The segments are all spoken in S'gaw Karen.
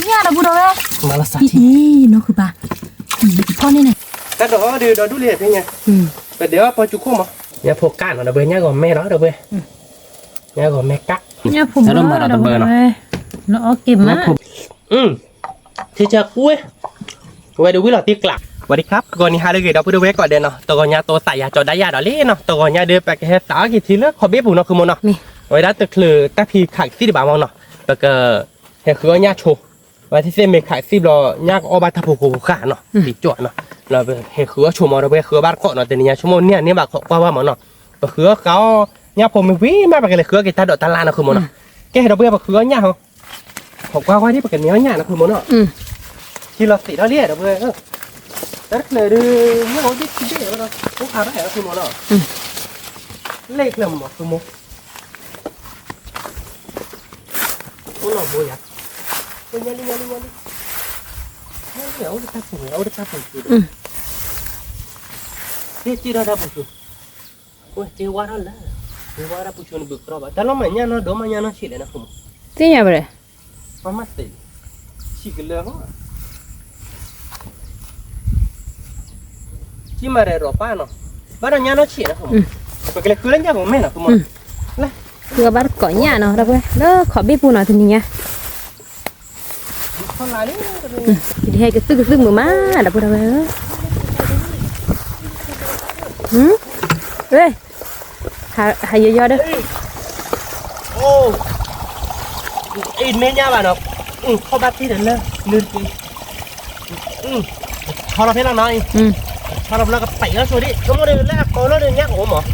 ညၣ်ဒီပုၢ်ဒီဝဲၢ်, မၤလီၤစးထံ, နီၢ်ဃုဘါ, ဖီၣ်န့ၣ်န့ၣ်, တၢ်ဒီးအီၤဒုးဒီဒူၣ်လံဖဲညါ, ပဒဲးအီၣ်ပီၣ်စူခိၣ်မး, ညၣ်ဖိကၣ်နီၤဒီပုၢ်ဝဲၢ်, ညၣ်ဂီၤမဲလီၤဒီပုၢ်ဝဲၢ်, ညၣ်ဂီၤမဲကၣ်, ညၣ်ဖိမးဒီပုၢ်ဝဲၢ်, လီၤအီၣ်က့ၤမး, ထံဆၢကွ့, ဝဲဒၣ်ဝံၤလီၤတံၢ်ကျး, ဝဲဒၣ်ခါ တဂီၤနံၤဟါလၢအဂ့ၤ ဒီပုၢ်ဝဲၢ်ကိးဂၤဒဲးနီၤ, တဂီၤညါတိသးယၤကၠီဒၣ်ယၤဒီးလံနီၤ, တဂီၤညါဒီး ပကဟဲသးအီၣ်က့ၤထံလၢခီၣ်ဘ့ၣ်ပူၤနီၤ ဃုမိၢ်နီၤ, အဝဲဒၣ်တချုးတၢ်ဖံးခးကသံၣ်တဘၣ်မးနီၤ, ပက ဟဲဃုအီၣ်ညၣ်ဆိ, ဝဲသ့ၣ်သ့ၣ်မ့ၢ်ခးကသံၣ်ဘျီ ညၣ်ကအီၣ်ဘၣ်တၢ်ဖိဃိဃာ်နီၤ, ဒ်ကၠီနီၤ, ဟဲဃုအီၣ်ဆိမး ဒီပုၢ်ဝဲၢ် ဃုအီၣ်ဘၣ်တကိးနီၤ, တနံၤညါဆိကမိၣ်န့ၢ်န့ၢ်ဘၣ်ခိးကွၢ်ဘၣ်မးနီၤ, ပဃုအီၣ်ဃုအီၣ်, ညၣ်ဖိမ့ၢ်ဝံၤမး ပကလဲၤဃုအီၣ်က့ၤတၢ်ဒိးတၢ်လၣ်နီၤ ဃုမိၢ်နီၤ, ကဲဒီပုၢ်ဝဲၢ် ပဃုအီၣ်ညၣ်ဟီ, ခိးကွၢ်ကွၢ်ဒ်ပကန့ၢ်အီၣ်ညၣ်နီၤ ဃုမိၢ်နီၤ, ထံလီၤသ့းထီၣ်လံဒီပုၢ်ဝဲၢ်, တၢ်တချုးဒီး ညၣ်အိၣ်ဘ့ၣ်ခံဘ့ၣ်ဒီး အိၣ်ခါဘၣ်ဃုမိၢ်နီၤ, လဲၤချၢမး ဃုမိၢ် အိၣ်လီၤဘိယၤ, အိၣ်ညါလံ ညါလံ ညါလံ, အိၣ်တၢ်ပူၤ အိၣ်တၢ်ပူၤ, ဟ့ၣ်စံၣ်ထီၣ်တၢ်ပူၤဆူ, အိၣ်စ့ဝါထီၣ်လၢ, စ့ဝါတၢ်ပူၤဆူန့ၣ် ဘုးကြီဘၣ်, တၢ်လီၤမးညၣ်နီၢ်ဒိၣ်မးညၣ်နီၢ်ဆံးလဲၣ်နီၤ ဃုမိၢ်, သ့ၣ်ညါဘၣ်, ပှၤမၤသ့, ဆံးကလၢာ်ဟီ ကံၣ်မၤရဲၣ်ရီၣ်ပၢ်နီၤ, ဘၣ်ဒီးညၣ်နီၢ်ဆံးနီၤ ပကလဲၤဃုလၢညၣ်ဂီၤမဲနီၤ မ့ၢ်လၢ, ဃုအီၣ်ဘၣ်တကိးညၣ်နီၤ ဒီပုၢ်ဝဲၢ် လၢခီၣ်ဘ့ၣ်ပူၤနီၤ တနံၤညါ, ဒ်ဟဲကသုၣ်ကသုၣ်မုာ်မး ဒီပုၢ်ဝဲၢ်ဧၢ, ဟါယယီဒီး အိၣ်, အ့ၣ်မ့ၢ်ညါဘၣ်နီၤ, ခီၣ်ဘၣ်တ့ၢ်ဒီးလၢ နုာ်တက့ၢ်, ဆီလီၤဖဲလီၤနီၤ, ဆီလီၤဖဲလီၤကပာ်လီၤဆိဒံး ဆိကမိၣ်ဒီးလၢအကိးလီၤဒီးညၣ်ကအိၣ်မး,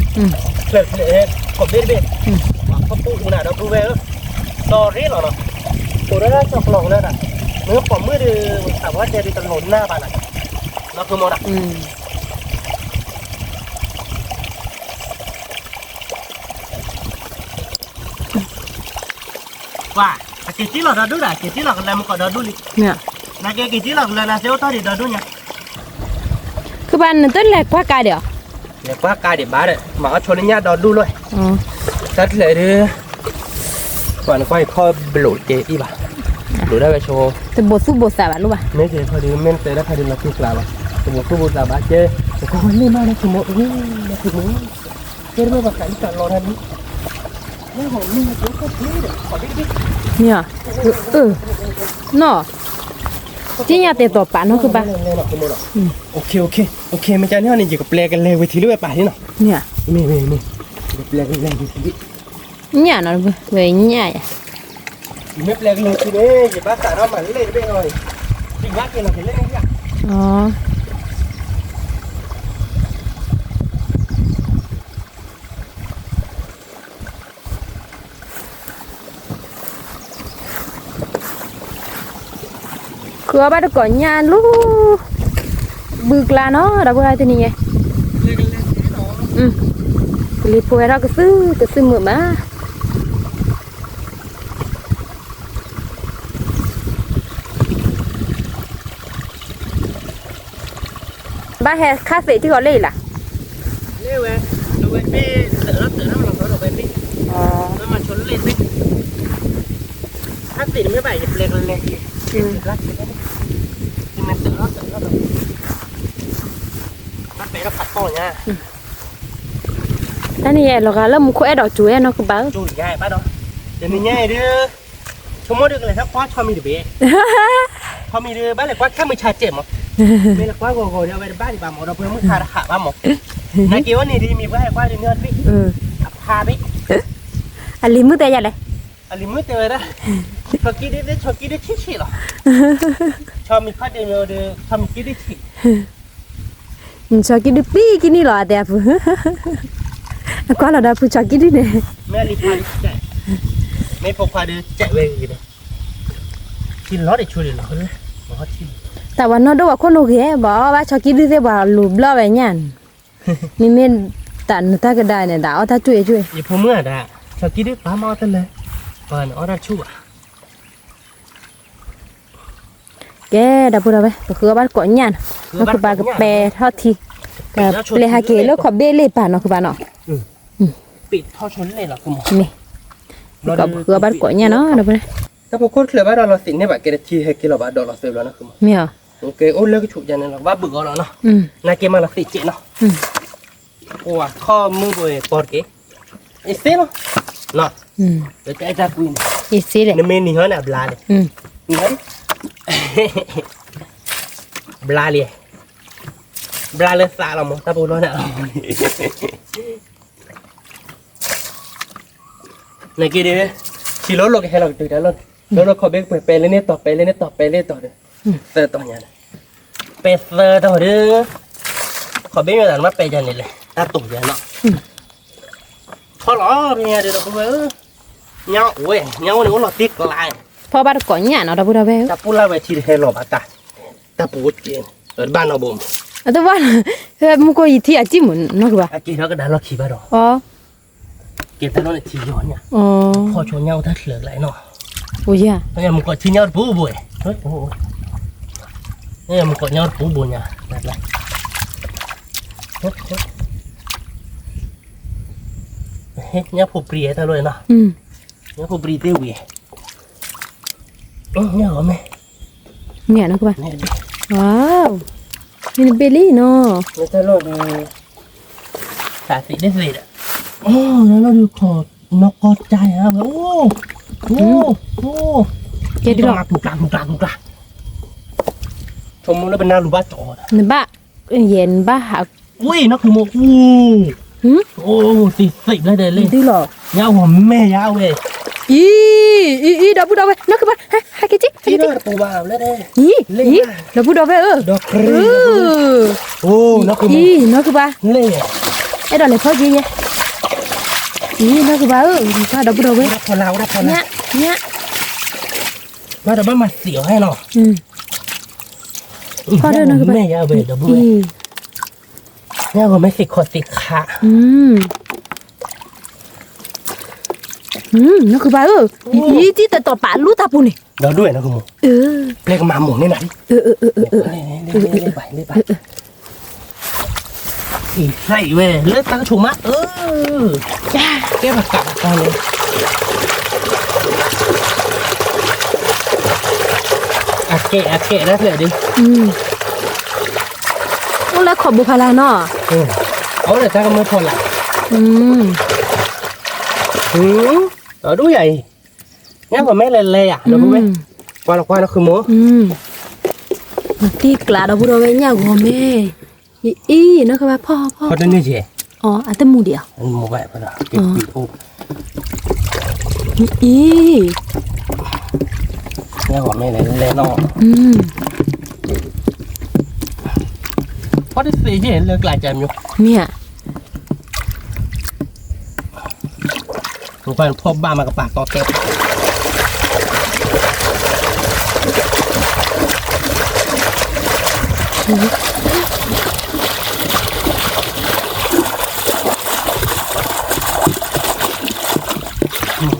ဖျၢၣ်ဖျၢၣ် ခီၣ်ဘ့ၣ်တဘ့ၣ်, ပှၤခီၣ်ပူၣ်အူနၤဒီပုၢ်ဝဲၢ်ဧၢ, ဒီရ့လီၤနီၤ, အိၣ်ဒီးတၢ်ဆီၣ်ကျီၤကလၢဒၣ်, မ့ၢ်ပိာ်မုၣ်ဒီး သးဝါတဲဒ်တလိၣ်နၢ်ဘၣ်နီၤ, နီၤ ဃုမိၢ်နီၤ ကွၢ်, အက့ၤစံၣ်လီၤဒီဒူၣ်ဒၣ် က့ၤစံၣ်လီၤကလၢမ့ၢ်ကီးဒီဒူၣ်လံ, နက့ၤက့ၤစံၣ်လီၤကလၢနၤစ့အိၣ်ထီၣ်ဒံးဒီဒူၣ်ညါ, ခုဘၣ်နတလဲၤကွၢ်ကါဒံးအီၤ, လဲၤကွၢ်ကါဒံးဘၣ်ဒီး မၤအီၣ်ဆိလၢညၣ်ဒီဒူၣ်လီၤ, တၢ်တလဲၤဒီး, ပှၤနကွၢ်ယခီၣ်ဘျိးက့ၤအံၤဘၣ်, ဘျိးဒၣ်ဝဲဆိ, တဘိးသူၣ်ဘိးသးဘၣ်လီၤဘၣ်, မ့ၢ်က့ၤခီဒီး မ့ၢ်နတဲဒၣ်ခီဒီးလီၤတံၢ်ကျါလီၤ, တဘိးသူၣ်ဘိးသးဘၣ်ကဲ, တခီခီန့ၢ်မးလၢခူမိၢ်, လၢခူမိၢ် ကဲတဘၣ်ဘၣ်ဃးလံတၢ်လီတၢ်ဒ်, မ့ၢ်, နီၤ, သ့ၣ်ညါတဲာ်တီၤပာ်နီၢ်ကဘၣ်, မ့ၢ်မ့ၢ်, မ့ၢ်ကန့ၣ်ဟီန့ၣ် ယကပျဲကလဲၤဝံၤထံလၢဝဲပာ်လံနီၤ, မ့ၢ်မ့ၢ်မ့ၢ်, ယကပျဲကလဲၤဝံၤထံလံ, ညၣ်နီၤ, ဝဲညၣ်ယၤ ယမ့ၢ်ပျဲကလဲၤထံန့ၣ် ယဘၣ်သးထီၣ်မၤလ့ၣ်တဘ့ၣ်လီၤ, ယဘၣ်က့ၤလီၤကလဲၣ်န့ၣ်ယၤ, ဃုအီၣ်ဘၣ်တကိးညၣ်လူၤ, ဘုကျါနီၤ ဒီပုၢ်ဝဲၢ်တနံၤညါ, ကလံၤဖိဟဲထီၣ်ကသုၣ်ကသုၣ်မုာ်မး ဘၣ်ဟဲခါသ့ၣ်ထံၣ်ဃီၤလၢအံၤလၢ်, လၢဝဲ, လၢဝဲဘ့ၣ်, လၢမၤဆိလ့ၣ်သ့ၣ်, ခါသ့ၣ်တမ့ၢ်ဘၣ် ယပျဲကလဲၤက့ၤ, ယမ့ၢ်တၢ်လီၤ, တၢ်ပဲာ်ထီၣ်ဖးတီၢ်ညါ, တၢ်န့ၣ်ယဲလီၤဂာ်လၢမူခိၣ်အဲၣ်ဒိးကၠိဝဲနီၢ်ကဘၣ်, ကၠိယါဘၣ်ဒီး, တနံၤညါအံၤဒုး ဆိကမိၣ်ဒီးကလဲၤထီၣ်ကွၢ်ဆီမံၤတဘ့ၣ်, ဆီမံၤဒီးဘၣ်လဲၤကွၢ်ခါမုၢ်ဆါစဲးမး, မ့ၢ်လဲၤကွၢ်ဂီၤဂီၤဒီးအဝဲတဘၣ်ဒံးဘၣ်မး ဒီပုၢ်ဝဲၢ်မုၢ်ခါတဟးဘၣ်မး, နာ်က့ၤဝဲန့ၣ်ဒ်မ့ၢ်ပှၤဟဲကွၢ်ဒ်န့ၣ်အီၤတဘ့ၣ်, အဖါဘ့ၣ်, အလံၤမုၣ်တဲယၤလဲၣ်, အလံၤမုၣ်တဲဝဲဒၣ်, ဆီကံဒုသ့ၣ် ဆီကံဒုဆံးဆံးလီၤ, ဆီမံၤခီၣ်ဒ့မ့ၢ်ဒီး ဆီမံၤကံဒုဆံး ဆီကံဒုပံကံနံၣ်လီၤ အတဲအဖု, အကွၢ်လီၤဒီးဖုဆီကံဒုန့ၣ်, မ့ၢ်လံဖါဒု, မ့ၢ်ဖိခွါဒုစဲးဝဲဂ့ၤဒီး, ထံလီၤဒံးဆိဒံးလီၤ, တၢ်ဝဲနီၢ်ဒိၣ်ဝဲခိၣ်နူာ်ဂ့ၤ ဘၣ်အီၣ်ဘၣ်ဆီကံဒုသ့ၣ်ပှၤလူၤဘျီၣ်ဝဲညါန့ၣ်, မ့မ့ၢ်တၢ်နတၢ်ကဒါန့ၣ် တၢ်အီၣ်တၢ်ကၠူၣ်အံၤကၠူၣ်အံၤ, ယဖိမုၣ်အတၢ်, ဆီကံဒုပာ်မၤအီၣ်တလၢ, ပှၤနအီၣ်တၢ်ဆူၣ်ဘၣ် ကဲ ဒီပုၢ်ဒီဝဲၢ် ပဃုအီၣ်ဘၣ်တကိးညၣ်နီၤ, လၢကဘၣ်ကပဲာ်ထီၣ်ထံ, ကပျဲဟးက့ၤလၢခီၣ်ဘ့ၣ်လ့ၣ်ပာ်နီၤကဘၣ်နီၤ, မ့ၢ်, ကပဃုအီၣ်ဘၣ်တကိးညၣ်နီၤ ဒီပုၢ်ဝဲၢ်, တၢ်ဖိခိၣ်တချုးဘၣ်ဒီးလီၤသ့ၣ်န့ၢ်ဘၣ်ကဲတထံဟဲက့ၤလီၤဘၣ်ဒီးလီၤသ့ၣ်ဘျီနီၤ မ့ၢ်ဧါ, ကဲအိၣ်လၢကဆူးကန့ၣ်လီၤ ကဘၣ်ဘုးအီၤလီၤနီၤ, နာ်က့မးလီၤသ့ၣ်ကဲနီၤ, ကွၢ်ခီၣ်မုၢ်ဘိပီတက့ၢ်, အ့ၣ်သ့လီၤ, နီၤ, တၢ်ကွံန့ၣ်, နမ့ၢ်နံၤဟီန့ၣ်အဘျါလံ, ဘျါလံ, ဘျါလၢသးလီၤမး တၢ်ဖိလီၤန့ၣ် နက့ဒ်, ထံၣ်လီၤလီၤကဟဲလီၤကတုၤတၢ်လီၤ, လီၤလီၤခီၣ်ဘ့ၣ်ပှဲၤပဲလဲၣ်န့ၣ်တီၤ ပဲလဲၣ်န့ၣ်တီၤ ပဲလဲၣ်န့ၣ်တီၤဒီး, သၢတီၤညါ, ပဲသၢတီၤဒီး, ခီၣ်ဘ့ၣ်မ့ၢ်သးနမ့ၢ်ပဲယၤန့ၣ်လဲၣ် တၢ်တိာ်ယၤနီၤ, ဖီလီၤမ့ၢ်ယၤဒီးဒီပုၢ်ဝဲၢ်ဧၢ, ညါအိၣ်ဝဲ ညါအိၣ်န့ၣ်အိၣ်လီၤတံၢ်ကျါ, ဖီဘၣ်တကိးညၣ်နီၤ ဒီပုၢ်ဒီဝဲၢ်ဧၢ, တၢ်ပူၤလၢ်ဝဲထံတဟဲလီၤဘၣ်တၢ်, တၢ်ပူၤက့ၤ, တဘၣ်နီတဘိမး, အတဘၣ်, မူခိၣ်ယထံၣ်အစံၣ်မုာ်နီၢ်ကဘၣ်, အက့ၤထီၣ်ကဒါလီၢ်ခံဘၣ်ဒီး ကဲတၢ်လီၢ်န့ၣ်ထံယီၤညါ, ဖီဆိညါအိၣ်တၢ်ချၢကလဲၣ်နီၤ, အိၣ်ယၤ, မူခိၣ်ထံညါအိၣ်တပူၤဘိ, မူခိၣ်ညါအိၣ်တပူၤဘိညါ, ညၣ်ဖိပြံတၢ်လီၢ်နီၤ, ညၣ်ဖိပြံသ့ၣ်ဝံၤ, ညၣ်ဂီၤမဲ, မ့ၢ်နီၢ်ကဘၣ်, မ့ၢ်နဘ့ၣ်လံနီၤ, တၢ်လီၢ်ဒုး, တၢ်သ့ၣ်ဒ်သ့ၣ်ဒီး, တၢ်လီၢ်ဒုးခီၣ်နီၢ်ကီၢ်တၢ်ယၤဝဲ, ကဲဒ်လီၤ, ဆိကမိၣ်လၢပနၢ်လူၤဘၣ်ကီး, နဘၣ်, ယဲနဘၣ်ဟး, ဝ့ၢ်နီၢ်ခိၣ်မိၢ်, သ့ၣ်သ့ၣ်ဘျဲၣ်ဒဲးလံ, ဒ်လီၤ, ညၣ်ဂီၤမဲယၤဝဲ, အံၤ, အံၤ အံၤ ဒီပုၢ်ဒီဝဲၢ် နီၢ်ကဘၣ်, ဟဲက့ၤက့ၤ, ဟဲက့ၤက့ၤ, အံၤ, ဒီပုၢ်ဒီဝဲၢ်ဧၢ, အံၤ နီၢ်ကဘၣ်, အဲၣ်ဒိးလဲၤဖီက့ၤယဲ, အံၤ နီၢ်ကဘၣ်ဧၢ, ဒီပုၢ်ဒီဝဲၢ်, ညၣ်, ဘၣ်ဒီးဘၣ်မၤသံးအီၤဟဲနီၤ, ဖီဒီးနီၢ်ကဘၣ်, ညၣ်ဂီၤမဲသ့ၣ်ခီၣ်သ့ၣ်ခး, နီၢ်ကဘၣ်ဧၢ, အံၤ တံၢ်တတီၤပာ်လူတၢ်ပူၤန့ၣ်, ဒီးဒိၣ်ဝဲနီၢ်ကမိၢ်, ပျဲကမၤမိၢ်န့ၢ်နၤလံ, အံၤ သံးဝဲလၢတၢ်ကဆိးမး, ကဲပကးပကးန့ၣ်, အကဲအကဲဒၣ်ဖျဲၣ်ဒ်, အိၣ်လၢခီၣ်ဘိဖးလၢ်နီၤ, အိၣ်လၢတၢ်ကမၢဖီလာ်, ဒီးဒိၣ်ယၤအံၤ, ညၣ်ဂီၤမဲလဲၤလဲၤယၤ ဒီပုၢ်ဝဲၢ်, ကွၢ်လီၤကွၢ်လီၤဃုမိၢ်, တံၢ်ကျးဒီပုၢ်ဒီဝဲၢ်ညၣ်ဂီၤမဲ, အံၤ နီၢ်ကဘၣ်ဖီဖီ, အတမူဒံးဧါ, အတမူဒံးဧါ, အံၤ, ညၣ်ဂီၤမဲလဲၤလဲၤနီၤ, ဖီတသ့ယဲၢ်လၢကျးကမၠိ, မ့ၢ်ဧါ နကွၢ်နဖီၣ်ဘၣ်မးကပၤတီတဲာ်,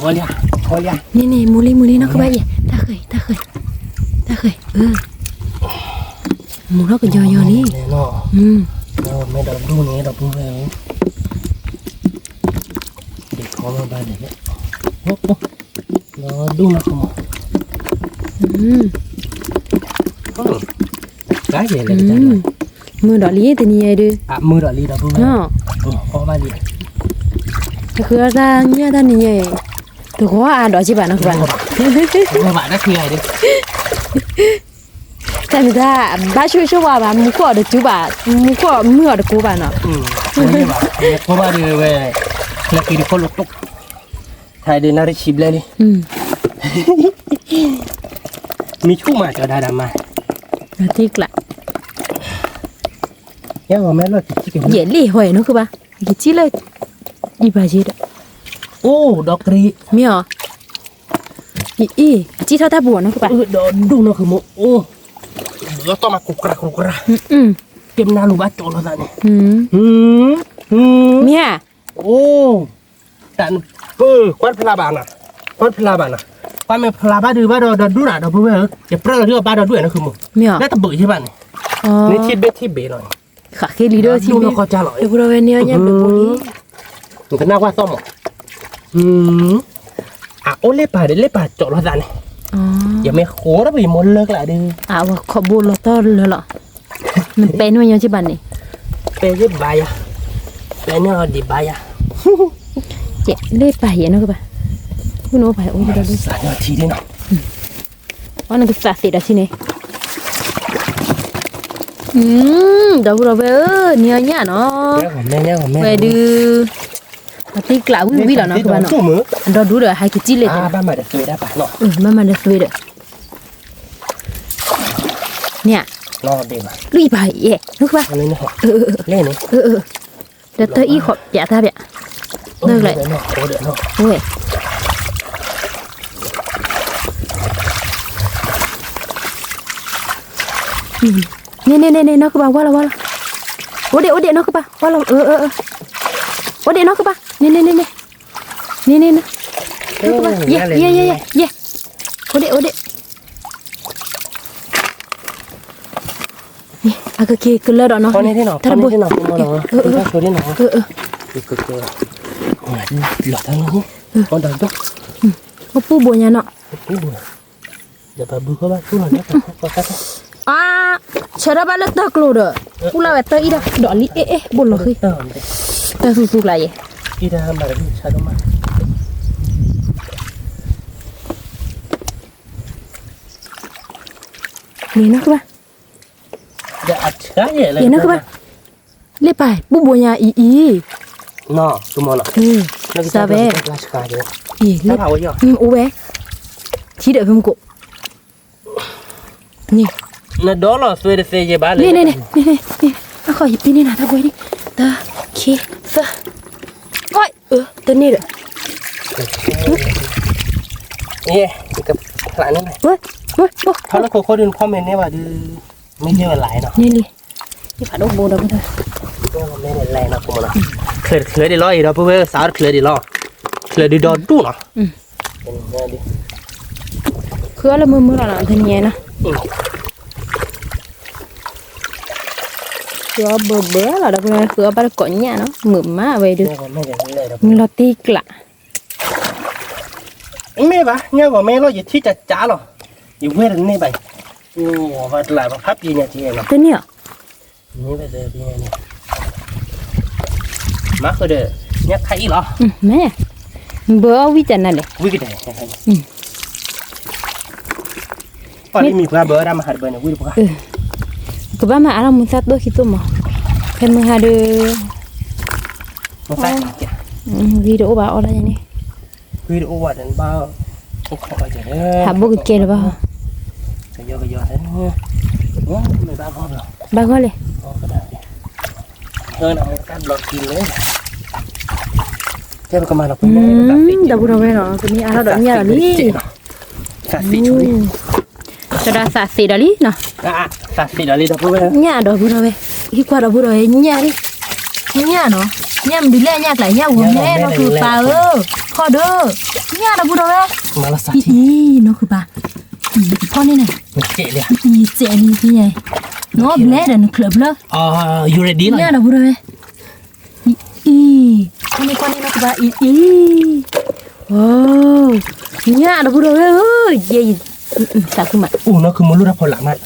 ဝီလံ, ဝီလံ, န့ၣ်န့ၣ် မူလံမူလံ နီၢ်ကဘၣ်ယဲၢ်, တၢ်ဃဲၤ တၢ်ဃဲၤ, တၢ်ဃဲၤ, အၢ မူထီၣ်ကယီယီလံ, မ့ၢ်ဒီးဒူၣ်န့ၣ် ဒီပုၢ်ဝဲၢ်ဧၢ, ဒ်ခီမ့ၢ်ဘၣ်န့ၣ်, ဒီးဒူၣ်နီၢ်ကမၢ်, မုာ်ဒီးလံတနံၤညါအံၤဒုး, မုာ်ဒီးလံဒီပုၢ်ဝဲၢ်, ဃီဘၣ်လံ, တဃုအီၣ်တၢ်ညၣ်တၢ်နံၤညါအံၤ, တဂီၤအါဒီးက့ဘၣ်နီၢ်ကဘၣ်, တဂီၤဘၣ်တၢ်ခံဂၤအံၤဒုး တၢ်မ့ၢ်တၢ် ဘၣ်ဆိၣ်ဆိၣ်ဝါဘၣ် မူခိၣ်အီၤတတူၢ်ဘၣ်, မူခိၣ်မုၢ်အီၤတကိးဘၣ်နီၤ, ဘၣ်ဒုးဝဲ, လၢက့ၤတခီလိာ်တိၢ်, ဟဲဒုးနၣ်ရံၣ်ဆံဘျဲၣ်လံ, မံဆူၣ်မးကၠီဒါဒၣ်မး, တံၢ်ကျး, ယဲၢ်လံဟီနီၢ်ကဘၣ်, ယကစံၣ်လၢ, ယဘၣ်ယဲဒီး, အိၣ်ဒီးကရံ, မ့ၢ်အီၤ, အံၤ, စံၣ်ထီၣ်တၢ်ပူၤနီၢ်ကဘၣ်, ဒီးဒူၣ်နီၢ်ကမၢ်အိၣ်, ဒီးတီၢ်မးကိးကြၤကိးကြၤ, ကဲမနုၤလူၤဘၣ်ကၠီလိာ်သးန့ၣ်, မ့ၢ်ဧါ, အိၣ်, တၢ်နပၢၢ် ကွၢ်ဖျါဘၣ်နၤ, ကွၢ်ဖျါဘၣ်နၤ, ကွၢ်မ့ၢ်ဖျါဘၣ်ဒုးဘၣ်ဒီးဒီဒူၣ်နၤ ဒီပုၢ်ဝဲၢ်ဧၢ, ယပြၢၢ်လီၤဒုးအီၤဘၣ်ဒီဒူၣ်နီၢ်ကမၢ်, မ့ၢ်အီၤ, လၢတဘၢၣ်ယဲဘၣ်န့ၣ်, န့ၢ်ထံၣ်ဘ့ၣ်ထံၣ်ဘ့ၣ်လီၤ, ဃးဃ့လံဒီးထံၣ်ဘ့ၣ်, ဒီပုၢ်ဝဲၢ်န့ၣ်ညၣ်ဘျုးဘိလံ, နကနၣ်ကွၢ်သီၣ်မး, အအိၣ်လၢပၢ်ဒီးလၢပၢ်ကၠီလိာ်သးန့ၣ် ယမ့ၢ်ဃိထီၣ်ပယမိၢ်လၢကျးဒီး အဝဲခီဘိလီၤတီၢ်လၢလီၤ. နပဲာ်န့ၢ်ညီကဘၣ်န့ၣ်, ပဲာ်ကဘၣ်ယၤ, ပဲာ်န့ၢ်အီၤဒံးဘၣ်ယၤ, ကဲလၢပၢ်ယဲနီၢ်ကဘၣ်, အိၣ်နအိၣ်ပၢ်အိၣ်ဒီးလၢ အီနကသးသ့ဒီးထံန့ၣ်, ဒီပုၢ်ဒီဝဲၢ်ဧၢ, နံၤအီညၣ်နီၤ, ဝဲဒုး အတံကျးဝံၣ်ဝံၣ်လီၤနီၤကဘၣ်နီၤ, ဒီဒူၣ်ဒီးဟဲက့ၤတံၢ်လံ, ဘၣ်မၤဒီးသွဲဒီး, န့ၣ်, လွံၢ်ပၢ်ယဲ, နီၢ်ကဘၣ်, ဒီးတၢ်အံၣ်ဃီးပၠးတၢ်ပၠး, ဝဲ န့ၣ်န့ၣ်န့ၣ်န့ၣ် နီၢ်ကဘၣ် ဝါလီၤဝါလီၤ, အိၣ်ဒ့ၣ်အိၣ်ဒ့ၣ် နီၢ်ကဘၣ် ဝါလီၤ, အိၣ်ဒ့ၣ် နီၢ်ကဘၣ်, န့ၣ်န့ၣ်န့ၣ်န့ၣ်, န့ၣ်န့ၣ်န့ၣ်, နီၢ်ကဘၣ် ယဲ ယဲ ယဲ ယဲ, အိၣ်ဒ့ၣ်အိၣ်ဒ့ၣ်, အကက့ၤကလၢဒီးနီၤ, တၢ်တဘိ, လီၤတၢ်နီၤ, အပူၤဘိညါနီၤ, အါ, ဆၢထၢၣ်ဘၣ်လၢတၢ်ကျိၤဒီး, ပူလၢဝဲတၢ်အံၤဒီး ဒီးလံ အ့ၣ်အ့ၣ် ဘိလီၤဃံ, တၢ်သူသူကျါယဲ, န့ၣ်နီၢ်ကဘၣ်, ယဲနီၢ်ကဘၣ်, လ့ပၢ် ပူၤဘိညါအံၤအံၤ, စးဝဲ, အိၣ်ဝဲ, ထံဒီးဖုမကိး, န့ၣ်, နဒီလီၤသွဲတသ့ယဘၣ်လၢ, န့ၣ်န့ၣ်န့ၣ်, အဃိယပ့ၤန့ၢ်နၤတၢ်ဘှဲဒံး, တၢ်, ခံ, သၢ, တန့ၢ်ဒီး, ဖျါန့ၣ်, ဖီလၢခိခိၣ်ဒုးနဖီမ့ၢ်န့ၢ်ဘၣ်ဒုး, မ့ၢ်န့ၢ်ဝဲလၢနီၤ, န့ၣ်လံ, ယဖးဒိၣ်ဘိဒီး, မ့ၢ်န့ၢ်လၢနီၤ, ချၢးချၢးဒံးလီၤအံၤဒီး ပုၢ်ဝဲၢ်စးထီၣ်ချၢးဒံးလီၤ, ချၢးဒုးဒီဒူၣ်နီၤ, ဃုအီၣ်လၢမုာ်မုာ်လီၤနီၤ တနံၤအံၤနီၤ, ဃုအီၣ်ဘၢဘၢလီၤဒီး ပုၢ်ဝဲၢ် ဃုအီၣ်ဘၣ်တကိးညၣ်နီၤ မုာ်မးဝဲဒုး, မုာ်လီၤတံၢ်ကျး မ့ၢ်ဘၣ် ညၣ်ဂီၤမ့ၢ်လီၤ ယထံၣ်ကၠးကၠးလီၤ, ယဝဲတန့ၢ်ဘၣ်, ဘၣ်တလၢ်ဘၣ်ဖးပံညါက့ၤနီၤ, တန့ၢ်အီၤ, မ့ၢ်ဘၣ်သ့ၣ်ပံညါန့ၣ်, မၤဃုာ်ဒီး ညၣ်ခါအံၤလီၤ, မ့ၢ်, ဘၢအီၣ်ဝံၣ်တၢ်နၤလဲၣ်, ဝံၣ်ကတဲာ် ပှၤလၢမံၤပှၤဘၢတၢ်မၤဟးတဘၢန့ၣ် ဝံၣ်တပှၤ, ကဘၣ်မၤအါထီၣ်မူသၣ်သိၣ်ခံသိၣ်မး, ဖဲမုၢ်ဟါဒီး, ဝံၣ်တအိၣ်ဘၣ်အီၣ်တၢ်ယါန့ၣ်, ဝံၣ်တအိၣ်ဘၣ်ဒီးဘၣ်, ဟးဘိၣ်ကကဲလၢၤဘၣ်, ဘၣ်ဂီၢ်လဲၣ်, ဒီပုၢ်ဒီဝဲၢ်နီၤ ကမ့ၢ်အါထီၣ်ဒီးညၣ်ဒီးလံ, သးသ့ဒီးလံနီၤ, ညၣ်ဒီပုၢ်ဒီဝဲၢ်, ဟံၣ်ကွၢ်ဒီပုၢ်ဒီဝဲၢ် ညၣ်လံ, ညၣ်နီၤ, ညၣ်မနုၤလဲၣ် ညၣ်ကျါ ညၣ်ဂီၤမ့ၢ်နီၢ်ခုပၢ်ဧၢ, ခီၣ်ဒီး, ညၣ်ဒီပုၢ်ဒီဝဲၢ်, အံၤ နီၢ်ခုပၢ်, ဖီန့ၣ်န့ၣ်, စဲးလံ, နီၢ်ဘျဲဒီးနချၢးဘျၢ, ညၣ်ဒီပုၢ်ဒီဝဲၢ် အံၤ, ဖီန့ၣ်ကွၢ်န့ၣ်နီၢ်ကဘၣ်အံၤအံၤ, အိ, ညၣ်ဒီပုၢ်ဒီဝဲၢ်ဧၢ, ယဲယံၤ, သးခုမး, အိၣ်နီၢ်ခုမူလိၣ်တၢ်ဖီလာ်မး,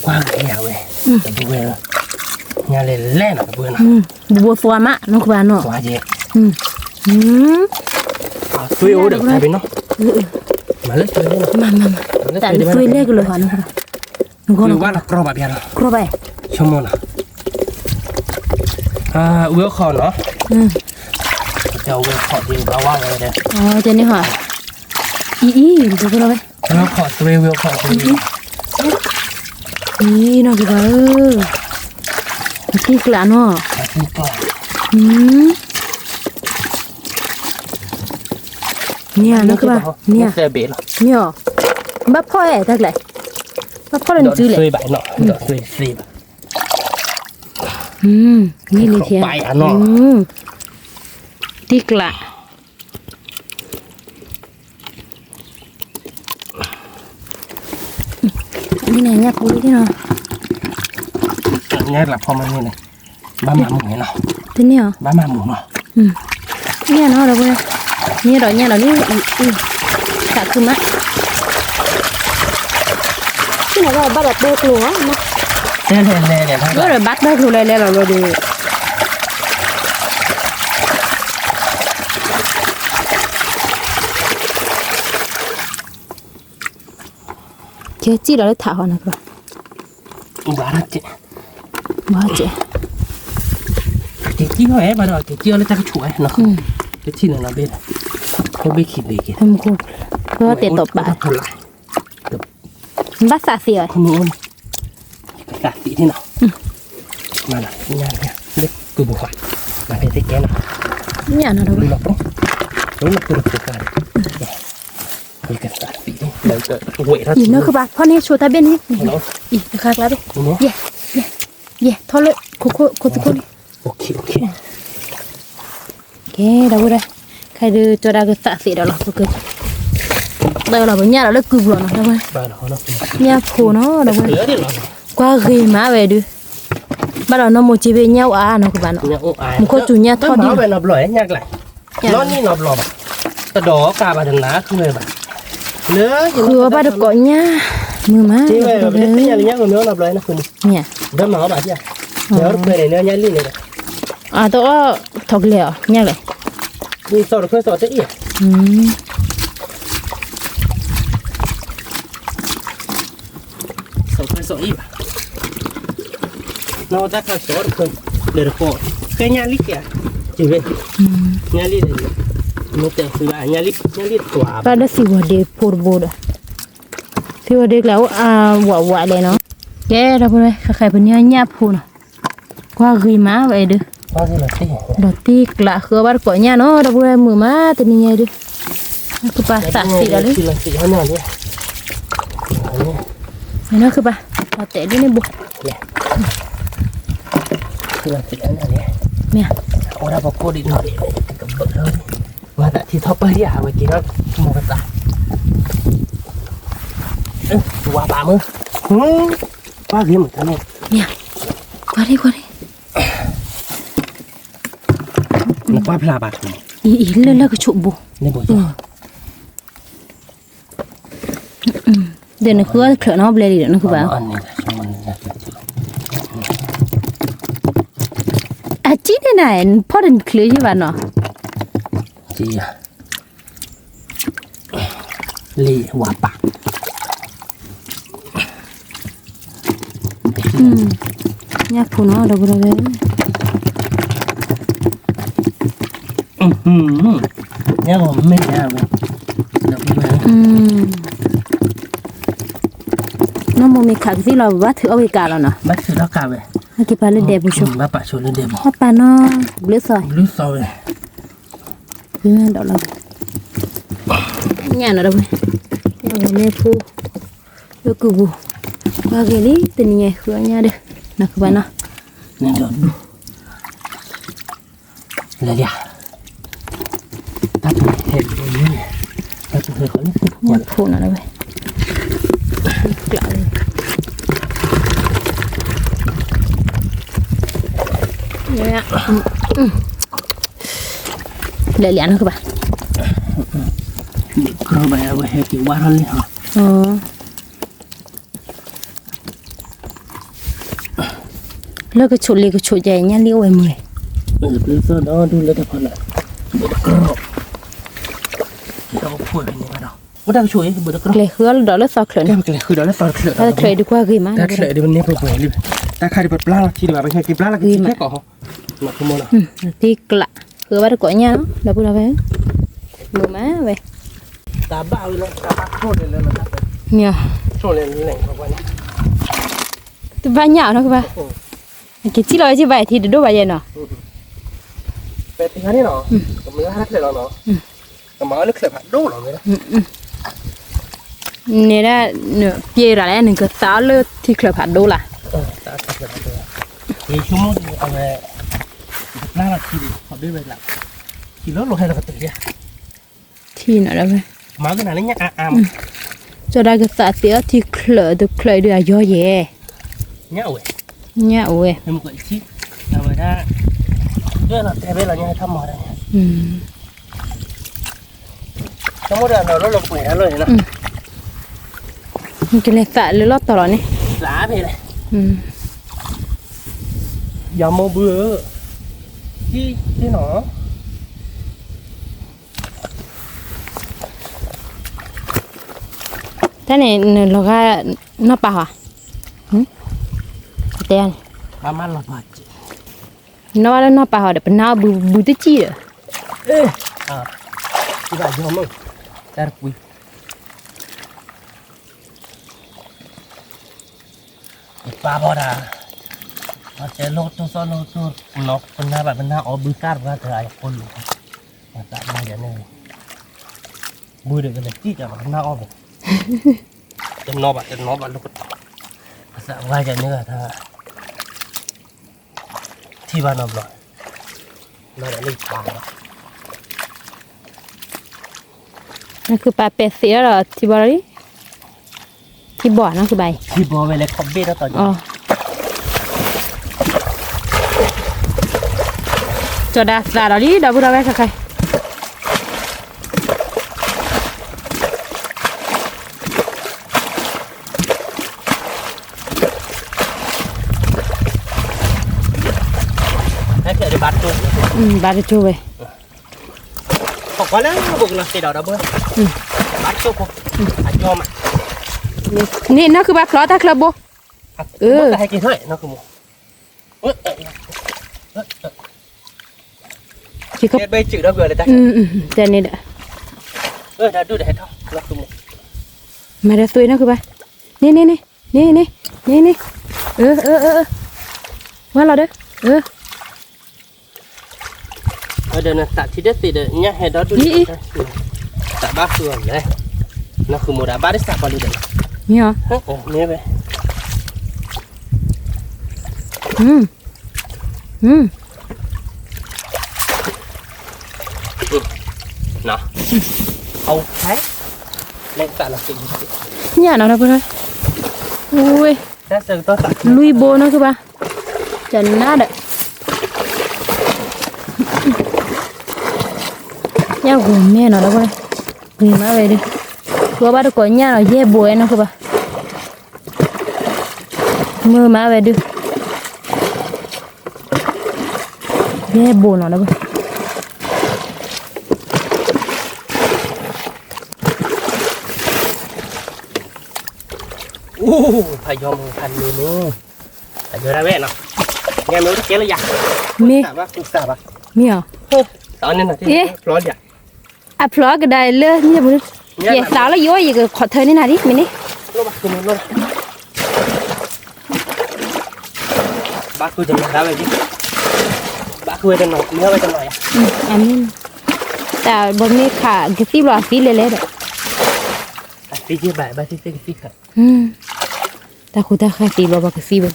ကွၢ်က့ၤယၤဝဲ, ဒီပုၢ်ဝဲၢ်ဧၢ, ညၣ်လဲၣ်လဲၣ်နီၤ ဒီပုၢ်ဝဲၢ်နီၤ, ဘိဘိသွါမး နီၢ်ကဘၣ်နီၤ, သွါယဲ, သွ့အိၣ်ဒီးတၢ်ဖဲနီၤ, မၤလၢသွ့လဲၣ်နီၤ, မၤမၤမၤ, တၢ်သွ့လဲၣ်ကလၢၤဟီနီၤ ဝဲလီၤကြီဘၣ်ဘၣ်, ဆိကမိၣ်နီၤ, ဝဲခီနီၤ, ဝဲခီဒ်ဘၣ်ဝဲဒီး, ကဲန့ၣ်ဟီ, အံၤအံၤ ဒီပုၢ်ဒီဝဲၢ်, ဝဲခီသွ့ ဝဲခီသွ့, အံၤ နီၢ်ကဘၣ်ဧၢ, အတံၢ်ကျးနီၤ, န့ၣ်နီၢ်ကဘၣ်, န့ၣ်, န့ၣ်, ဘၣ်ဖီၣ်အဲၣ်တၢ်ကျဲ, ဘၣ်ဖီၣ်လၢနစုလဲၣ်, န့ၣ်လံဖဲ, တံၢ်ကျး န့ၣ်န့ၣ် ညၣ်ပူၤလံနီၤ, ညၣ်လၢဖီမ့ၢ်န့ၣ်, ဘၣ်မၤမုာ်န့ၣ်နီၤ, တန့ၢ်အီၤ, ဘၣ်မၤမုာ်နီၤ, ညၣ်နီၤဒီပုၢ်ဝဲၢ်, ညၣ်ဒီးညၣ်ဒီးလံ, သးခုမး, သ့ၣ်နၤဘၣ်ဘၣ်ဒီးတၢ်ကျိၤဧါ, လဲၤလဲၤလဲၤလဲၤ ဘၣ်ဒီးဘၣ်တၢ်ကျိၤလဲၤလဲၤလီၤဘျီဒီး ကဲစံၣ်လီၤလၢထးဃီနၤကဘၣ်, ဘၣ်စဲး, ဘၣ်စဲး, ကဲစံၣ်လီၤဝဲဘၣ်ဒီး ကဲစံၣ်လီၤလၢတၢ်ကဆိးဝဲနီၤ, ကထံၣ်န့ၣ်နီၤဘ့ၣ်, ခိၣ်ဘ့ၣ်ခံဘ့ၣ်က့ၤ, ဝဲတဲာ်တီၤပာ် ဘၣ်သးသ့အီၤ, သးသ့န့ၣ်နီၤ, မၤလီၤညါလၢကုၢ်ပူၤဃီ, မၤဖဲသ့ကဲနီၤ, ညၣ်နီၤဒီးဝဲ, လီၤပျီ, လီၤပျီတဖိကါန့ၣ်, ယကသးသ့, ယနီၢ်ခုဘၣ် ဖီၣ်န့ၢ်ဆိတၢ်ဘ့ၣ်န့ၣ်, အံၤတခါကျါဘ့ၣ်, ယဲ, ယဲ, ထီၣ်လၢ, ခိၣ်ခိၣ်ခိၣ်သခိၣ်န့ၣ်, ကဲဒီပုၢ်ဝဲၢ်, ခဲအံၤဒုးကၠီဒၣ်ကသးသ့ဒီးလီၤ, ပကတၢၢ်လီၤပညၣ်ဒီးလၢကုၢ်ပူၤလီၤနီၤ, ညၣ်ဖိနီၤဒီပုၢ်ဝဲၢ်, ကွၢ်ဂ့ၤမးဝဲဒုး, ဘၣ်ဒီးနီၢ်မိၢ်က့ဘ့ၣ်ညၣ်အိၣ်အါနီၤကဘၣ်နီၤ, မူခိၣ်စူၤညၣ်ထီၣ်ဒံး, နီၢ်နီၢ်ဘျီညၣ်ကျါ, နီၢ်နီၢ်ဘျီဘၣ်, တဒီးကးဘၣ်တနၤဃုဝဲဘၣ်, ဃုအီၤဘၣ်တကိးညၢ်, မုာ်မး, ညၣ်, ဒီးမၤအီၤဘၣ်, ညၣ်လံန့ၣ်ဒီး, အတအီၣ်ထီၣ်ကလဲာ်အီၤ, ညၣ်လဲၣ်, စီၤတခွဲစီၤတအံၤ, စီၤခွဲစီၤအံၤဘၣ်, နီၢ်တၢ်ခါစီၤတခွဲ, လဲၤတကိး, ဃဲညၣ်လံက့ၤ, က့ၤဝဲ, ညၣ်လံ, မ့ၢ်တဲဃုဘၣ်, ညၣ်လံတကွၢ်, ဘၣ်ဒီးသံဝီၤဒ့ဖိတဘိဒီး, သံဝီၤဒ့ကျါအိၣ်အဝးဝးလဲၣ်နီၤ, ကဲဒီပုၢ်ဝဲၢ် ဃဲဃဲပန့ၢ်ညၣ်ဖိနီၤ, ကွၢ်ဂ့ၤမးဝဲဒုး, ဒီးတ့ကျးဃုအီၤဘၣ်တကိးညၣ်နီၤ ဒီပုၢ်ဝဲၢ် မုာ်မးတနံၤညါဒုး, ကပာ်သးသ့ဒီးလံ, နီၢ်ခုဘၣ်, ပတဲဒ်န့ၣ်ဘိ, မ့ၢ်, အိၣ်ဒၣ်ပကိၢ်ဒံးနီၤ, မၤသးထံထီၣ်ပၢၢ်လံဧါ အဝဲက့ၤထီၣ်မိၢ်ပသး, ဝါပာ်မုၢ်, ကွၢ်ဂ့ၤမးတၢ်န့ၣ်, ကွၢ်ဒံးကွၢ်ဒံး, နကွၢ်ဖျါဘၣ်, အံၤလၢလၢကဆိးဘိ, ဒီးနဃုအီၣ်တချၢးနီတဘျဲလံဒီး နဃုဘၣ်, အကံၣ်န့ၣ်နၤ ဖီၣ်တချုးယံၢ်ဘၣ်နီၤ, လံဝါပာ်, ညၣ်ဖိနီၤ ဒီပုၢ်ဝဲၢ်, ညၣ်ဂီၤမ့ၢ်ညါဝဲ, နီၢ်မိၢ်မ့ၢ်ခးကသံၣ်လီၤ ဘၣ်ထုးအီၣ်ဝဲကးလီၤနီၤ, ဘၣ်ထုးထီၣ်ကးဝဲ, ဘၣ်က့ၤပာ်လၢဒဲပူၤဆိ, ဘၣ်ပာ်ဆိလၢဒဲပူၤ, ဘၣ်ပာ်နီၤ, ဘျုးသီ, ဘျုးသီဝဲ, ဒီးလီၤ, ညၣ်နီၤဒီပုၢ်ဝဲၢ်, ညၣ်ဂီၤမ့ၢ်ဖိ, လၢကုၢ်ပူၤ, ကွၢ်ဂ့ၤလံ တနံၤညါဃုအီၣ်ညၣ်ဒီး, နီၢ်ခုဘၣ်နီၤ, လဲၤလံ, တၢ်ပူၤဟဲ, တၢ်ပူၤဟဲဃီလၢ, ညၣ်ဖိနီၤဒီပုၢ်ဝဲၢ်, ကျး, လဲၤလံနီၢ်ခုဘၣ်, ဘၣ်ဘၣ်ဝဲဟဲက့ၤဝါထီၣ်လံဟီ, လၢကဆိးလ့ကဆိးကဲ ညၣ်လံအိၣ်ဝဲမုာ်, လၢသီဒီဒူၣ်လၢတၢ်ဖီလာ်, ဘိးတကြီၣ်, ဒီးအိၣ်ဖှိၣ်ဖဲန့ၣ်ဘၣ်ဒီး, အိၣ်တၢ်ကဆိးအံၤ ဘိးတကြီၣ်, ကျဲၤဃုအီၣ်လၢဒီးလၢသီချၢးန့ၣ်, ကျဲၤဃုဒီးလၢသီချၢး, တၢ်ချၢးအံၤဒုးကွၢ်ဂ့ၤမး, တၢ်ချၢးအံၤဒုးပန့ၢ်ပှဲၤပှဲၤလံ, တၢ်ခါဒုးပပျၢ်လီၤထံဒံးဘၣ် ပဟဲက့ၤပျၢ်လီၤက့ၤထံခဲကီၢ်ဟီ, တံကျး, ဃုဘၣ်တကိးညၣ်နီၤ ဒီပုၢ်ဒီဝဲၢ်, မုာ်မးဝဲ, တၢ်ဘၣ်ဝဲလၢတၢ်ဘၣ်ခိၣ်န့ၣ်လၢလီၤတၢ်ပှဲၤ, မ့ၢ်, တဘၣ်ညၣ်အီၤနီၢ်ခုဘၣ်, က့ၤထံၣ်လီၤဝဲက့ၤဘၣ်ထံတဒိၣ်ဘၣ်ယဲနီၤ, ပတဲန့ၣ်နီၤ, ကမၤလၢချၢးလီၤနီၤ, ကမၤအီၤလၢချၢးဖးဒိၣ်လီၤဝဲ, န့ၣ်ဒၣ်, ပျဲရၤလဲၣ် နကသးအီၤလၢထံချၢးဖးဒိၣ်လၢ်, ယဆိကမိၣ်ဒ်အဝဲ, ကပျၢ်လီၤထံဒံး ခီဘ့ၣ်ဝဲလၢ, ထံလီၤလီၤဟဲလီၤကတၢၢ်ယါ, ထံနီၤဒၣ်ဝဲ, မၤကနၤလၢညၣ်အါအါမး, ကၠီဒၣ်ကသးသ့အီၤထံချၢးတချၢးအံၤဒုးအယီယဲ, ညၣ်အိၣ်ဝဲ, ညၣ်အိၣ်ဝဲ, အဝဲဒၣ်, ဒွဲၣ်လီၤတဲဘဲလီၤညါထီၣ်မၤဒၣ်, အ ကမၤလီၤပှဲၤလီၤန့ၣ်လီၤ. ကလဲၤသးလၢလီၢ်တီၤလီၤန့ၣ်. သးဖဲလဲၣ်. ယမိၢ်ဘုဧၢ, ထံၣ်နီၤ. တၢ်န့ၣ် နလီၤဂာ်နီၢ်ပၤ ဟီ, တဲန့ၣ်, နီၢ်ဘၣ်လၢနီၢ်ပၤ ဟီဒီး ပနၢ်အီၣ်ဘုဘုတစံၣ်ဒီး, တၢ်တကွံ ပာ်ဘီဒၣ်, ပတဲလိၣ်တိၢ်သီၣ်လိၣ်တိၢ်, ပနီၢ်ပနၢ်ဘၣ်ပနၢ်အီၣ်ဘုတၢ်တဂၤတဂၤအံၤ ကိးလိာ်, သးဘၣ်ယၤန့ၣ်, ဘုဒီးကလဲၤစံၣ်တၢ်ဘၣ်ပနၢ်အီၣ်ဘၣ်, တနီၤဘၣ်တနီၤဘၣ်လိၣ်ကတီၢ်, ပသးဘၣ်ယၤန့ၣ်တၢ် ထံၣ်ဘၣ်နီတဘျီ, လီၤဒီးလၢပာ်လီၤ, နဃုပာ်ပဲာ်သ့ၣ်ဒီးထံဘီလီၤလံ, ထံဘီနီၢ်ဃုဘၣ်အံၤ, ထံဘီဝဲလဲၤခီၣ်ဘ့ၣ်တၢ်တီၤ, ကၠီၤဒၣ်သးဒီးလံ ဒီပုၢ်ဒီဝဲၢ်ခဲခါ ဘၣ်တကၠိဝဲ, န့ၣ်နီၢ်ဃုဘၣ်ဖျီတၢ်ချၢဘိ, တဲန့ၣ်ဒီး, မၤဒီးသွံၣ်နီၢ်ဃုဘၣ်, န့ၣ်န့ၣ်န့ၣ်န့ၣ်, ဝဲလီၤဒီး, ဒီးနသးထံၣ်တသ့ဒီး ညၣ်ဟဲဒီဒူၣ်န့ၣ်, သးဘၣ်ဃုအီၤလဲၣ်, နီၢ်ဃုမိၢ်ဒီးဘၣ်တစးပီလံဒီး, မ့ၢ်ဝဲ, ညၣ်နီၤဒီပုၢ်ဒီဝဲၢ်, လွံၢ်ဘိနီၢ်ဃုဘၣ်, တနါဒီး, ညၣ်ဂူၤမဲနီၤဒီပုၢ်ဒီဝဲၢ်, ဂ့ၤမးဝဲဒုး, ဃုအီၣ်ဘၣ်တကိးညၣ်နီၤ ယဲၢ်ဘိဝဲနီၢ်ဃုဘၣ်, မုာ်မးဝဲဒုး ယဲၢ်ဘိနီၤဒီး, ဖးယီၤမုၢ်ဖးန့ၣ်မုၢ်, ဖးယီၤဒၣ်ဝဲနီၤ, ညၣ်မ့ၢ်အိၣ်တကဲလၢယၤ, မ့ၢ်, မ့ၢ်အီၤ, အဖျီကဒါလၢမ့ၢ်ပူၤ, ယသးလၢယအိၣ်ယကခီၣ်ထၢန့ၢ်နၤဒ်မ့ၢ်န့ၣ်, ဘၣ်ဃုတနီၤဒၣ်ဝဲ, ဘၣ်ဃုဝဲတနီၤ မ့ၢ်ဝဲတနီၤယၤ, အမ့ၢ်, တၢ်ဘီမ့ၢ်ခးကသံၣ်ဘျီအသံလဲၤလဲၤဒီး, အသံကဘၣ်ဘၣ်သံသ့ကသံၣ်ခး, တၢ်ဃူတၢ်ဃါသံဘျီဘၣ်ကသံၣ်ဝဲက့ၤ,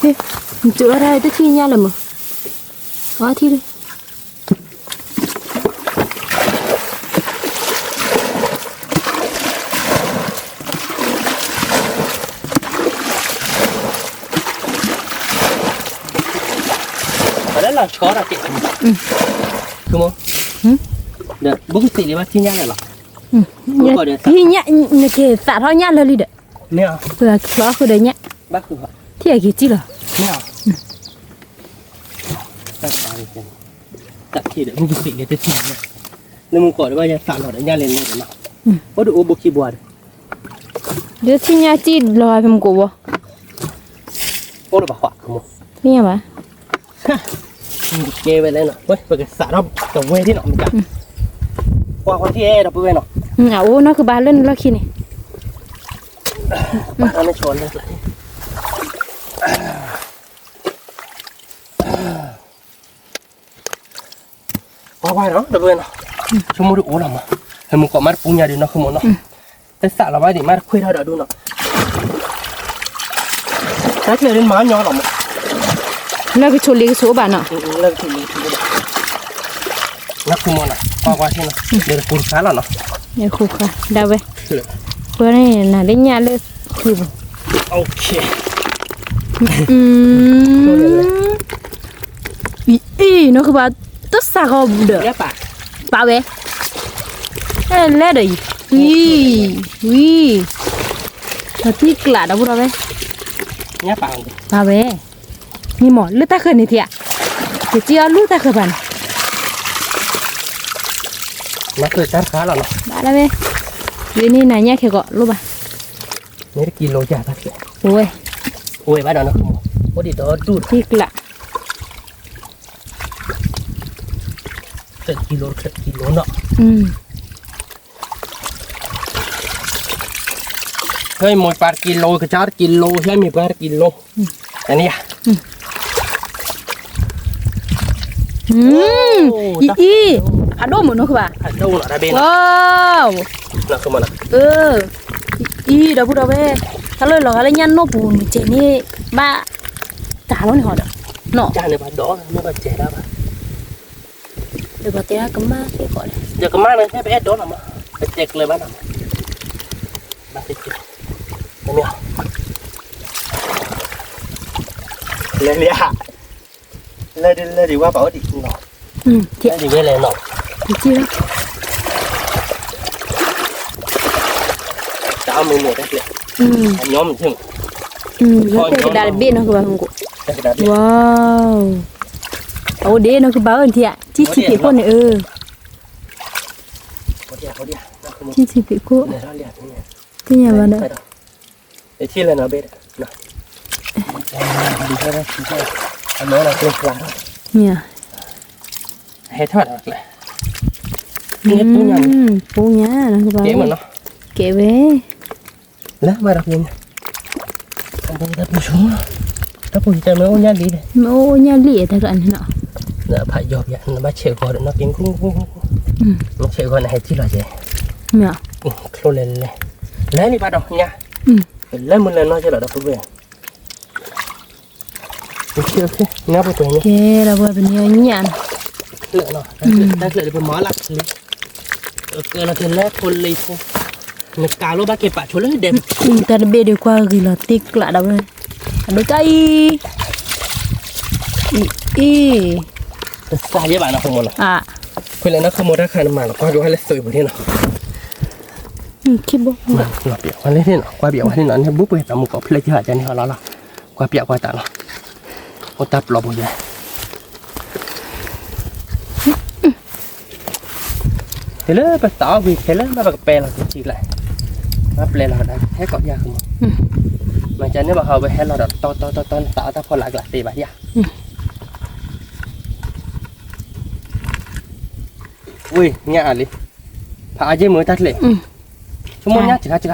နကၠိးလီၤတၢ်တထံၣ်ညၣ်လၢမး, အထံၣ်လၢ လၢလီၤဆီဒၣ်က့ၤ, ဘုကသ့ၣ်လံဘၣ်ထံၣ်ညၣ်လၢလီၤ, ထံၣ်ညၣ်, နက့ၤသးထီၣ်ညၣ်လၢလံဒီး, ဖျီဃုာ်ဒီးညၣ်, ထံၣ်အက့ၤစံၣ်လီၤ, တၢ်ထံၣ်ဒီး ဘုကသ့ၣ်လံတထံၣ်ညၣ်, လၢမူကီၢ်ဒီးဘၣ်ယသးလီၤဒီးညၣ်လဲၤလဲၤဒီးလီၤ, အိၣ်ဒီးအိၣ်ဘိခံဘိဒီး, ဒီးထံၣ်ညၣ်စံၣ်လီၤဖဲမူကီၢ်ဘၣ်, အိၣ်ဒီးဘၣ်ဃး, ထံၣ်ညၣ်ဘၣ် ကဲဝဲလဲၣ်နီၤ, ပကစးထီၣ်တဝဲဒ်နီၤ, ကွၢ်ကွၢ်ထံၣ်အဲၣ်ဒီးပုၢ်ဝဲၢ်နီၤ, အအိၣ်နီၢ်ကဘၣ်လၢနလီၢ်ခံန့ၣ်, ဘၣ်ထီၣ်န့ၣ်ဆီလၢကျါန့ၣ် ကွၢ်ကွၢ်နီၤ ဒီပုၢ်ဝဲၢ်နီၤ, ဆိကမိၣ်တအိၣ်လီၤမး, ဟဲမူကီၢ်မးတပူၤညါဒီးနီၤ ဃုမိၢ်နီၤ, တစးလီၤဘၣ်ဒံးမးတခွဲထီၣ်ဒီးဒိၣ်နီၤ, တၢ်ကျဲၤဒ်မးညီလီၤမး, လၢကဆိးလ့ကဆိးဘၣ်နီၤ, လၢကဆိးလ့ကဆိးဘၣ်, နီၤ ဃုမိၢ်နီၤ ကွၢ်ကွၢ်ထံၣ်နီၤ, ဒီးတပူၤတခါလီၤနီၤ, ဃုခါဒၣ်ဝဲ, ပှၤန့ၣ်နၤလၢညၣ်လၢခံပူၤ, အံၤ နီၢ်ကဘၣ် တစးဂီၤဒီး ပာ်ဝဲ, တ လဲၤဒီးအံၤ, ဝံၤ, ဝံၤ, ဒီးထံကျးဒီပုၢ်ဒီဝဲၢ်, ပာ်ဝဲ, မ့ၢ်မး လၢတၢ်ဃၢၤန့ၣ်ထံၣ်ဧါ, ကစံၣ်အီၤလူၤတၢ်ဃၢၤဘၣ်န့ၣ်, ဘၣ်လၢဝဲ, ဝဲန့ၣ်နၤညါခဲကီးလိၣ်ဘၣ်, အိၣ်ဝဲ, အိၣ်ဝဲဘၣ်ဒီး, အိၣ်ဒံးဒီဒူၣ်, ထံကျး တကံလိ, တကံလိနီၤ, ဟဲမ့ၢ်ပှၤတကံလိ, ကစၢ်တကံလိ, ဟဲမ့ၢ်ပှၤတကံလိ, တန့ၣ်ယၤ, အံၤ, အဒိၣ်မုၢ်နီၤကဘၣ်, အဒိၣ်နီၤ, အံၤ, ဒီပုၢ်ဒီဝဲၢ်, တၢ်လၢလီၤဂာ်လၢညၣ်နိၣ်ပူၤန့ၣ် ကဲန့ၣ်, ဘၣ်, တၢ်လီၤန့ၣ်ဟီဒီး, နီၤ, ကမၣ်, ပအဲၣ်ဒိးလီၤမး, ပတဲကျၢၤဘၣ်လီၤ, ဘၣ်သ့ၣ်သ့ၣ်, လဲၤလံဧါ, လဲၤဒ်လဲၤဒ်ဝါပာ်ဝဲဒ်နီၤ, ဒ်ဝဲလဲၣ်နီၤ, တၢ်အမုၢ်န့ၣ်တၢ်ကျဲ, အညီမုၢ်ထံၣ်, တၢ်ကဒါတဘ့ၣ်နီၤကဘၣ်, ဝါ, အအိၣ်ဒ့နီၤကဘၣ်အၢထံၣ်ဧါ, ထံဆံးဖံးခိၣ်န့ၣ်အၢ ထံဆံးဖံးခိၣ်, သ့ၣ်ညါဘၣ်ဒီး, မ့ၢ်, ဟဲထီၣ်ဒီးကျဲ, ပူညါ, ကဲဝဲ, လၢမၤဒီးဖဲညါ, တၢ်ပူၤဆိ, တၢ်ပူၤယတဲမ့ၢ်အိၣ်ညၣ်လံ, မ့ၢ်အိၣ်ညၣ်လံတၢ်ကျးန့ၣ်နီၤ, ဖးယီၤပယီၤ နဘၣ်ဆဲးဂီၤဒီးနီၣ်က့, နဆဲးဂီၤန့ၣ် ဟဲထံၣ်လီၤကဲ, ချိၣ်လဲၤလဲၤ, လဲၤန့ၣ်ဘၣ်ဒီးညါ, လဲၤမုၢ်လဲၤနီၢ်ကဲလီၤဒီးပုၢ်ဝဲၢ် ကဲ, ဒီပုၢ်ဝဲၢ်ပန့ၢ်ညၣ်န့ၣ်, တၢ်ချၢးဒီးပမၤလၢချ့, ကလီၤကလဲၤဖိလံၤဖိ, နကးလိဘၣ်က့ၤပာ်ဆိလၢဒဲး, တၢ်တဘ့ၣ်ဒုးကွၢ်ဂ့ၤလီၤတ့ကျးဒီးဝဲ, အဒိတၢ်အံၤ, အံၤ, တသးယဲဘၣ်နီၢ်ခိမိၢ်နီၤ, ဖဲလဲၣ်နီၢ်ခိမိၢ်တၢ်ခါနမၤလီၤ ကွၢ်က့ၤဝဲလၢသုးပူၤန့ၣ်နီၤ, ကွၢ်ပျးဝဲလံနီၤ, ကွၢ်ပျးဝဲလံနီၤ, န့ၣ်ဘူးပှဲၤသးမုၢ်ကီးဖျဲၣ်ကဟးကန့ၣ်ဟီလီၤလီၤ, ကွၢ်ပျးကွၢ်တၢ်လီၤ, အိၣ်တၢ်ပျီပူၤယဲ တုၤလၢပသးအီၣ်ဝံၤခဲလၢာ် ဘၣ်ပကပဲလီၤက့ၤထံကျါ, ဘၣ်ပျဲလီၤကဒါဟဲကိးယၤကမီၤ, မ့ၢ်ကန့ၣ်ဘၣ်ဟီဝဲဟဲလီၤဒီးတီတီတီတီ နသးအီၣ်တၢ်ဖီလာ်ကျါသ့ဘၣ်ယၤ, ဝ့ၢ်ညါအါလံ, ဖးအါယ့ၢ်မ့ၢ်တၢ်ချၢး, ဆိကမိၣ်ညၣ်စှၤစှၤဒီး,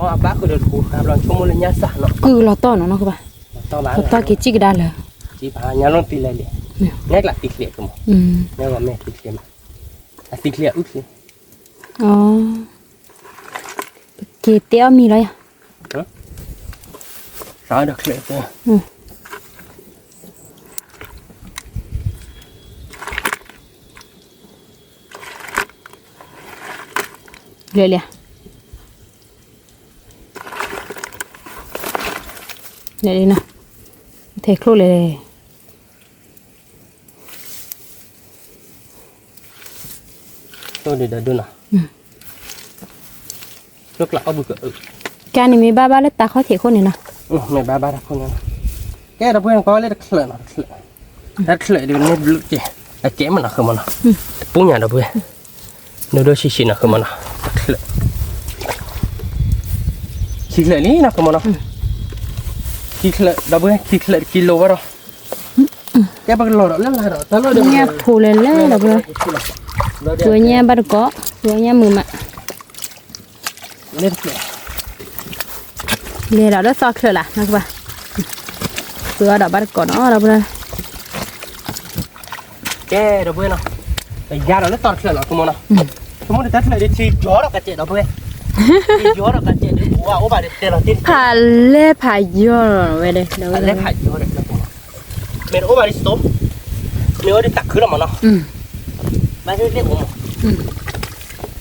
အဘၣ်ဃုာ်ဒီးတကူဃါဘျီ ဆိကမိၣ်လၢညၣ်စှၤနီၤ, ကုၢ်လီၤတီၢ်နီၤနီၢ်ကဘၣ်, လီၤတီၢ်ဘၣ်, လီၤတီၢ်က့ၤစံၣ်ကဒါလၢ, စံၣ်ဖးညါလီၤသံလဲၣ်လံ, နဲကျးသံချ့ကမီၤ, နဲဂီၤမဲာ်သံချ့မး, အသံချ့အအုၣ်ချ့, က့ၤတဲအီၣ်မံၤလီၤယၤ, စးဒီးချၢးဖိ လဲၤလံ, လဲၤလံနီၤ, ထဲချိၣ်လဲၤ, ဒိၣ်ဒိၣ်ဒိၣ်ဒိၣ်နီၤ, ကျိကျးအီၣ်ဘုကအု, ကန့ၣ်မ့ၢ်ဘၣ်ဘၣ်လၢတၢ်ခီၣ်ထံးခိၣ်န့ၣ်နီၤ, မ့ၢ်ဘၣ်ဘၣ်တၢ်ခိၣ်န့ၣ်နီၤ, ကဲဒီပုၢ်ဝဲၢ်နကွၢ်လၢတချၢးနီၤ, တချၢး, တချၢးဒ်န့ၣ်ဘျုးကဲ, အကဲမ့ၢ်နီၤ ဃုမီၤနီၤ, တပူညါဒီပုၢ်ဝဲၢ်, ဒိၣ်ဒိၣ်ဆံးဆံးနီၤ ဃုမီၤနီၤ, တချၢး ခံချၢးလံနီၤ ဃုမီၤနီၤ, ခံချၢး ဒီပုၢ်ဝဲၢ် ခံချၢးတကံလိဘၣ်ဒီး, ကဲပကလီၤဒီးလၢလၢ်ဒီး တၢ်လီၢ်ဒီး ညၣ်ဖိလဲၤလဲၤဒီပုၢ်ဝဲၢ်, သူညၣ်ဘၣ်တကိး, သူညၣ်မုာ်မး, လဲၤဒီးလၢသီချၢးလၢ်နီၤ ကဘၣ်, သူအီၤဒီးဘၣ်တကိးနီၤ ဒီပုၢ်ဝဲၢ် ကဲ ဒီပုၢ်ဝဲၢ်နီၤ, ပယါဒီးလၢသီတချၢးလီၤ ဆိကမိၣ်နီၤ, ဆိကမိၣ်ဒီးတၢ်ချၢးဒ်ထံယီၤဒီးကစဲး ဒီပုၢ်ဝဲၢ်, ထံယီၤဒီးကစဲးဒ် အိၣ်ဘၣ်အိၣ်ဘၣ်ဒီးတဲလီၤတ့ၢ် ဖးလဲၢ်ဖးယီၤဝဲဒၣ်, ဖးလဲၢ်ဖးယီၤဒီး မ့ၢ်တအိၣ်ဘၣ်ဒ်သိး, မ့ၢ်အိၣ်ဒ်တၢ်ခုလီၤမးနီၤ, ဘၣ်သ့ၣ်သ့ၣ်အိၣ်မး,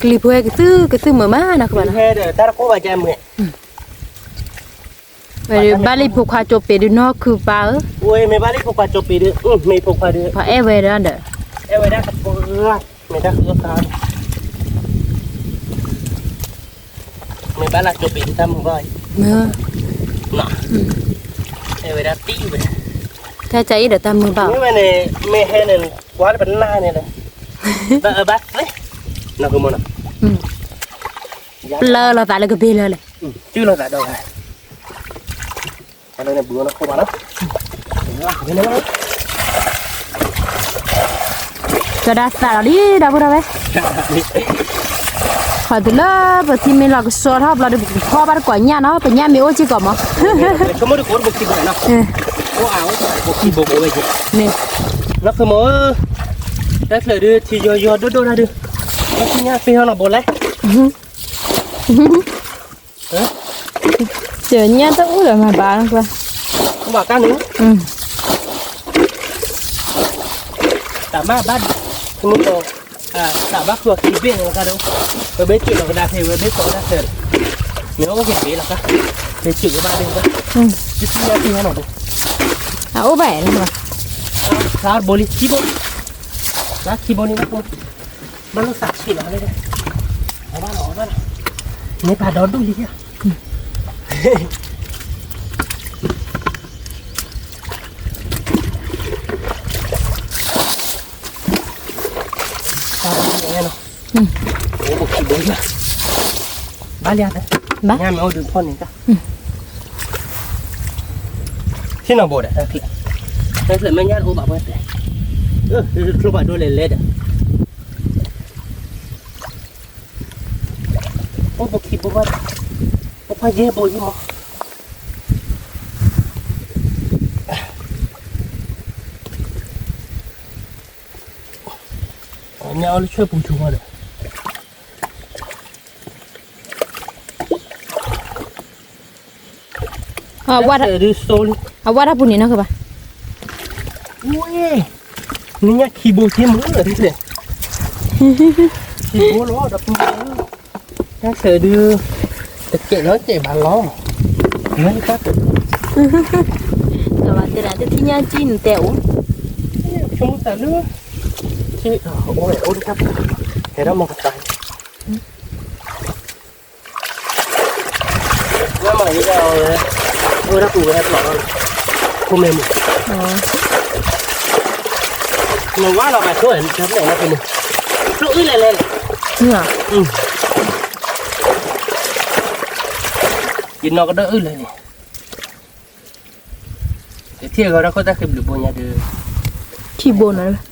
ကလံၤဖိဟဲကသုၣ်ကသုၣ်မုာ်မးနီၤ ကဘၣ်, ဟဲဒီးတၢ်တကိးဘၣ်ကဲမုာ် ဘၣ်လံဖိခွါကၠိပ့ၤဒုးနီၢ်ခုပၢ်ဧၢ, မ့ၢ်ဘၣ်လံဖိခွါကၠိပ့ၤဒုး, မ့ၢ်ဖိခွါဒုး, ပှၤအဲၣ်ဝဲဒၣ်ဒီး, အဲၣ်ဝဲဒၣ်တပှၢ်, မ့ၢ်တၢ်ဃုအီၣ်သးအီၤ, မ့ၢ်ဘၣ်လၢကၠိပ့ၤဒ်တၢ်မုာ်ဘၣ်အံၤ, အဲၣ်ဝဲဒၣ်တံၢ်ဝဲ, တၢ်ကၢအံၤဒီးတၢ်မုာ်ဘၣ်အီၤ, မ့ၢ်ဝဲန့ၣ် မ့ၢ်ဟဲန့ၣ် ကွၢ်တပနၢ်န့ၣ်ဒီး, ဘၣ်အၢဘၣ်သ့, နီၢ်ဃုမိၢ်နီၤ, ပျၢ်လီၤသးလၢကဘ့ၣ်လၢလဲၣ်, စုၣ်လီၤသးဒီးဂၤ လၢန့ၣ်ဘုးအီၤနီၢ်ခိၣ်ဘၣ်လီၤ, ကၠီဒၣ်သးလီၤလံ ဒီပုၢ်ဒီဝဲၢ်, ခီတုၤလၢပထံမ့ၢ်လီၤကဆှီထီၣ်ဘျီဒီး ပကဖီၣ်ဘၣ်တကိးညၣ်နီၤ, ပညၣ်မ့ၢ်အိၣ်စ့ၢ်ကီးမး, ဆိကမိၣ်တကိးတဘိခံဘိနီၤ, အိၣ်အါအိၣ်တကိးခံဘိဘိဝဲက့ၤ, နီၢ်ဃုမိၢ်ဧၢ, တၢ်ချၢးဒုးထံယီၤယီၤဒိၣ်ဒိၣ်တၢ်ဒုး, ပညၣ်ပ့ၤဟီနီၤဘိလဲၣ် တညၣ်တအိၣ်ဒီးမၤဘၣ်လီၤကွၢ်, အိၣ်ဘၣ်ကါန့ၣ်, တၢ်မၤဘၣ်, မုၢ်ကီး, တၢ်ဘၣ်ဃုအီၤခံဘ့ၣ်န့ၣ်လီၤကါဒီး, ဝဲဘ့ၣ်စၢၤလီၤကဒါဖဲဝဲဘ့ၣ်ကိးဒၣ်စၢၤဒီး, မ့ၢ်အိၣ်က့ၤဘ့ၣ်လီၤကါ, ဖဲစၢၤကဘၣ်ဒ့ၣ်ကါ, တထံၣ်ညါထံၣ်ဟီနီၤဘိ, အအိၣ်ဘၣ်, ဖျါဘိလံခံဘိ, ဖျါခံဘိန့ၣ်ဘၣ်ကိး, ဘၣ်လိာ်သးဆံးလီၤလၢ, အဘၣ်လီၤအဘၣ်လီၤ, မ့ၢ်ပာ်ဒီဒူၣ်လံဧါ ဘၣ်လံ, ညၣ်မ့ၢ်အိၣ်ဒုးဖီၣ်န့ၣ်တၢ်, ထံၣ်နီၤဘိဒီး, တၢ်ချၢးမ့ၢ်ညၣ်တအိၣ်ဘၣ်ဝဲတဲ, ချိၣ်ဘၣ်ဒိလဲၤလဲၤဒီး, အိၣ်ဘိခံဘိဘၣ်, အိၣ်ဖးယဲၢ်ဘိယဲၢ်မး ညၣ်အီၣ်လၢဆွဲပူၤထူဝါဒီး, အဝဲတၢ်ပူၤန့ၣ်နီၢ်ကဘၣ်, ဝဲ, နညၣ်ခံဘိက့မုၢ်, ခံဘိလီၤဒီပုၢ်ဝဲၢ်, တၢ်ဆၢဒုး, တကဲးလီၤကဲးဘၣ်လီၤ, နတၢ်, ကဘၣ်တဲဒၣ်တထံၣ်ညၣ်ကံၣ်နတဲအိၣ်, ဆိကမိၣ်သးလၢ, အိၣ်ဝဲအိၣ်တၢ်, ဟဲထီၣ်မၤကသး မ့ၢ်မၤယံၤဒၣ်ဝဲ, အိၣ်ဒၣ်ပူၤဝဲဟဲဖျိးလီၤ, ခိၣ်မဲမုၢ်, နဝါလီၤဘၣ်ဆိၣ်ဝဲတၢ်ဖျဲၣ်လၢခိၣ်မဲ, ကျိၣ်အုၣ်လဲၤလဲၤ, ယနီၢ်ကဒၢအုၣ်လဲၤန့ၣ် တထံၣ်အဂီၢ်တၢ်ခိၣ်တၢ်ဃ့ဘျုးဘိညါဒီး, ခံဘိနီၤ,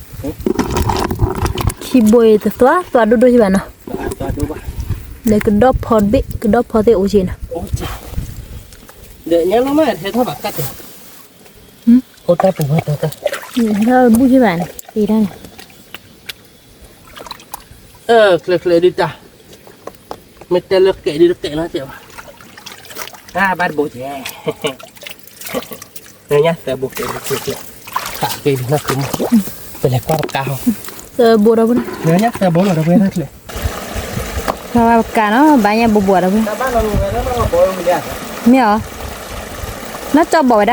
ခံဘိအံၤတသွါသွါဒိၣ်ဒိၣ်ယဘၣ်နီၤ, လဲၤကဒီၣ်ဖီတဘ့ၣ် ကဒီၣ်ဖီသ့ၣ်အိၣ်က့နီၤ, ဒီးညါလီၤမးဟဲထီၣ်ဘၣ်ကတၢၢ်, အိၣ်တၢ်ပူၤဝဲတၢ်တၢ်, ဟဲထီၣ်ဘူၣ်ယဘၣ်န့ၣ် သ့တၢ်န့ၣ် အၢ ချၢးချၢးဒုးတၢ်, မ့ၢ်တဲလၢကဲးဒုးတကဲးနီတစဲးဘၣ်, အါဘၣ်တဘိကဲ, နညါသၢဘိကဲးဒုးချၢးချၢး, သးက့ၤဒုးနီၢ်ခိမး, ပလဲၤကွၢ်ပကါဟီ, သၢဘိဒီပုၢ်, နညါသၢဘိလီၤဒီပုၢ်တၢ်ချၢး ပကါနီၤ ဘၣ်ညါဘိဘိဒီပုၢ်, မ့ၢ်အီၤ, နီၢ်ကၠီဘ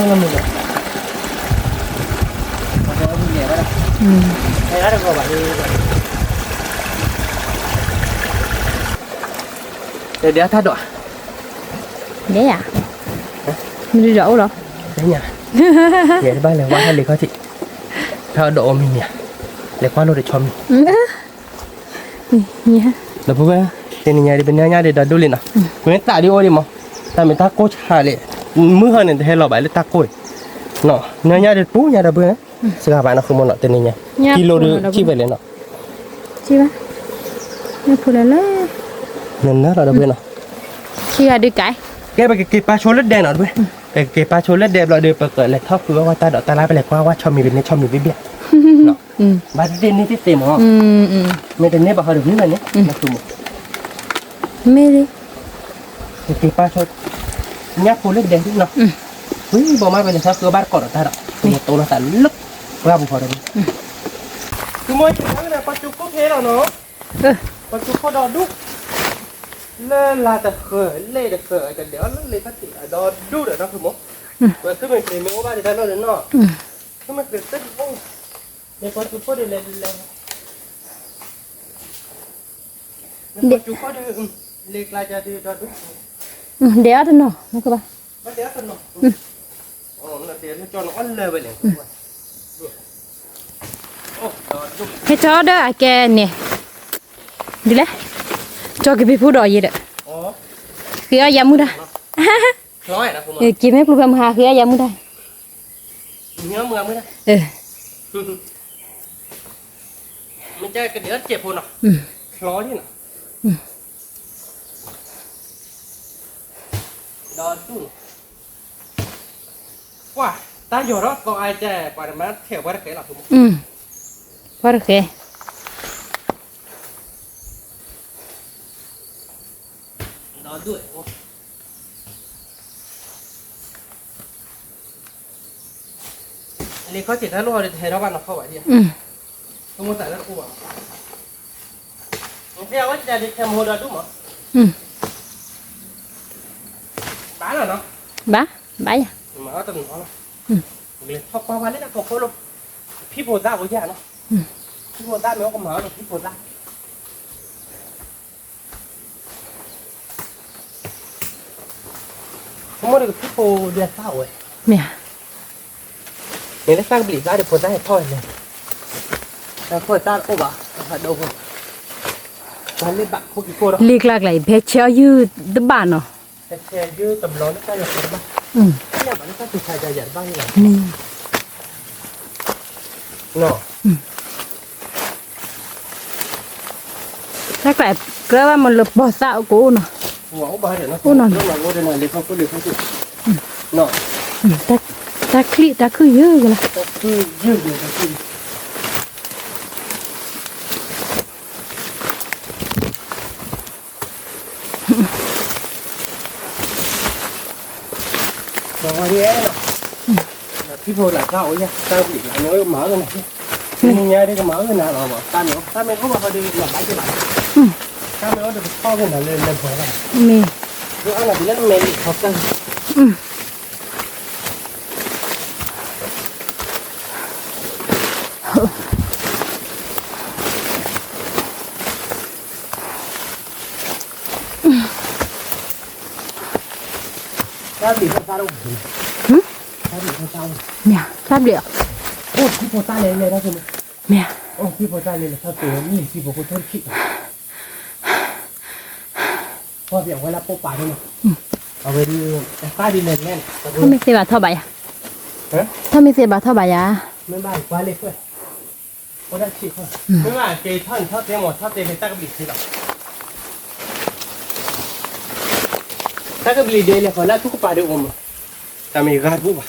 ီၣ်ဝဲဒၣ်ဟီကါ ဒီးတၢ်ဒိး, ယၤ, မ့ၢ်ဒုးဒီးအိၣ်လီၤ, ယၤ, ယဲတဘၣ်လဲၤဝါထီၣ်လံခီၣ်ထံး, တၢ်ဒိးအီၤမံၤမံၤဧါ, လဲၤကွၢ်လိာ်တဆီမံၤ ဒီပုၢ်ဝဲၢ်, တနံၤညါဒ်ပနၢ်ညါဒ်ဒီဒူၣ်လံနီၤ, ပမ့ၢ်သးဒ်အိၣ်ဒံးမး, တၢ်မ့ၢ်တၢ်ကိၢ်ဆါလံ, မုၢ်ဟီန့ၣ် တဟဲလီၤဘၣ်လၢတၢ်ကိၢ်, နၢ်ညါဒ်ပူၤညါဒီပုၢ်ဝဲၢ်, စှၤဘၣ်နီၢ်ခိမးနီၤ တနံၤညါ, ကံလိဒုး ထံၣ်ဝဲလဲၣ်နီၤ, နနၢ်လီၤဒီပုၢ်ဝဲၢ်နီၤ, ကဲပကက့ၤပာ်ဆိလၢဒဲနီၤဒီပုၢ်ဝဲၢ်, ပကက့ၤပာ်ဆိလၢဒဲဘျီဒီး ပကလဲၤထီၣ်ဃုအီၣ်ဝဲတၢ်ဒီးတၢ်လၢပလဲၤကွၢ်ဝဲဆီမံၤပန့ၢ်ဆီမံၤဘ့ၣ်ဘ့ၣ် ဘၣ်သ့ၣ်သ့ၣ်န့ၣ်သ့ၣ်သ့ၣ်မး, မ့ၢ်တန့ၢ်ဘၣ်ဃီဒီးမ့ၢ်ဘၣ်န့ၣ်, မ့ၢ်, ကက့ၤပာ်ဆိ, ညၣ်ဖိလၢဒဲနီၤ, ဝံၤဘီမးပလဲၤထီၣ်ဃုအီၣ်ဘၣ်တကိးဒီးတၢ်ဒီး, ပကတိၤလီၤသးလၢ, ပှၢ်ပူၤဃီဒီး, သုမိၢ်ယၤန့ၣ် ပှၤကၠိခိၣ်ဖဲလီၤနီၤ, ပှၤကၠိခိၣ်ဒီဒူၣ် လၢလါတဃၢၤ လဲၣ်တဃၢၤ ကဒဲးအီၤလၢလ့ခီၣ်ထံး အဒီဒူၣ်ဒီးနီၢ်ဖုမး, ဝဲသုမ့ၢ်ကြ့ၤမ့ၢ်အိၣ်ဘၣ်ဒံးတၢ်လီၢ်ဒီးနီၢ်, သုမ့ၢ်ကြ့ၤတၢ်အိၣ်, မ့ၢ်ပှၤစူၤခိၣ်ဒ်လဲၣ်လဲၣ်, မ့ၢ်ပှၤစူၤခိၣ်ဒ်, လ့ကျါကဒ်ဒီဒူၣ်, ဒဲးအီၤတနီၤ နကဘၣ်, ဘၣ်ဒဲးအီၤတနီၤ, နတဲလၢကၠီနအီၣ်လၢဝဲလဲၣ်, ဟဲကၠီဒီးအကဲန့ၣ်, ဒ်လဲၣ်, ကၠီကဘံဖူဒီးယဲဒီး, ဃ့အီၣ်ယၤမုၢ်တၢ်, က့ၤမ့ၢ်ပျူၤဖဲမဟါဃ့အီၣ်ယၤမုၢ်တၢ်, မ့ၢ်ကဲကဒဲးအီၤတစဲးဖိနီၤ, ချီလံနီၤ, ဒီးဒူၣ်နီၤ, ပှၤတၢ်ယီၤထီၣ်သီအါကဲ ပှၤတမၤထဲးပှၤတဃဲလီၤ, ပှၤတဃဲ ဒီးဒူၣ် လ့ခီၣ်ထံးတၢ်လိၣ်အီၤဒီးတဟဲထီၣ်ဘၣ်နီၢ်ဖီဘၣ်ဒံး, ဆိကမိၣ်သးလၢတအိၣ်ဘၣ်, မ့ၢ်ဝဲဒၣ်ဒ်ခဲမဟိဒီးဒူၣ်မး, ဘၣ်လီၤနီၤ, ဘၣ်, ဘၣ်ယၤ, မၤအီၣ်တနီၤလီၤ, ပကလဲၤထီၣ်ကွၢ်ဝဲလၢတၢ်ကီၢ်ခိၣ်လိၤ, ဖံဖိသၣ်အိၣ်ယၤနီၤ, ဖံဖိသၣ်မ့ၢ်အိၣ်ကမၤအီၣ်ဒီးဖံဖိသၣ် ဆိကမိၣ်ဒီးကဖံဖိဒီးသၣ်ဝဲ, မ့ၢ်ဧါ, မ့ၢ်လၢသၣ်ကဘျံးသၣ်ဒီးဖိသၣ်ဟဲထီၣ်ဝဲလဲၣ်, တၢ်ခိၣ်သၣ်တအိၣ်ဘၣ်, တၢ်ဖးဒိၣ်ဖိ, တၢ်လၢဘၣ်ခိၣ်က့ၤခိၣ်ဒီး လံာ်ကျါကျါအံၤ ဖဲဆဲးအီၣ်ယုၢ်တဘၣ်နီၤ, ဖဲဆဲးယုၢ်တဘျီလၢတၢ်ယီၤတဘၣ်, လၢဘၣ်လၢတၢ်သူၣ်ဆါယၤယၤတဘၣ်လၢ်, မ့ၢ် တၢ်ကျါ ကြၢးဘၣ်မၤလၢပီၤသၣ်အကိၣ်နီၤ, အိၣ်နီၤ, တၢ်ချံၣ်တၢ်ခုၣ်ယုၢ်ကလါ, ဖံဖိလၢတၢ်အိၣ်ယၤ တၢ်ဘျံးလၢမ့ၢ်အိၣ်ကမၤအီၣ်ကနၤ, မ့ၢ်ညါဒ်ကမၤအီၣ်ကနၤလီၤ, တၢ်မ့ၢ်အိၣ်ဘၣ်ဃီဒီးလီၤဘၣ်က့ၤဘၣ်, တၢ်မ့ၢ်အိၣ်ဒီးကထီၣ်ကနၤလၢလဲၤဘှီဘၣ်, မ့ၢ်, ဒ်အီၣ်နၤဒ်လၢမဲာ်လံာ်ခီကၢ် တၢ်ဘျံးတၢ်သၣ်တအိၣ်, တၢ်ဘျံးတၢ်သၣ်အိၣ်, မ့ၢ်, တၢ်ဘျံး, အိၣ်ဖံဖိသၣ်လဲၤလဲၤတၢ်ဖိ, မ့ၢ်, အိၣ်ဖံဖိသၣ်လဲၤလဲၤထီၣ်တ့ၢ်လံဖံဖိခိၣ်ထိၣ်တခံး, ပှၤပျဲဝဲလၢပိာ်ပာ်န့ၣ်, အဝဲဒ်, တၢ်သၣ်ဒ်လဲၤလဲၤန့ၣ်, ထီၣ်မ့ၢ်သ့ဘၣ်ထီၣ်ဘၣ်ယၤ, ထီၣ်မ့ၢ်သ့ဘၣ်ထီၣ်ဘၣ်ယၤ, မ့ၢ်ဘၣ်ကွၢ်လၢခွဲး အိၣ်ဒၣ်ဆံးခိၣ်, မ့ၢ်ဘၣ်က့ၤထီၣ်န့ၣ်ထီၣ်သ့မး ထီၣ်သ့ဖဲတၢ်ကဘျံးဆံးလီၤ, တၢ်ကဘျံးဒ်လဲၤဃီၤလၢအထူကပၤဒ်အိၣ်မး, တၢ်မ့ၢ်ဂၤတဘူၣ်ဘၣ်,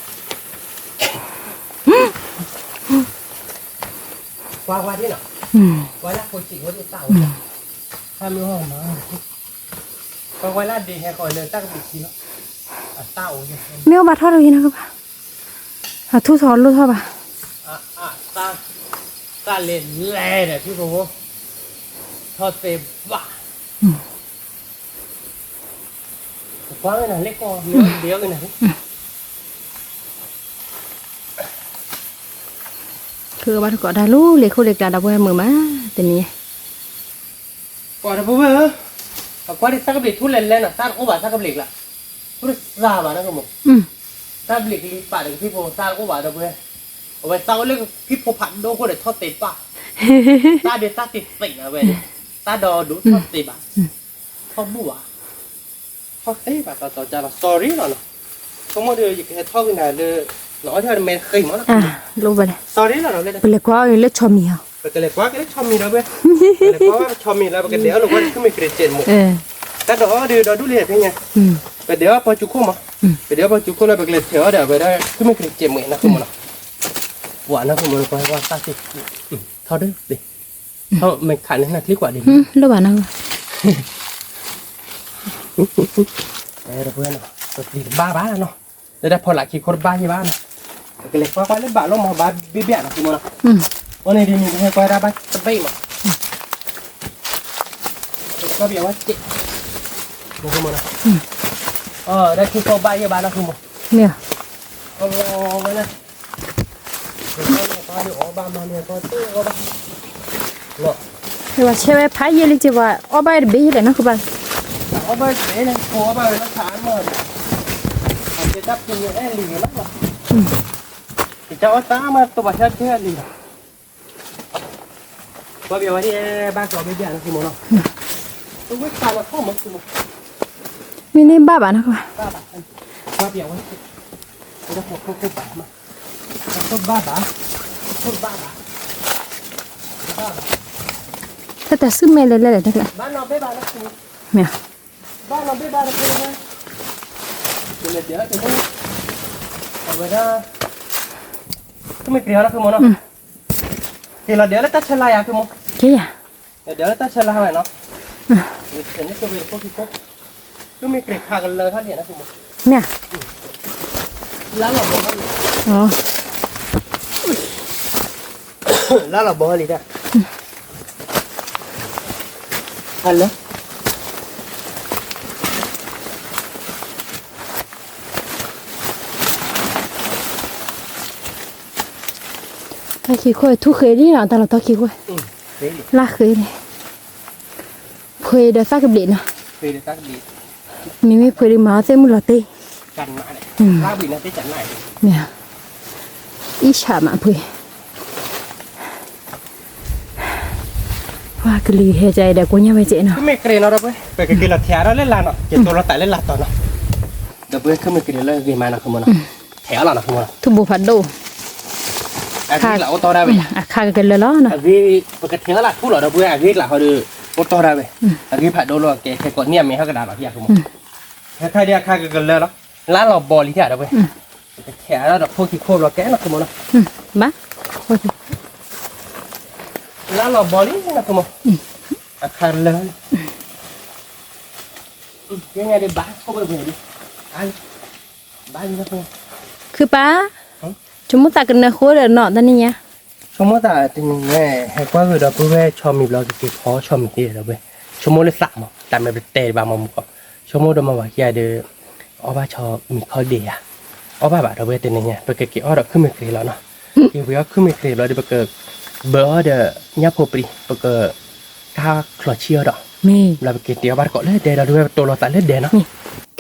ကွၢ်ကွၢ်ဒ်နီၤ, ကွၢ်လၢဖိဆံးဝဲဒ်တၢ်အိၣ်, တၢ်မ့ၢ်အိၣ်မး, ကွၢ်ကွၢ်လၢဒ်ဟဲဃီၤလၢတၢ်ကဘျံးဆံးလီၤ, အတၢ်အိၣ်, မ့ၢ်အိၣ်ဘၣ်ထီၣ်တဂ့ၤနီၤကဘၣ်, အထူၣ်ထီၣ်လိၣ်ထီၣ်ဘၣ် တၢ်လဲၤလဲၤဒီးဖံဖိဖိ, ထီၣ်သ့ဘၣ်, ကွၢ်ဝဲနၤလၢကီၢ်မ့ၢ်ဒ်အီၣ်ကနၤ, ကဘၣ်တကိးတၢ်လူလ့ၤခိၣ်လ့ၤကျါဒီပုၢ်ဝဲၢ်မုာ်မး, တနံၤ ကိးဒီပုၢ်ဝဲၢ်ဧၢ, အကွၢ်ဒ်တၢ်ကဘျံးထူၣ်လဲၤလဲၤနီၤ တၢ်တအိၣ်ဘၣ်တၢ်ကဘျံးကျါ, ထူၣ်တသးဘၣ်နီၤကမိၢ်, တၢ်ဘျံးကလံၤပာ်ဒီးကဖံဖိတၢ်တအိၣ်ဘၣ်ဒီပုၢ်ဝဲၢ်, အဝဲတၢ်အိၣ်လၢကဖံဖိဖးဒိၣ်ခိၣ်ဒီးထီၣ်သ့ဘၣ်, တၢ်ဒ်တၢ်သ့သ့နီၤဝဲ, တၢ်ဒီးဒိၣ်ထီၣ်သ့ဘၣ်, ထီၣ်ဘူၣ်ဘၣ် ထီၣ်သ့ဘၣ်တၢ်တီၤကၢ်လီၤ sorry လီၤနီၤ, ဆိကမိၣ်ဒီးယကဟဲထီၣ်က့ၤနၤလၢ, နအီၣ်ထီၣ်ဒီးမဲာ်ဃ့မးနီၤ, sorry လီၤနီၤ, ပလဲၤကွၢ်အီၤလၢဆီမံၤဟီ, ပကလဲၤကွၢ်က့ၤလၢဆီမံၤဒီပုၢ်ဝဲၢ်, ပလဲၤကွၢ်ဆီမံၤလၢပကဒဲးအီၣ်လိာ်ကွၢ်ဒီး သုမ့ၢ်ကြ့ၤစဲးတမုာ်, တၢ်ဒီးအီၣ်ဒီးဒီဒူၣ်လံဖဲညါ, ပဒဲးအီၣ်ပှၤစူၤခိၣ်မး, ပဒဲးအီၣ်ပှၤစူၤခိၣ်လၢပကလဲၤထဲးအီၣ်ဒီးအဝဲဒၣ် သုမ့ၢ်ကြ့ၤစဲးတမုာ်နီၤကမိၢ်နီၤ, ပှၤနီၤကမိၢ်နီၤ ပှၤဝဲသၣ်သ့ၣ်, ထီၣ်ဒၢ, ထီၣ်မ့ၢ်ခးန့ၣ်နချံကွၢ်ဒ်, လိၣ်ဘၣ်နီၤ, ပပျံၤတဘၣ်ဘၣ်နီၤ, လၢတၢ်ဖီလာ်ခံခိၣ်တဘၣ်ယဘၣ်နီၤ, ပကလဲၤကွၢ်ကွၢ်လၢဘၣ်လိၣ်မး ဘၣ်ဘ့ၣ်ဘ့ၣ်နီၤကမိၢ်နီၤ, အီၤန့ၣ်ဒ်န့ၣ် ပဟဲကွၢ်တၢ်ဘၣ်တဘ့ၣ်မး, ပကကွၢ်ပယီၤဝဲတ့ၢ်, မ့ၢ်, အီၣ်, ဒီးခံခိၣ်ဘၣ်ယဲၢ်ဘၣ်နီၤ မ့ၢ်, အီၣ်ဝဲလၢ, ဝဲဆဲဝဲဖးယဲၢ်လံက့ၤဘၣ် အီၣ်ဘၣ်တဘ့ၣ်ယဲၢ်ဒီးနီၤ ဃုဘၣ်, အီၣ်ဘၣ်တဘ့ၣ်န့ၣ် ဖိအီၣ်ဘၣ်ဝဲလၢဖးအမီၢ်ဒီး, အကဲတၢ်ဖုန့ၣ်အဲၣ်လံၤလီၤ, ကတၢ်အီၣ်တၢ်မၤတဘၣ်ဆၢထဲအလံၤလီၤ. ပှၤပျဲဝဲဒ်ဘၣ်ကီဘ့ၣ်ဘၣ်နီၤ သုမိၢ်နီၤ, တဝ့ၢ်ခါလီၤထီၣ်မးသုမိၢ်, မ့ၢ်န့ၢ်ဘၣ်ဘၣ်နီၤ, ဘၣ်ဘၣ်, ပှၤပျဲဝဲ, ခိၣ်ဘၣ်မး, ခိၣ်ဘၣ်ဘၣ်, ခိၣ်ဘၣ်ဘၣ်, တၢ်တၢ်ဆူၣ်မဲာ်လဲၤလဲၤလဲၤတကျါ, မ့ၢ်, ဘၣ်နီၤဘ့ၣ်ဘၣ်တကျါ, အဝဲဒၣ်, တမ့ၢ်ကြ့ၤဟီလီၤသုမိၢ်နီၤ, က့ၤလီၤဒဲးလၢတၢ်ဆၢလါယၤသုမိၢ်, က့ၤယၤ, ဒဲးလၢတၢ်ဆၢလါဝဲနီၤ, သုမ့ၢ်ကြ့ၤခါကလၢထီၣ်လံနီၤသုမိၢ်, မ့ၢ်, လါလီၤဘီလံ, လါလီၤဘီလံတၢ်, ဟါလၢ တၢ်ခံခိၣ်ထူၣ်ဃ့လံနီၤ တၢ်လီၤတၢ်ခံခိၣ်, လါဃ့န့ၣ်, ဖှ့ဒီးသၣ်ကဘျံးနီၤ, မ့မ့ၢ်ဖှ့ဒုးမၤအီၣ်သ့ၣ်မုၢ်လီၤတ့ၢ်, မ့ၢ်, အံၣ်ဆၣ်မးဖှ့ ပှၤကလုာ်ဟဲကၠီဒီးကိညၢ်ဝဲကဲနီၤ, မ့ၢ်ကြ့ၤနီၤဒီပုၢ်ဝဲၢ် ပကက့ၤလီၤထဲးဒီးလၢလာ်နီၤ ကတိၤလီၤသးလၢလာ်တီၤနီၤ, ဒီပုၢ်ဝဲၢ် ခုမ့ၢ်ကြ့ၤလၢဂ့ၤမးနီၤ ထဲးအီၣ်လီၤနီၤ ထူၣ်ဘိဖးဒိၣ်, အဂ့ၢ်ကျးအိၣ်တီၢ်ဒၣ်ဝဲ, အခါကကလၢာ်လီၤ, ပကထဲးအီၣ်လၢထူၣ်လီၤဒီပုၢ်ဝဲၢ် အဂ့ၢ်ကျးဟီဒီး အိၣ်တီၢ်ဒၣ်ဝဲ, အဂ့ၢ်ဖးဒိၣ်လီၤ ကဲခဲကိးနံၣ်အမဲာ်ဟီၣ်ကဒါလီၤ အခါဒီးအခါကကလၢာ်လီၤ, လါလီၤဘီလံဒီပုၢ်ဝဲၢ်, ပကထဲးအီၣ်ဒီးဖိခံခိၣ်ဘျီကဲနီၤ ခုမိၢ်နီၤ, ဘၣ်, လါလီၤဘီလံနီၤ ခုမိၢ်, အခါလၢာ်, ကဲညါဒံးဘၣ် ခိၣ်ဘၣ်ဝဲဒံး, ခုပၢ်, ဆိကမိၣ်သးကနၢၤဃိဒီးနီၤ တနံၤညါ, ဆိကမိၣ်သးတနံၤညါ ဟဲကွၢ်ဂ့ၤဒီပုၢ်ဝဲၢ် ဆီမံၤဘျီ ကက့ၤဖီဆီမံၤသ့ဒီပုၢ်ဝဲၢ်, ဆိကမိၣ်လၢသးမး တၢ်မ့ၢ်ပတဲဘၣ်မးမူကီး, ဆိကမိၣ်ဒီးမၤဝဲခံဂၤဒီး, အီၣ်ဘၣ်ဆီမံၤခီဒ့ဧါ, အီၣ်ဘၣ်ဘၣ်ဒီပုၢ်ဝဲၢ် တနံၤညါ ပကက့ၤအီၣ်ဒီးခုမ့ၢ်ကြ့ၤလီၤနီၤ, က့ၤဝံၤအီၣ်ခုမ့ၢ်ကြ့ၤဘျီဒီး ပက, ဘၢအီၣ်ဒီး, ညၣ်ဖိပြံ ပက, တၢ်ချီဆံၣ်အီၣ်ဒီး, ဘျီပက့ၤတ့အီၣ်ဘၣ်တကိးလၢဒဲဒီပုၢ်ဝဲၢ် ပတိၤလီၤသးလၢဒဲနီၤ,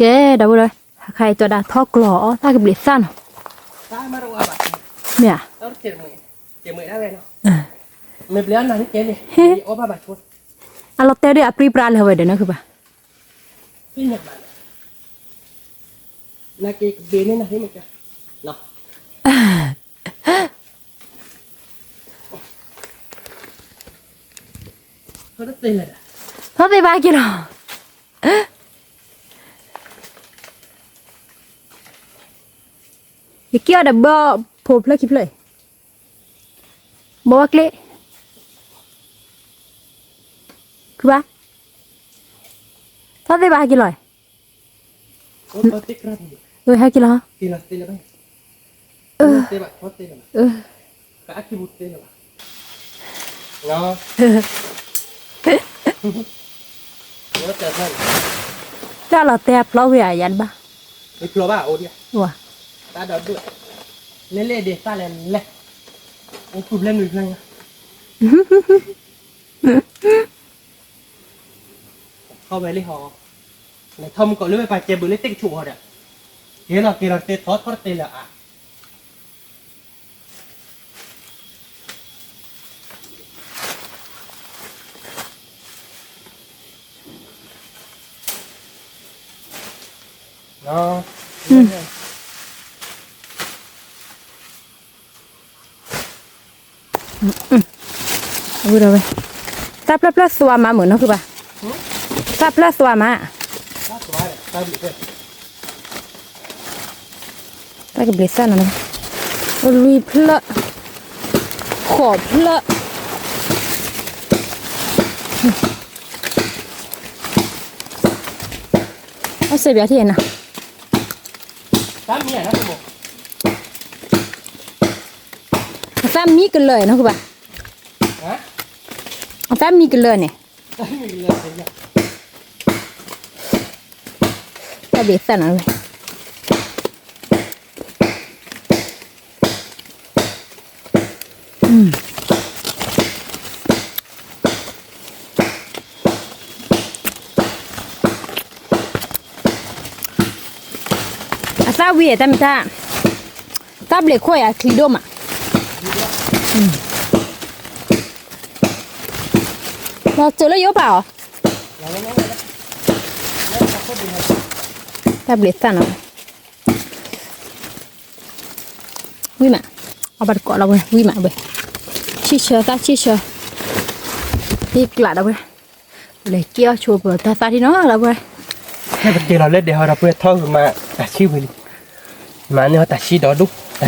ကဲဒီပုၢ်ဝဲၢ်, ဟးခါအံၤတီဒါထီကျီၤအီၣ်သၣ်ကဘျံးသၣ်နီၤ, မ့ၢ်ဧါ, အလီၤတဲာ်ဒီးအပြံပြါလၢၤဝဲဒီးနီၤ ခုပၢ်, ထီၣ်သ့ၣ်ဘၣ်က့ၤလီၤ, ယက့ၤအီၣ်ဒီးဘၢဖိဖျၢၣ်ခံဖျၢၣ်အံၤ, ဘၢဝဲကျ့, ခုပၢ်, ထီၣ်သ့ၣ်ဘၣ်ဟဲက့ၤလီၤ, ဟဲက့ၤလီၤ, တၢ်လီၤတဲအဖျီဝံၤဧါ ယၤတဘၣ်, လဲၤလဲၤဒ်သၣ်လဲၤလဲၤ, အိၣ်ဖုဘျဲၣ်နုာ်ဖျၢၣ်ညါ, ထီၣ်ဝဲလံဟီ, လဲၤထီၣ်မူကီးလၢဝဲပာ်ကဲဘုးလၢတ့ၢ်ကဆိးအီၤဒီး, က့ၤလီၤက့ၤလီၤတဲထီထီတတဲလၢၤအါ ဝဲ, တၢ်ဖျၢၣ်ဖျၢၣ်သွါမးမုာ်နီၤခုဘၣ်, တၢ်ဖျၢၣ်သွါမး, တၢ်ကဘျံးသၣ်နီၤ, လွံၢ်ဖျၢၣ်, ဃိးဖျၢၣ်, အစဲးဘၣ်ထံၣ်နၤ, အသၣ်မံကလၢာ်နီၤခုဘၣ်, အသၣ်မံကလၢာ်န့ၣ်, သၣ်မံကလၢာ်, သၣ်မံကလၢာ်, ဘ့ၣ်သၣ်နီၤဝဲ အသၣ်ဝံၤတၢ်မ့ၢ်တၢ်, တၢ်ဘျုးခိၣ်ယၤချံဒိၣ်မး, လီၤစိၤလၢယအိၣ်ပာ်အီၤ, တၢ်ဘျုးသၣ်နီၤ, ဝံၣ်မး, အဘၣ်တကိးလီၤဝဲ ဝံၣ်မးဝဲ, ဆံၣ်ဆၢသၣ်ဆံၣ်ဆၢ, ဟ့ၣ်ကျးဒီးဝဲ, လဲၤက့ၤအီၣ်ဆိပၢၤတၢ်သၣ်ထံနီၤဒီးဝဲ, ဟဲပက့ၤလီၤလၢဒဲးဟီဒီးပှဲၤထီၣ်ဂုာ်မးတၢ်ဆံၣ်ဝံၤလံ, မၤန့ၢ်ဟီတၢ်ဆံၣ်ဒီဒူၣ်, န့ၢ်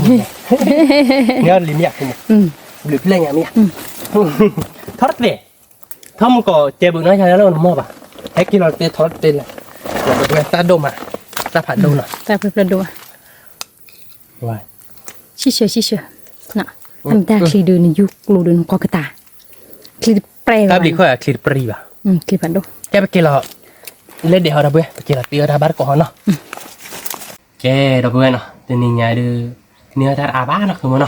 အီၤလံမ့ၢ်ဧါ, ဘျုးဖျဲၣ်ညါမ့ၢ်ဧါ, ထီၣ်တသ့, ထီၣ်မူကီးကဲဘုးနီၢ်ယၤလၢနမီၢ်ဘၣ်, ဟဲက့ၤလီၤတသ့ထီၣ်တသ့လဲၣ်, ဒီးပှဲၤသၣ်ဒိၣ်မး, သၣ်ဖးဒိၣ်နီၤ, သၣ်ဖးဒိၣ်, ဆံၣ်ဆၢဆံၣ်ဆၢ, တၢ်မ့ၢ်တၢ်ချံဒုးနယူကျိၤဒုးနကီၢ်ကတၢၢ်, ချံတပြဲၢ်ဘၣ်, ချံတပြဲၢ်ဘၣ်, ချံဖးဒိၣ်, ကဲပက့ၤလီၤ, လၢဒဲးဟီဒီးပှဲၤ ပက့ၤလီၤတ့အီၣ်တၢ်ဘၣ်တကိးဟီနီၤ, ကဲဒီးပှဲၤနီၤ တနံၤညါဒုး, န့ၢ်အီၣ်တၢ်တအါဘၣ်နီၤ ဃုမီၤနီၤ,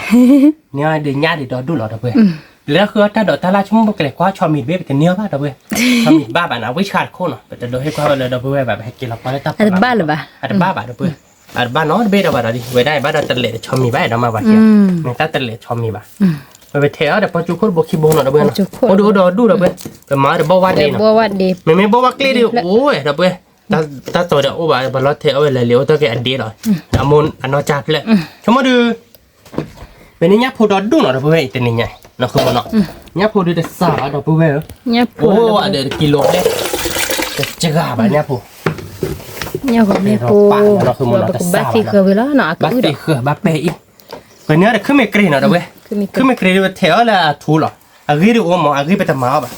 န့ၢ်အီၣ်ဒုးညၣ်ဒုးဒီဒူၣ်လီၤဒီးပှဲၤ, ပလဲၤလၢဃုအီၣ်တၢ်ဒိးတၢ်လၢဆိကမိၣ်ပကလဲၤကွၢ်ဆီမံၤတဘ့ၣ် ပတန့ၢ်အီၣ်ဘၣ်ဒီးပှဲၤ, ဆီမံၤတဘၣ်ဘၣ်နီၤ ဝံၣ်ဆှါတခိၣ်နီၤ ပတဒိးဟ့ၣ်ကွၢ်ဝဲလၢဒီးပှဲၤဘၣ် ပဟဲက့ၤလီၤကွၢ်လၢတၢ်ဖီလာ်ဘၣ်, အတဘၣ်ဘၣ်ဒီးပှဲၤ, အတဘၣ်နီတဘ့ၣ်ဒီးဘၣ်ဒီးဒ် ဝဲဒၣ်အံၤဘၣ်ဒီးတလဲၤတဆီမံၤဘၣ်ဒီးမၤဝဲက့ၤ, မ့ၢ်တၢ်တလဲၤဆီမံၤဘၣ်, ပဝဲထဲးအီၣ်ဒီးပီၣ်ကၠူခိၣ်တဘိခံဘိနီၤဒီးပှဲၤနီၤ, အိၣ်ဒုးအိၣ်ဒီးဒူၣ်ဒီးပှဲၤ, ပမၤအီၣ်ဒီးဘီဝါဒ့နီၤ, မ့မ့ၢ်ဘီဝါကျ့ဒုးအိၣ်ဝဲဒီးပှဲၤ, တၢ်တိၤဒီးအိၣ်ဘၣ် ပလီၤထဲးအီၣ်ဝဲလၢာ်လံာ်အိၣ်တ့ၢ်က့ၤအဒ့လီၤ, အမိၢ်အနီၢ်ကၢ်ဖျၢၣ်, ဆိကမိၣ်ဒုး မ့ၢ်န့ၢ်ညၣ်ဖိဒီဒူၣ်နီၤဒီးပဝဲအံၤတနံၤညါ, နီၤဃုမီၤနီၤ, ညၣ်ဖိဒုးတစှၤဘၣ်ဒီးပဝဲဧၢ, အိၣ်အဒၢးတကံလိၤဖျဲၣ်, တစှၤဘၣ်ညၣ်ဖိ, ပၢၤပၢၤနီၤဃုမီၤနီၤ တစှၤဘၣ်နီၤ, ဘၣ်သ့ဃၢၤဘၣ်ပဲာ်အံၤ, ပန့ၢ်အီၣ်ဒီးခုမ့ၢ်ကြ့ၤနီၤဒီးပဝဲ, ခုမ့ၢ်ကြ့ၤဒုးပထဲးအီၣ်လၢအထူလီၤ, အဂ့ၢ်ဒုးအိၣ်မး အဂ့ၢ်ပတမၤအီၣ်ဘၣ်,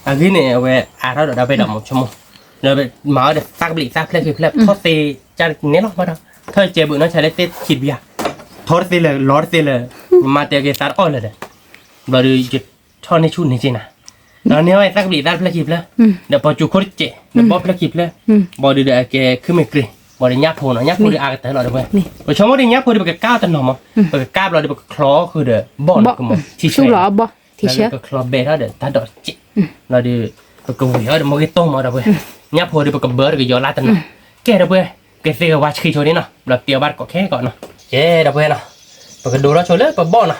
အဂ့ၢ်န့ၣ်အဝဲအါထီၣ်ဒီးဒီးပဝဲဒီးမ့ၢ်ဆိကမိၣ်, ဒီးမၤအီၣ်ဒီးသၣ်ကဘျံးသၣ်ဖျၢၣ်ခံဖျၢၣ် ထီၣ်သ့ကၢ်န့ၣ်လီၤ, ထီၣ်ကဲဘုးနီၢ်ဆါလၢသ့ၣ်ခံတဘံၣ်ဧါ, ထီတသ့လၢၤ လီတသ့လၢၤ, ယမါတဲက့ၤသးတအီၣ်လၢၤဒီး, ဘျီဒုးယထီၣ်န့ၢ်ဆူၣ်န့ၢ်က့ၤနၤ, ဒီးန့ၢ်ဝဲသၣ်ကဘျံးသၣ်ဖျၢၣ်ခံဖျၢၣ်, ဒီးပီၣ်ကၠူခိၣ်တစဲး ဒီးဘီဖျၢၣ်ခံဖျၢၣ်, ဘီဒုးဒီးအကဲခုမ့ၢ်ကြ့ၤ, ဘီဒုးညၣ်ဖိနီၤ ညၣ်ဖိဒုးအါကတၢၢ်လီၤဒီးပဝဲ, ပဆိကမိၣ်ဒုးညၣ်ဖိဒုးပကကၢ်အီၣ်တနီၤမး, ပကကၢ်ဘျီဒုးပကချီဃုာ်ဒီးဘီၣ်နီၤ ကမီၤ ထံဆၢ ဘီၣ်, လၢပကချီဘဲထီၣ်ဒီးတၢ်ဒိးစဲး, လီၤဒုး, ပကဝံၤအီၣ်ဒီးမ့ၢ်ဂ့ၤတိၢ်မးဒီးပဝဲ, ညၣ်ဖိဒုးပကဘၢတကယီၤလါတနီၤ, ကဲဒီးပဝဲ, ကသ့ၣ်ဂ့ၤဝါဆှံဆိဒ်နီၤ ဘျီတ့အီၣ်ဘၣ်တကိးခဲကိးနီၤ, ကဲဒီးပဝဲနီၤ, ပကဒိးထီၣ်ဆိလၢပဘီၣ်နီၤ,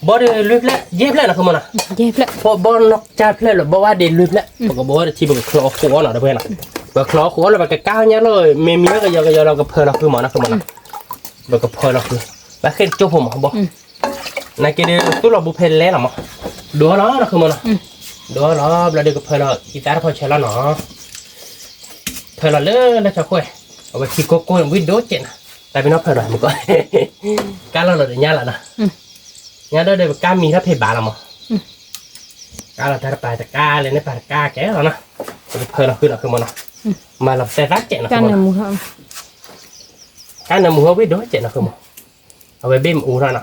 ဘီၣ်ဒုးလွံၢ်ဖျၢၣ် ယဲၢ်ဖျၢၣ်နီၤ ဃုမီၤနီၤ, ဖိဘီၣ်နီၢ်ကၢ်ဖျၢၣ်လၢဘီၣ်ဝါဒ့လွံၢ်ဖျၢၣ် ပကဘိးဝဲတထံ ပကချီအီၣ်ဃုာ်အီၣ်နီၤဒီးပဝဲနီၤ, ပကချီအီၣ်ဃုာ်အီၣ်လၢပကကၢ်ညါလီၤ, မ့ၢ်မံလၢကယီကယီလီၤ ကဖၢလီၤဃုမီၤနီၤ ဃုမီၤနီၤ, ပကဖၢလီၤဃု, ဘၣ်ဃ့ၢ်တကၠိၢ်ဖိမးဘီၣ် နာ်က့ဒုးသူၣ်လီၤဘူးဖဲလဲၣ်လီၤမး, ဒိးလီၤနီၤ ဃုမီၤနီၤ, ဒိးလီၤ ဘျီဒုးကဖၢလီၤ အံသၣ်တဖီဆဲးလီၤနီၤ, ဖၢလီၤလၢလၢဆီခိၣ်, အဝဲခံကိၢ်ကိၢ်ဝံၣ်ဒိၣ်စဲးနီၤ, တၢ်ပ့ၤနီၣ်ဖၢလီၤမုၢ်ကီၢ်, ကၢ်လီၤလီၤဒီးညၣ်လီၤနီၤ, ညၣ်ဒီးဒုးပကၢ်မံထီၣ်ဖဲဘၣ်လီၤမး, ကၢ်လီၤတၢ်တပၤတကၢ်လဲၣ်န့ၣ်ပၤတကၢ်ကဲလီၤနီၤ, ပကဖၢလီၤဃုနီၤ ဃုမီၤနီၤ, မၤလီၤပသဲသၣ်စဲးနီၤ ဃုမီၤနီၤ, ကၢ်နၢမူဟီၣ်ဝံၣ်ဒိၣ်စဲးနီၤ ဃုမီၤ, အဝဲဘ့ၣ်မအူထီၣ်နီၤ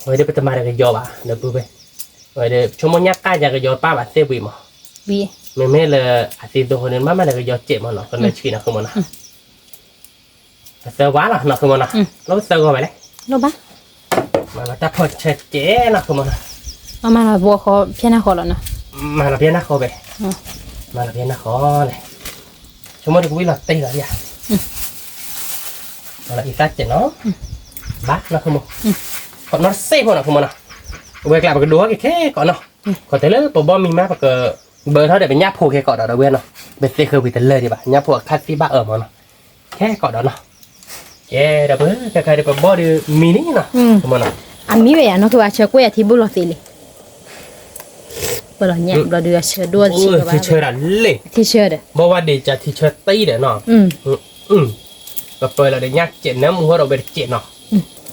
အဝဲဒၣ်ပတမၤတကယီၤဘၣ် ဒီပုၢ်ဝဲၢ်, အဝဲဒၣ်ဆိကမိၣ်ညၣ်ကၢ်ယၤကယီၤပၢ်ဘၣ်သ့ဝံၤမး, မ့မ့ၢ်လၢအသံသိဃိန့ၣ် မ့မ့ၢ်လၢကယီၤစဲးမးနီၤ ကနၢဆံနီၤ ဃုမီၤနီၤ, ပသၢဝါလီၤနီၤ ဃုမီၤနီၤ, လီၤပသၢဂီၤဝဲလဲၣ်, မၤလီၤတၢ်ဖီဆဲးစဲးနီၤ ဃုမီၤနီၤ, မၤလီၤဘီဃီဖျဲၣ်နၢ်ဃီလီၤနီၤ, မၤလီၤဖျဲၣ်နၢ်ဃီဘဲ, မၤလီၤဖျဲၣ်နၢ်ဃီလဲၣ်, ဆိကမိၣ်ဒုးကဝံၣ်လီၤတံၢ်လီၤယၤ အံသၣ်စဲးနီၤ, ဘၣ်နီၤ ဃုမီၤ, ကိးနီၢ်တစ့ၢ်ဖိနီၤ ဃုမီၤနီၤ, ဝဲကျးပကဒိးဟီၣ်က့ၤခဲကိးနီၤ, ခီတဲလၢပဘီၣ်မံမး ပကဘၢထီၣ်ဒီးပညၣ်ဖိခဲကိးဒီး ဒီပုၢ်ဝဲၢ်နီၤ, ပသ့ဃုာ်ဝံၤတလၢာ်ဒံးဘၣ် ညၣ်ဖိအခါသံဘၣ်အၢမးနီၤ, ခဲကိးဒီးနီၤ, ကဲဒီပုၢ်ဝဲၢ် ခဲခါဒီးပဘီၣ်ဒီးမံလံနီၤ, အမံဝဲယၤနီၤ ကဘၣ်ဆၢကွဲၢ်ယၤထံဘူၣ်လီၤသ့လံ ပလီၤညၣ်ဘျီဒုးအဆၢဒိၣ်ဆၢဘၣ်, ထံဆၢဒၣ်လဲၣ်, ထံဆၢဒီး, ဘီဝါဒ့းကထံဆၢတံၢ်ဒီးနီၤ, ပပၢလီၤဒီးညၣ်စဲးနၢမူဟီၣ်ဒီးဝဲတစဲးနီၤ,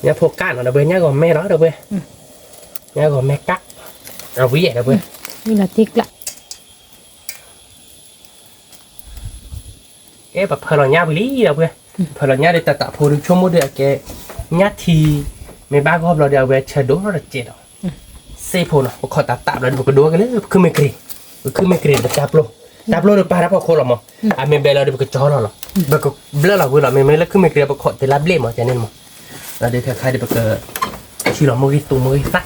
ညၣ်ဖိကၢ်နီၤ ဒီပုၢ်ဝဲၢ် ညၣ်ဂီၤမဲလီၤ ဒီပုၢ်ဝဲၢ်, ညၣ်ဂီၤမဲကၢ်, အဝံၤယဲၢ် ဒီပုၢ်ဝဲၢ် ကဲပဖၢလီၤညၣ်ဝံၤလံ ဒီပုၢ်ဝဲၢ်, ဖၢလီၤညၣ်ဒီးတၢ်တၢ်ဖိဒုးဆိကမိၣ်ဒီးအကဲ, ညၣ်ထံ, မ့ၢ်ဘၣ်ဂီၢ်ဘျီဒီးအဝဲဆၢဒိၣ်ထီၣ်တစဲးဒီး, စ့ၢ်ဖိနီၤ ပခီၣ်တၢ်တၢ်ဘျီဒီး ပကဒိးက့ၤလၢပခုမ့ၢ်ကြ့ၤ, ပခုမ့ၢ်ကြ့ၤဒီးပတၢ်ပျိၢ်, တၢ်ပျိၢ်ဒီးပာ်တၢ်ဖီခိၣ်လီၤမး, အမ့ၢ်ဘဲလီၤဒီးပကကၠီလီၤလီၤ, ပကဘျၢလီၤဝံၤလီၤ, မ့မ့ၢ်လၢခုမ့ၢ်ကြ့ပခိးတ့လါဘျ့ၣ်မး ကန့ၣ်မး, ဒီးခဲခါဒီးပက ဆူလီၤမုၢ်ဂံၢ်သူမုၢ်ဂံၢ်သၣ်,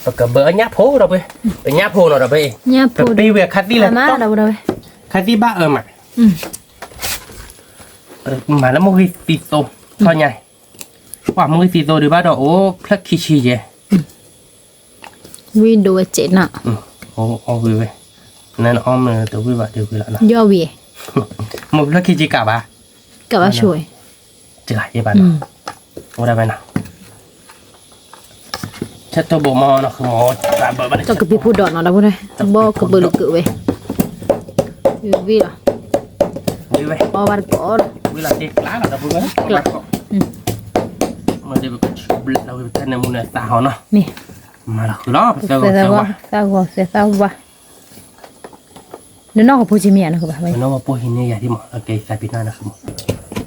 ပကဘၢညၣ်ဖိဒီးပှဲၤ, ပညၣ်ဖိနီၤဒီးပှဲၤ, ပပ့ၢ်ဝဲခါသံလၢ ခါသံဘၣ်အၢမး, မၤလၢမုၢ်ဂံၢ်သံသိ, ထီၣ်ညါ, ပှၤမုၢ်ဂံၢ်သံသိဒုးဘၣ်ဒီးအိၣ်ဖျၢၣ်ခံဆံယဲၢ် ဝံၤဒိးဝဲစဲးနီၤ, အီၣ်ဝံၤဝဲ, နအီၣ်မ့ၢ်တဝံၣ်ဘၣ်တဝံၣ်လီၤနီၤ, ယီၣ်ဝံၤ, မ့ၢ်ဖျၢၣ်ခံဆံကးဘၣ်, ကးဘၣ်ဆိဝဲ, တဂၤယဲၢ်ဘၣ်နီၤ, အိၣ်ဒၣ်ဝဲနီၤ, ဆၢထၢၣ်ဘိမီနီၤ ဃုမီ, တၢ်ဘၢဘၣ်န့ၣ် တၢ်ကပံၤဖိဒီးနီၤ ဒီပုၢ်ဝဲၢ်, ဘီကပၢၤလၢကၢးဝဲ, ဝံၤဝံၤလီၤ, ဝံၤဝဲ, အီၣ်ဘၣ်တကိးလီၤ, ဝံၤလီၤတ့ကျးလီၤ ဒီပုၢ်ဝဲၢ်, မ့ၢ်ဒ်ပကဆူဘျၢလီၤဝံၤပတၢ်နၢမူနသးဟီနီၤ, မၤလီၤဃုာ်လီၤ ပသၢဂီၤသၢဝါ, သၢဂီၤသၢသၢဝါ, နနီၢ်ကဖိဆံမ့ၢ်ယၤနီၤ ကဘၣ်ဝဲ, နီၢ်ဘီဖိဟံးန့ၢ်ယၤဒ်မး အကဲသးပ့ၤနီၣ်နီၤ ဃုမီ,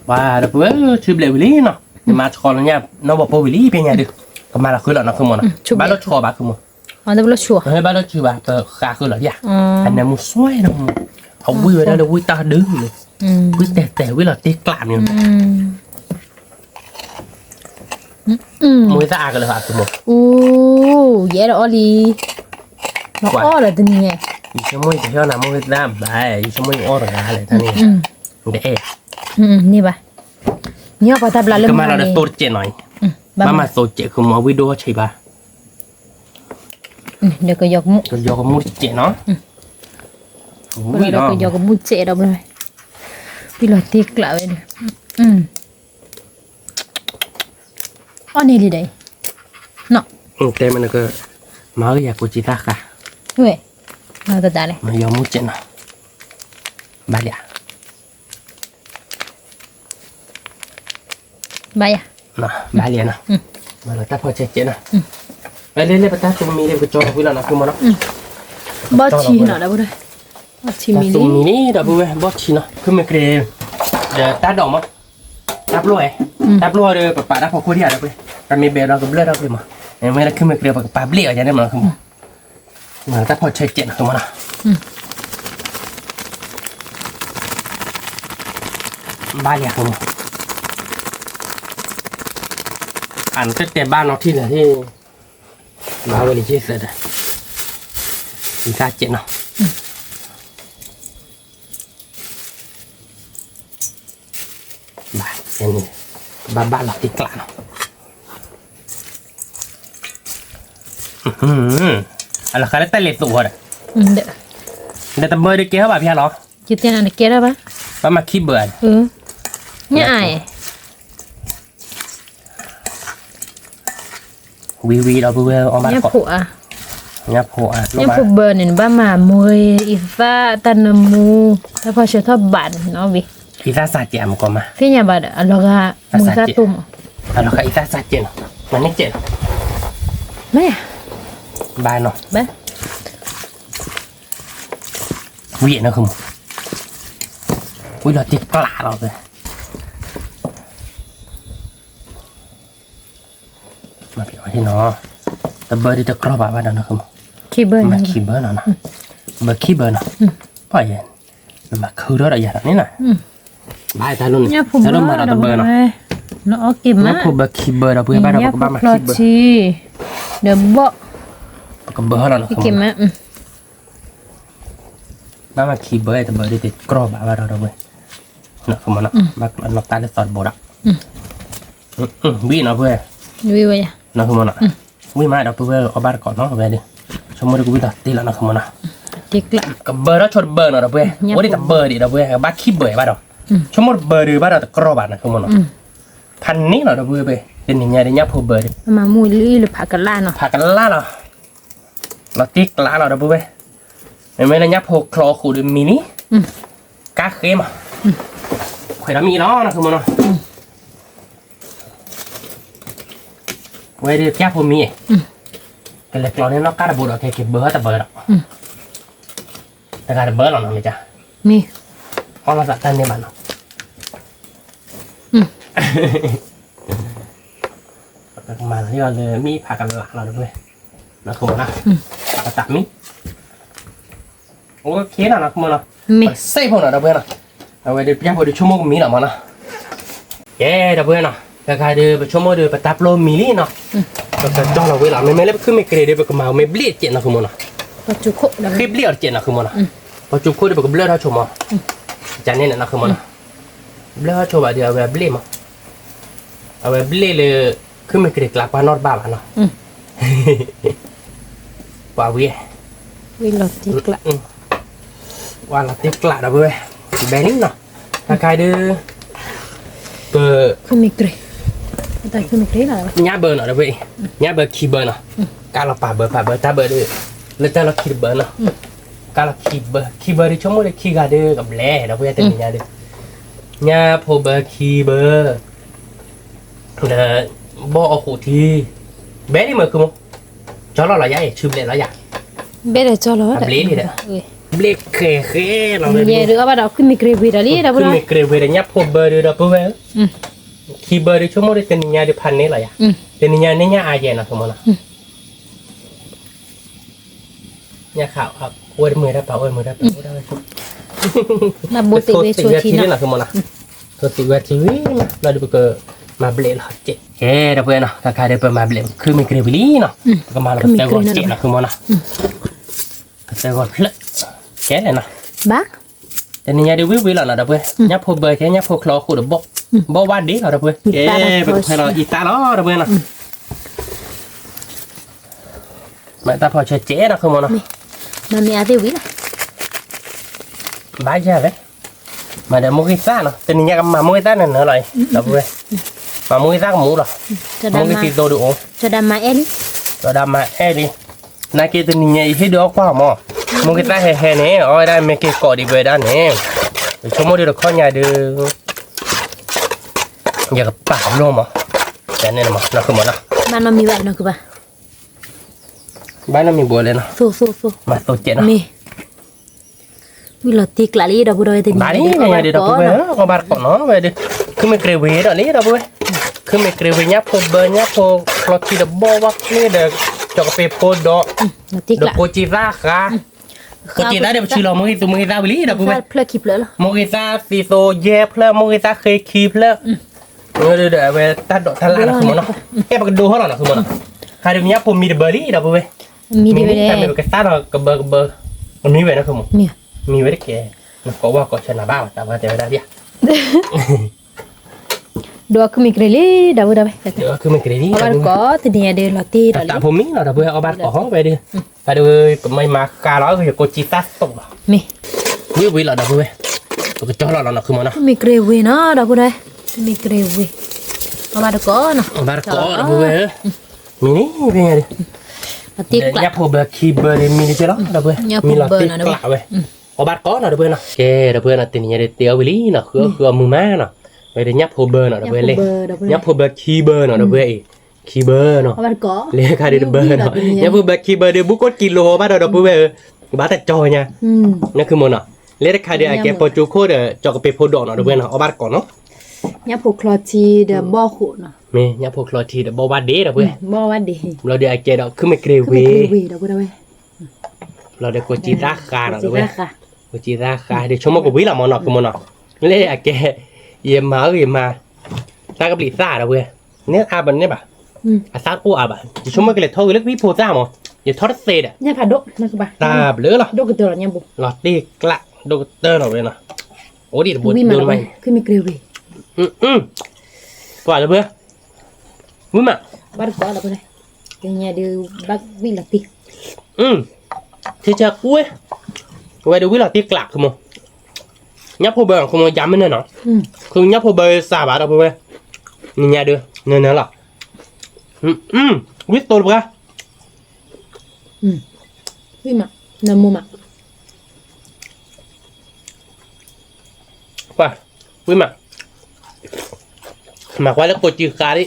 ပှၤဒီပုၢ်ဝဲၢ် ဆူဘျဲၣ်ဝံၤလံနီၤ, နမၤဆှီလီၤညါ နီၢ်ဘီဖိဝံၤလံ ဖဲညါဒုး, ကမၤလီၤဃုာ်လီၤနီၤ ဃုမီနီၤ, ဘၣ်လီၤဆှီဘၣ် ဃုမီ, ဘၣ်လီၤဆှီဘၣ် ပဃးဃုာ်လီၤယၤ, အနၢမူစွဲနီၤ, အဝံၣ်ဝဲဒၣ်လၢဝံၣ်တၢ်ဒုးန့ၣ်, ဝံၣ်တဲာ်တဲာ်ဝံၣ်လီၤတ့ကျးမ့ၢ် မိၢ်သၣ်အါကလၢၤ အကမီၤ, အူ, ယအဲၣ်ဒိးအီၣ်လံ, နအီၣ်ဒီးတနံၤ, ယဆိကမိၣ်ယကဟ့ၣ်နၤ မိၢ်သၣ်ဘၣ်, ယဆိကမိၣ်ယအီၣ်တဂၤလဲၣ် တၢ်န့ၣ်, နတအဲၣ်, န့ၢ်ဘၣ်, နအီၣ်ပှၤတၢ်ဘျါလၢမၤလီၤဒီးသိတစဲးနီၤ, ဘၣ်မၤသိစဲး ဃုမီ အဝံၣ်ဒိၣ်အီၣ်ဆံးဘၣ် ဒီးကယီကမူၣ်, ကယီကမူၣ်တစဲးနီၤ, ကယီကမူၣ်စဲးဒီး, ဝံၣ်လီၤတ့ကျးဝဲဒီး, အီၣ်န့ၢ်လံဒီး, တဲမနုၤက, မၤအၢယၤကိးက့သၣ်ဃာ်, ဝဲ, မၤတဒၣ်လဲၣ်, မၤယီမူၣ်စဲးနီၤ, ဘၣ်လံဧါ ဘၣ်ယၤ, ဘၣ်လံနီၤ, မၤလီၤတၢ်ဖီၣ်ဆဲးကဲးနီၤ, လၢလၢပတၢ်သူမံလၢပကကၠီလီၤဝံၤလီၤနီၤ ဖုမီၤနီၤ, ဘီၣ်ဆံနီၤဒီပုၢ်ဝဲၢ်, ဘီၣ်ဆံမံလံ, သူမံလံဒီပုၢ်ဝဲၢ် ဘီၣ်ဆံနီၤ ဖုမ့ၢ်ကြ့, ဒီးတၢ်ဒိးမး, တၢ်ပျိၢ်ဝဲ, တၢ်ပျိၢ်ဒီးပပာ်တၢ်ဖီခိၣ်ဒံးဧါဒီပုၢ်ဝဲၢ်, ပမ့ၢ်ဘဲဒီးကဘျၢၣ်ထီၣ်ဖဲမး, မ့ၢ်လၢခုမ့ၢ်ကြ့ပကပာ်ဘျ့ၣ်အီၤယၤန့ၣ်မးနီၤ ဖုမီၤ မၤတၢ်ဖီၣ်ဆဲးကဲးနီၤ ဖုမီၤနီၤ, ဘၣ်လံ ဖုမီၤ, အနကတဲဘၣ်နီၤထံၣ်လၢာ်, ဘၣ်ဝဲလၢယသၢဒီး, ယသၣ်ကဲးနီၤ ဘၣ်ဘၣ်လီၤတ့ကျးနီၤ, အလီၤဃာ်လၢတၢ်လဲၤသိးဝဲဒီး, ဒီးတဘၢဒီးကဲထီၣ်ဘၣ်ဖဲလီၤ, ယတဲနၤတကဲထီၣ်ဘၣ်, ဘၣ်မၤခံဘၢ, ညၣ်အါ ဝံၤဝံၤဒီပုၢ်ဝဲၢ် အီၣ်ဘၣ်တကိး, ညၣ်ဖိအါ, ညၣ်ဖိဘၢန့ၣ် နဘၣ်မၤမူဂ့ၤ အံသၣ်တၢ်နၢမူ, တၢ်ဖီၣ်ဆၢထီၣ်ဘးန့ၣ်နီၤဝံၤ, အံသၣ်စးကဲးမကီမး, သ့ၣ်ညါဘၣ်ဒီး အလီၤဂာ်မူသၣ်တိၢ်မး, အလီၤဂာ်အံသၣ်စးကဲးနီၤ, မၤန့ၢ်ကဲးနီၤ, မ့ၢ်, ဘၣ်နီၤ, ဝံၤနီၤ ဝံၤလီၤတ့ကျးလီၤဖဲ မၤဖံးအီၤနီၤ, တဘၢဒ်တကြီဘၣ်ဘၣ်ဒီးနီၤ, မၤခံဘၢနီၤ, ဘၢခံဘၢနီၤ, ပှၤယဲ, နမၤခုထီၣ်ဒီးယၤဒီးန့ၣ်နီၤ, ဘၣ်တၢ်လိၣ်န့ၣ်, တၢ်လိၣ်မၤဒီးတဘၢနီၤ, ညၣ်ဖိဘၢခံဘၢဒီး ပှၤဘၣ်ဒီးပကဘၣ်မၤခံဘၢ, ဒီးဘီၣ်, ပကဘၢလီၤနီၤ, ဘၣ်မၤခံဘၢတဘၢဒ်တကြီဘၣ်ဘၣ်ဒီးဒီးဝဲ, နီၤ ဖုမီၤနီၤ, ဘၣ်နီၣ်တၢ်လၢသီတဘိဒီး, ဝံၤနီၤဖု, ဝံၤမး ဒီပုၢ်ဝဲၢ်အီၣ်ဘၣ်တကိးနီၤဝဲဒီး, ဆိကမိၣ်ဒီးကဝံၣ်ဒီးတ့လီၤနီၤ ဖုမီၤနီၤ, ကဘၢထီၣ်ဆိတဘၢနီၤ ဒီပုၢ်ဝဲၢ်, အိၣ်ဒံးတဘၢဒံး ဒီပုၢ်ဝဲၢ် ကဘၣ်ခံဘၢဘၣ်ဒီး, ဆိကမိၣ်တဘၢဒံးဘၣ်ဒီးတကြီဘၣ်နီၤ ဖုမီၤနီၤ, ဖးန့ၣ်လီၤ ဒီပုၢ်ဝဲၢ်, တနံၤညါဒီးညၣ်ဖိဘၢဒီး, မၤမူလံလၢဖးကလၢ်နီၤ, ဖးကလၢ်လီၤ, လီၤတ့ကျးလီၤ ဒီပုၢ်ဝဲၢ်, မ့မ့ၢ်လၢညၣ်ဖိချီဃိးဒီးမံၤလံ, ကါဃ့မး, ခွဲးဒီးမံၤလီၤနီၤ ဖုမီၤနီၤ, ဝဲဒၣ်ကၠၢ်ဖိမံၤ, ကလဲၤကျီန့ၢ်နီၣ်ကါတဘိဒီး ကက့ၤဘၢတဘၢဒီး, တဂၤတဘၢလီၤနီၤ မ့ၢ်ကၠၢ်, မ့ၢ်, အီၣ်လီၤသးတၢ်န့ၢ်ဘၣ်နီၤ, မၤလီၤလၢမံဖးကလးလီၤ ဒီပုၢ်ဝဲၢ်, နီၤ ဖုမီၤနီၤ, ပတးမံ, အိၣ်ခ့နီၤ နီၤ ဖုမီၤနီၤ, မ့ၢ်စဲးဖိနီၤ ဒီပုၢ်ဝဲၢ်နီၤ, အဝဲဒုးပျၢ်ဖိဒုးဆိကမိၣ်ကမံၤလီၤမးနီၤ, ကဲ ဒီပုၢ်ဝဲၢ်နီၤ, တခါဒုး ပဆိကမိၣ်ဒုး ပတၢ်ပျိမံၤလံနီၤ, ပကတီၢ်လီၤဝဲလီၤ, မ့မ့ၢ်လၢပခုမ့ၢ်ကြ့ၤဒုး ပကမၤမ့ၢ်ဘျ့ၣ်တကဲးနီၤ ဃုမးနီၤ, ဃ့ဘျ့ၣ်အီၤတကဲးနီၤ ဃုမးနီၤ, ပှၤကၠိခိၣ်ဒုး ပကဘျၢၣ်ထီၣ်ဆိမး, ကန့ၣ်နီၤ ဃုမးနီၤ, ဘျၢၣ်ထီၣ်ဆိဘၣ်ဒုး အဝဲအဘျ့ၣ်မး, အဝဲဘျ့ၣ်လၢ ခုမ့ၢ်ကြ့ၤကျးကွၢ်နီတဘၣ်ဘၣ်နီၤ, ပှၤဝံၤ ဝဲလီၤတံၢ်ကျးဒီပုၢ်ဝဲၢ်, ဘဲလံနီၤ, တခါဒုး ပ ညၣ်ဘၢနီၤ ဒီပုၢ်ဝဲၢ်, ညၣ်ဘၢခံဘၢနီၤ, ကါလီၤပာ်ဘၢပာ်ဘၢတၢ်ဘၢဒုး, လၢတၢ်လီၢ်ခံတဘၢနီၤ, ကါလီၤခံဘၢ ခံဘၢဒုး ဆိကမိၣ်ဒုး ခံဂၤဒုး ကဘျဲၣ်ဒီပုၢ်ဝဲၢ် တနံၤညါဒုး, ညၣ်ဖိဘၢခံဘၢ ဒီး ဘီၣ်အီၣ်ဃိးထံ, ဘဲလံမ့ၢ်ခုမး, ကၠီလီၤလီၤယၤအံၤ ဆူဘျဲၣ်လီၤယၤ, ဘဲဒီးကၠီလီၤ ဘျ့ၣ်လံဒီး, ဘျ့ၣ်ဃဲဃဲလီၤ, ယဲဒုးအီၣ်ဘၣ်ဒီး ခုမ့ၢ်ကြ့ၤဝ့ၤဒီးလံ ဒီပုၢ်ဝဲၢ်, ခုမ့ၢ်ကြ့ၤဝ့ၤဒီး ညၣ်ဖိဘၢဒုး ဒီပုၢ်ဝဲၢ်, ခံဘၢဒုး ဆိကမိၣ်ဒုး တနံၤညါဒုး ဖးန့ၢ်လီၤယၤ, တနံၤညါန့ၣ်ညၣ်အါယဲနီၤ ခုမးနီၤ, ညၣ်ခး အိၣ်ဝဲတမုာ်တၢ်ပာ် အိၣ်ဝဲတမုာ်တၢ်ပာ် အိၣ်ဒၣ်ဝဲ, ကသိသံးဝဲထံလံနီၤ ခုမးနီၤ, သိသံးဝဲထံဝံၤ လီၤဒုးပကမၤဘျဲၣ်လီၤကဲး, ကဲ ဒီပုၢ်ဝဲၢ်နီၤ, တခါဒုးပမၤဘျဲၣ် ခုမ့ၢ်ကြ့ၤဝ့ၤလံနီၤ, ပကမၤလီၤပသၢဂီၤကဲးနီၤ ခုမးနီၤ, ပသၢဂီၤဖျၢၣ်, ကဲလဲၣ်နီၤ, ဘၣ် တနံၤညါဒုးဝံၤဝံၤလီၤနီၤ ဒီပုၢ်ဝဲၢ်, ညၣ်ဖိဘၢကဲ ညၣ်ဖိချီဃိးဒီးဘီၣ်, ဘီၣ်ဝါဒ့လီၤ ဒီပုၢ်ဝဲၢ်, ကဲ ပကဖဲလီၤအံသၣ်လီၤ ဒီပုၢ်ဝဲၢ်နီၤ, မၤတၢ်ဖီၣ်ဆၢကဲးနီၤ ခုမးနီၤ, မၤမ့ၢ်အါသ့ၣ်ဝံၤလီၤ, ဘၣ်ယၤဝဲ, မၤဒီးမိၢ်ဂ့ၤသၣ်နီၤ, တနံၤညါကမၤမိၢ်ဂ့ၤသၣ်နၤနၤလီၤအံၤ ဒီပုၢ်ဝဲၢ်, မၤမိၢ်ဂ့ၤသၣ်ကမူလီၤ, မိၢ်ဂ့ၤသံသိဒုးအိၣ်, စီၤဒၤမၤအဲၣ်လံ, စီၤဒၤမၤအဲၣ်လံ, နာ်က့တနံၤညါအံၤဟ့ၣ်ဒုးအီၣ်ကွၢ်မး, မိၢ်ဂ့ၤသၣ်ဟဲဟဲန့ၣ် အီၣ်ဝဲဒၣ်မ့ၢ်က့ၤကိးဒံးပဝဲဒၣ်န့ၣ်, ယဆိကမိၣ်ဒုးတခီညါဒုး ယကပာ်ဘျီမး, န့ၣ်မး နီၤ ခုမးနီၤ, ဘၣ်နီတမံၤဘၣ်နီၤ ခုဘၣ်, ဘၣ်နီတမံၤဘၣ်လဲၣ်နီၤ, မၤသိကဲးနီၤ, မ့ၢ် ဝံၤလီၤတံၢ်ကျးလံ ဒီပုၢ်ဝဲၢ် တနံၤညါဒုး ဒီပုၢ်ဝဲၢ် အီၣ်ဘၣ်တကိးနီၤ ဝဲဒုး, ခုမ့ၢ်ကြ့ၤဝ့ၤဒီးလံ ဒီပုၢ်ဝဲၢ်, ခုမ့ၢ်ကြ့ၤဝ့ၤ ညၣ်ဖိဘၢ ညၣ်ဖိချီထံဒီးဘီၣ်ဝါချ့ဒီး ကၠီကပ့းဖိဒီး, ဒီးကိးကံသၣ်ဃါ, ကိးကံသၣ်ဒုးပဆူလီၤမိၢ်ဂ့ၤသူမိၢ်ဂ့ၤသၣ်ဝံၤလံ ဒီပုၢ်ဝဲၢ်, မိၢ်ဂ့ၤသၣ်သံသိယဲၢ်ဖျၢၣ် မိၢ်ဂ့ၤသၣ်ဃ့ခံဖျၢၣ်, ဒီးအဝဲတၢ်ဒိးတၢ်လၣ်နီၤ ခုမးနီၤ, ကဲပကဒိဟီၣ်လီၤနီၤ ခုမးနီၤ, ခါဒုးညၣ်ဖိမံတဘၢလံ ဒီပုၢ်ဝဲၢ်, မံတဘၢ မ့ၢ်ပကသၣ်ဒီးကဘၢကဘၢ, မံဝဲနီၤ ခုမး, မံဝဲတကဲး, နကိးဝဲကိးဆၢနၤဘၣ် တၢ်ဘၣ်တဲဝဲဒၣ်ဒ် ဒီးခုမ့ၢ်ကြ့ၤလံ ဒီပုၢ်ဝဲၢ်, ဒီးခုမ့ၢ်ကြ့ၤလံ အီၣ်ဘၣ်တကိး တနံၤညါဒုး လီၤတံၢ်ဒီးလံ တၢ်ဖိမံလီၤ ဒီပုၢ်ဝဲၢ် အီၣ်ဘၣ်တကိးဟီၣ်ဝဲဒုး, ဖဲဒုး ပမ့ၢ်မၤဃါလီၤ ယကိးကံသၣ်သိးလီၤ, မ့ၢ်, ဝံၤဝံၤလီၤ ဒီပုၢ်ဝဲၢ်, ပကတီၢ်လီၤလီၤနီၤ ခုမးနီၤ, ခုမ့ၢ်ကြ့ၤဝ့ၤနီၤ ဒီပုၢ်ဝဲၢ်, ခုမ့ၢ်ကြ့ၤဝ့ၤ, အီၣ်ဘၣ်တကိးနီၤ, အီၣ်ဘၣ်တကိး ဒီပုၢ်ဝဲၢ်, မံၤန့ၣ် ဖဲညါဒုး, ညၣ်ဖိဘၢခံဘၢဒုး မံၤတကဲလီၤ ဒီပုၢ်ဝဲၢ်, မံၤလီၤတံၢ်ကျးဝဲ အီၣ်ဘၣ်တကိးနီၤ ဒီပုၢ်ဝဲၢ်နီၤ, ကဲ ဒီပုၢ်ဝဲၢ်နီၤ တနံၤညါဒုး တ့အီၣ်ဝံၤလံနီၤ ဃုအီၣ်ဃုအီၣ်မုာ်မးနီၤ, ဝဲဒုးညၣ်ဖိဘၢနီၤ ဒီပုၢ်ဝဲၢ်လၢ, ညၣ်ဖိဘၢခံဘၢနီၤ ဒီပုၢ်ဝဲၢ်အံၤ, ခံဘၢနီၤ, လၢခါဒုးတဘၢနီၤ, ညၣ်ဖိဘၢခံဘၢဒုး ဘူးကိးကံလိာ်ဘၣ်ဒီး ဒီပုၢ်ဝဲၢ်ဧၢ, ဘၣ်တကၠီညါ, နၢ်ခုမးနီၤ, လၢတခါဒုး အကဲပိာ်ကၠိခိၣ်ဒီး ကၠီကပ့းဖိဒိးနီၤ ဒီပုၢ်ဝဲၢ်နီၤ အီၣ်ဘၣ်တကိးနီၤ, ညၣ်ဖိချီထံဒီးဘီၣ်ဃိးနီၤ, မ့ၢ်ညၣ်ဖိချီထံဒီးဘီၣ်ဝါဒ့ ဒီပုၢ်ဝဲၢ်, ဘီၣ်ဝါဒ့, ဘျီဒုး အကဲဒီးခုမ့ၢ်ကြ့ၤဝ့ၤ ဒီပုၢ်ဝဲၢ် ဘျီဒီးကိးကံသၣ်ဃါနီၤ ဒီပုၢ်ဝဲၢ်, ကိးကံသၣ်ဃါ ဒုးဆိကမိၣ်ကဝံၤလီၤမးနီၤ ခုမးနီၤ, လၢအကဲ, ယမၤအၢယမၤ, တၢ်ကဘျံးသၣ် ဒီပုၢ်ဝဲၢ်, န့ၣ်အါဘၣ်န့ၣ်ဘၣ်, အသၣ်တအိၣ်အါဘၣ် ယဆိကမိၣ်ကလဲၤထီၣ်ဂ့ၤလၢကဘံဖိသၣ်မး, ယထီၣ်တသ့ဒီး, တၢ်ဘျုးလီၤ, လီၤတံၢ်ကျး ဒိၣ်ကတၢၢ်နီၤဝဲနီၤ, အိၣ်ဒံးတဘိဒိၣ်မး, ပှၤလၢပှဲၤ ဝံၤမး, ထံဆၢကွ့, ဝဲဒုးဝံၤလီၤတံၢ်ကျး ခုမး, ညၣ်ဖိဘၢ ခုမး ယါမ့ၢ်န့ၣ်နီၤ, ခုညၣ်ဖိဘၢစှၤဘၣ်ဒီး ပုၢ်ဝဲၢ်, နညါဒုး နနလီၤ, ဝံၤသိလၢပှၤ ဝံၤမး, နမိၢ်မး ကွၢ်, ဝံၤမး, မၤကွၢ်လၢကိးကံဃါဒံး,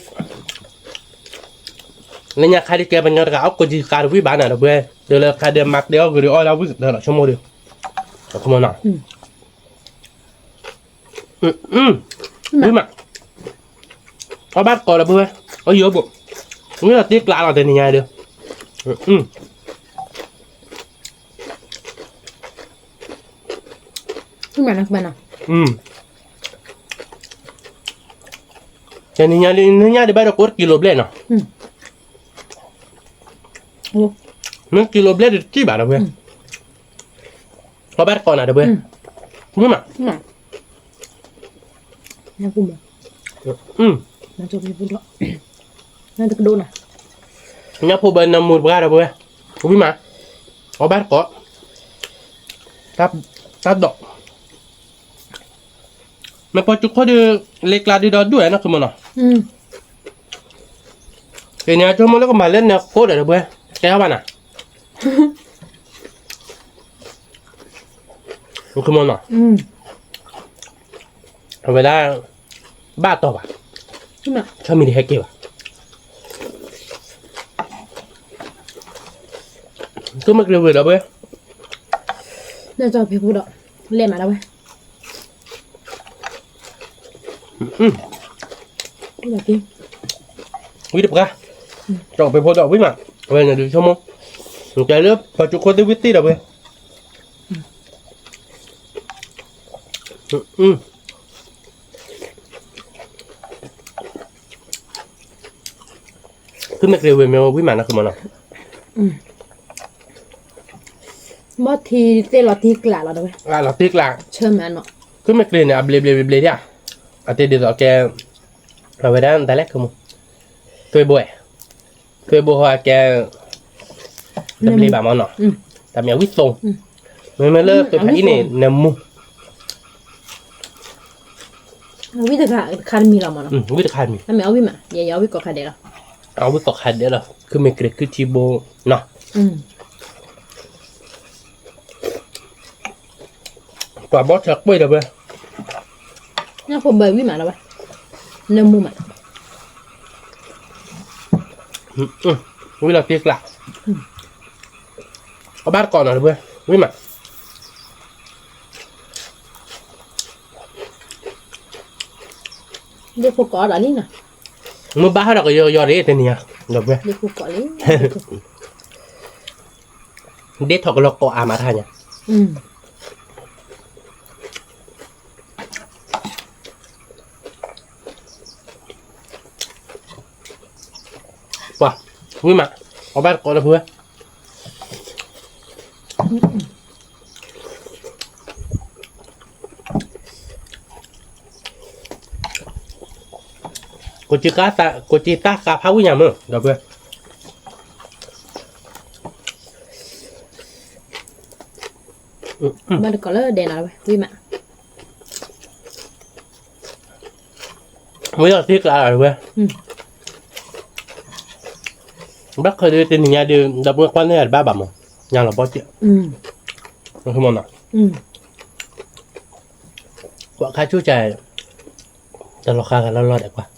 လၢညါခါဒံးကဲပညီတဂၤ အီၣ်ကိးကံဃါတဝံၣ်ဘၣ်နၤဒီး ပုၢ်ဝဲၢ်, ဒီးလၢခါဒံးမၤတ့အီၣ်ဂ့ၤဒီး အီၣ်ဒၣ်ဝံၣ်ကတၢၢ်လီၤ ဆိကမိၣ်ဒီး, ဝံၤမး, ဝံၤမး, အီၣ်ဘၣ်တကိးဒီး ပုၢ်ဝဲၢ်, အီၣ်ယိဘိး, ဝံၤလီၤတံၢ်ကျးလီၤ တနံၤညါဒီး အု အု အု မၤနီၤ, တနံၤညါဒ် နညါဒ်ဘၣ်ဒီးကိးတကံလိၤဘျဲၣ်နီၤ, မ့ၢ်ကံလိၤဘျဲၣ်ဒ်တကံဘၣ်ဒီးဝဲ, အီၣ်ဘၣ်တကိးနၤဒီးဝဲ, မ့ၢ်မး, ညၣ်ဖိဘၢနမူတပှၢ်ဒီးဝဲ, ဝံၤမး, အီၣ်ဘၣ်တကိး, တၢ်ဒိး မ့ၢ်ပှၤကၠိခိၣ်ဒုး လ့ကျါဒုးဒီးဒူၣ်ဝဲနီၢ်ခုမနီၤ, က့ၤန့ၣ် အဆိကမိၣ်လၢကမၤလၢနဃိဒီးတပှဲၤ, ကဲထီၣ်ဘၣ်နၤ, ခုမနီၤ, အဝဲဒၣ် ဘၣ်တီၢ်ဘၣ်, ဆၢမံၤတဟဲက့ၤဘၣ်, သူမ့ၢ်က့ၤဝဲဒီးပှဲၤ, နကၠီဖဲဖိဒီး လဲၤမးဒၣ်ဝဲ ဝံတပှၢ်, ကၠီဖဲဖိဒီးဝံမး, အဝဲန့ၣ်ဒုးဆိကမိၣ်, ကဲလၢပှၤကၠိခိၣ်သ့ၣ်ဝံသ့ၣ်ဒီးပှဲၤ, သုမ့ၢ်က့ၤဝဲမ့ၢ်ဝံမးနီၢ်ခုမနီၤ, ဘီထံသ့ၣ်လီၤတံၢ်ကျးလီၤဒဝဲ, လီၤတံၢ်ကျး, ဆၢမးနီၤ, သုမ့ၢ်က့ၤန့ၣ် အဘျ့ဘျ့ဘျ့ဘျ့ဒၣ်, အတ့ဒ်သိးကဲ, အဝဲဒၣ်တၢ်လဲၣ်ခုမ, သွ့ဘိ, သွ့ဘိဟီကဲ, တဘျ့ဘၣ်မနီၤ, တၢ်မ့ၢ်အဝံသိး, မ့မ့ၢ်လၢသွ့ဖးအံၤန့ၣ် နမူ ဝံတခါတမံၤလီၤမနီၤ, ဝံတခါတမံၤ, တၢ်မ့ၢ်အဝံမး, ယဲယအဝံကိးခါဒဲးလီၤ, အဝံကိးခါဒဲးလီၤ, ခုမ့ၢ်က့ၤခုထံဘိနီၤ, ပှၤဘီဆၢကွံာ်ဒီးပှဲၤ, ညၣ်ဖိဘၢဝံမးလီၤဝဲ, နမူမး, ဝံလီၤတံၢ်ကျး, အဘၣ်တကိးနီၤတပှဲၤ, ဝံမး ဒ့ဖိကိးဒီးလံနီၤ, မ့ၢ်ဘၣ်ဟဲဒီးကယီယီဒ်တနံၤညါ, ဒ့ဖိကိးလံ, ဒ့ထီၣ်ကလီၤကိးအါမးတဟါညါ, ပှၤ, ဝံမး, အီၣ်ဘၣ်တကိးလၢဖုဝဲ, ကိးက့ၤတၢ်ဃာ်ဖးဝံၣ်ညါမ့ၢ်, ဒီပုၢ်ဝဲၢ်, ဘၣ်တကိးလၢဒဲးနီၤဝဲ, ဝံမး, ဝံလီၤတံၢ်ကျးလီၤဝဲ, ဘၣ်ဃးဒီးတနံၤညါဒီး ဒီပုၢ်ဝဲၢ်ကွၢ်န့ၢ်တဘၣ်ဘၣ်မး, ညါလီၤဘီစဲး, မ့ၢ်နီၤ, ကွၢ်ခါဆူၣ်စဲး, တလီၤဃါဂၤလီၤလီၤဒဲးကွၢ်,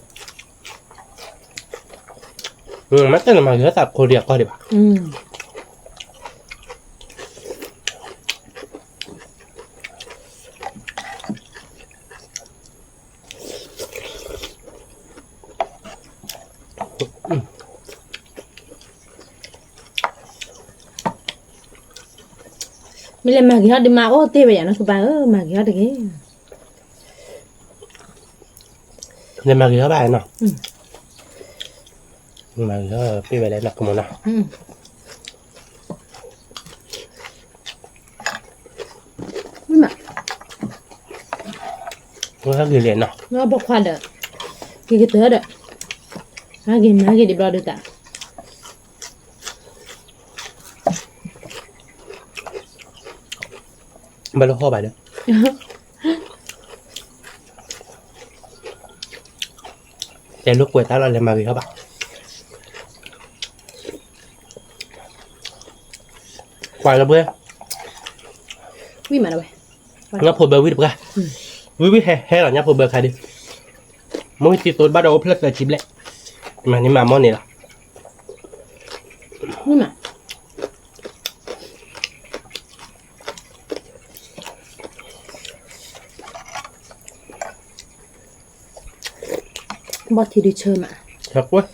မ့ၢ်တဲနမၤဂ့ၤထီၣ်သးခိၣ်ဒံးအကီၢ်ဒံးဘၣ်. မ့ၢ်လဲၤမၤဂ့ၤထီၣ်ဒံးမးအိၣ်တ့ၢ်ဝဲယၤနီၤ ကပၤဧၢ မၤဂ့ၤထီၣ်တဂ့ၤ. လဲၤမၤဂ့ၤထီၣ်ဘၣ်နီၤ, မၤဂ့ၤထီၣ်ပ့ၢ်ဝဲလဲၣ်နီၤ ကမၤနီၤ. မ့ၢ်မး, ဟဲက့ၤလဲၣ်နီၤ, ဘီခွါဒီး, က့ၤကတၢၢ်ဒီး, ဟဲက့ၤမၤဟဲက့ၤဒံးဘျီဒုးတၢ်, ဘၣ်လၢဟီၣ်ဘၣ်ဒီး တဲလိာ်ကွဲးတၢ်လီၤ လဲၤမၤဂ့ၤထီၣ်ဘၣ်. ကွၢ်လၢပှဲၤ, ဝံၣ်မးလၢဝဲ, ညၣ်ဖိဘၢဝံၣ်တပှၢ်, ဝံၣ်ဝံၣ်ဟဲဟဲလီၤ ညၣ်ဖိဘၢခါဒုး, မ့ၢ်ဝံၣ်သံသိတဘၣ်ဒီးအိၣ်ဖျၢၣ်သၢဆံဘျဲၣ်, မၤန့ၢ်မၤမီၢ်န့ၣ်လီၤ. ဝံၣ်မး ဘီထံဒုးဆၢမး, ဆၢကွၢ်.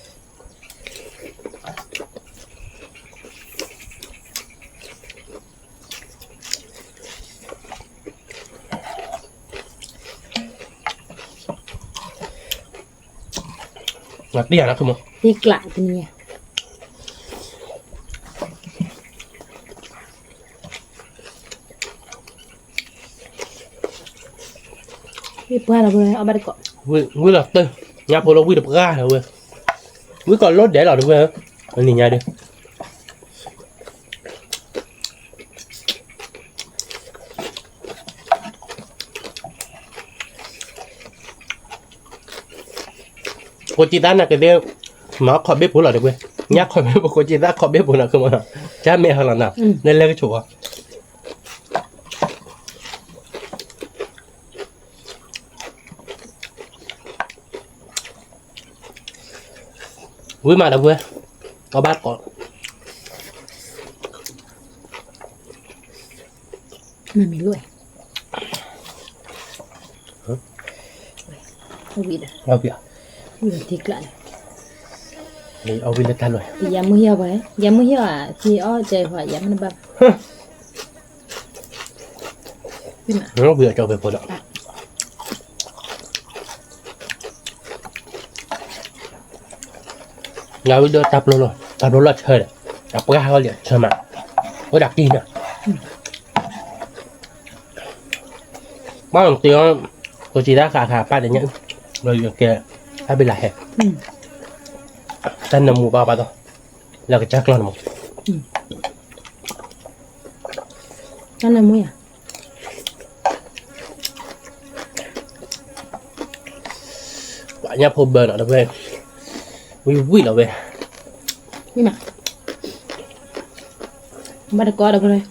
တံၢ်ယၤနီၤ ခမ, တံၢ်ကျးတနံၤညါ ဝံၢ်ပှၢ်လီၤဝဲ အီၣ်ဘၣ်တကိး, ဝံၢ်လီၤတၢ်, ညါဖိလၢဝံၢ်တပှၢ်လီၤဝဲ, ဝံၢ်ကီးလိၣ်ဒဲးလီၤတဝဲ, နံၤညါဒီး ကိးကံသးနာ်က့သ့ၣ်, မၤခီၣ်ဘ့ၣ်ဖိလီၤတဝဲ, ညါခီၣ်ဘ့ၣ်ဖိ ကိးကံသးခီၣ်ဘ့ၣ်ဖိနီၤ ခမ, ကၢ်မဲာ်ဟီလီၤနီၤ, နလဲၤကဆိးအီၤ ဝံၢ်မးဒီပုၢ်ဝဲၢ်, အီၣ်ဘၣ်ကိး, မ့ၢ်မ့ၢ်လိၣ်, အီၣ်ဘၣ်, အီၣ်ဘၣ်လၢတၢ်လီၢ်, ယမုၢ်ဟံၣ်အီၣ်ပှၤ, ယမုၢ်ဟံၣ်အီၣ်, ယအီၣ်ကဲပှၤ ယမ့ၢ်တဘၣ် လၢဝံၤဒီးတၢ်ပျိလီၤ, တၢ်ပျိလီၤဆၢဒီး, အပှၢ်ဟီလံာ်ဆၢမး, ဝဲဒၣ်ကံၢ်နီၤ, ဘၣ်လီၤတ့အီၤ, ကိးကံသးဃးဃးပၢ်တညါ, လီၤယကဲ, တၢ်ဘံလးဟဲ, တၢ်နၢမူဘၣ်ဘၣ်ဒီး, လၢကစၢ်ကျီၢ်နၢမူ, တၢ်နၢမူယၤ ပှၤညၣ်ဖိဘၢနီၤ ဒီပုၢ်ဝဲၢ်, ဝံၣ်ဝံၣ်လီၤဝဲ, ဝံၣ်မး, ဘၣ်တကိးဒီပုၢ်ဝဲၢ်,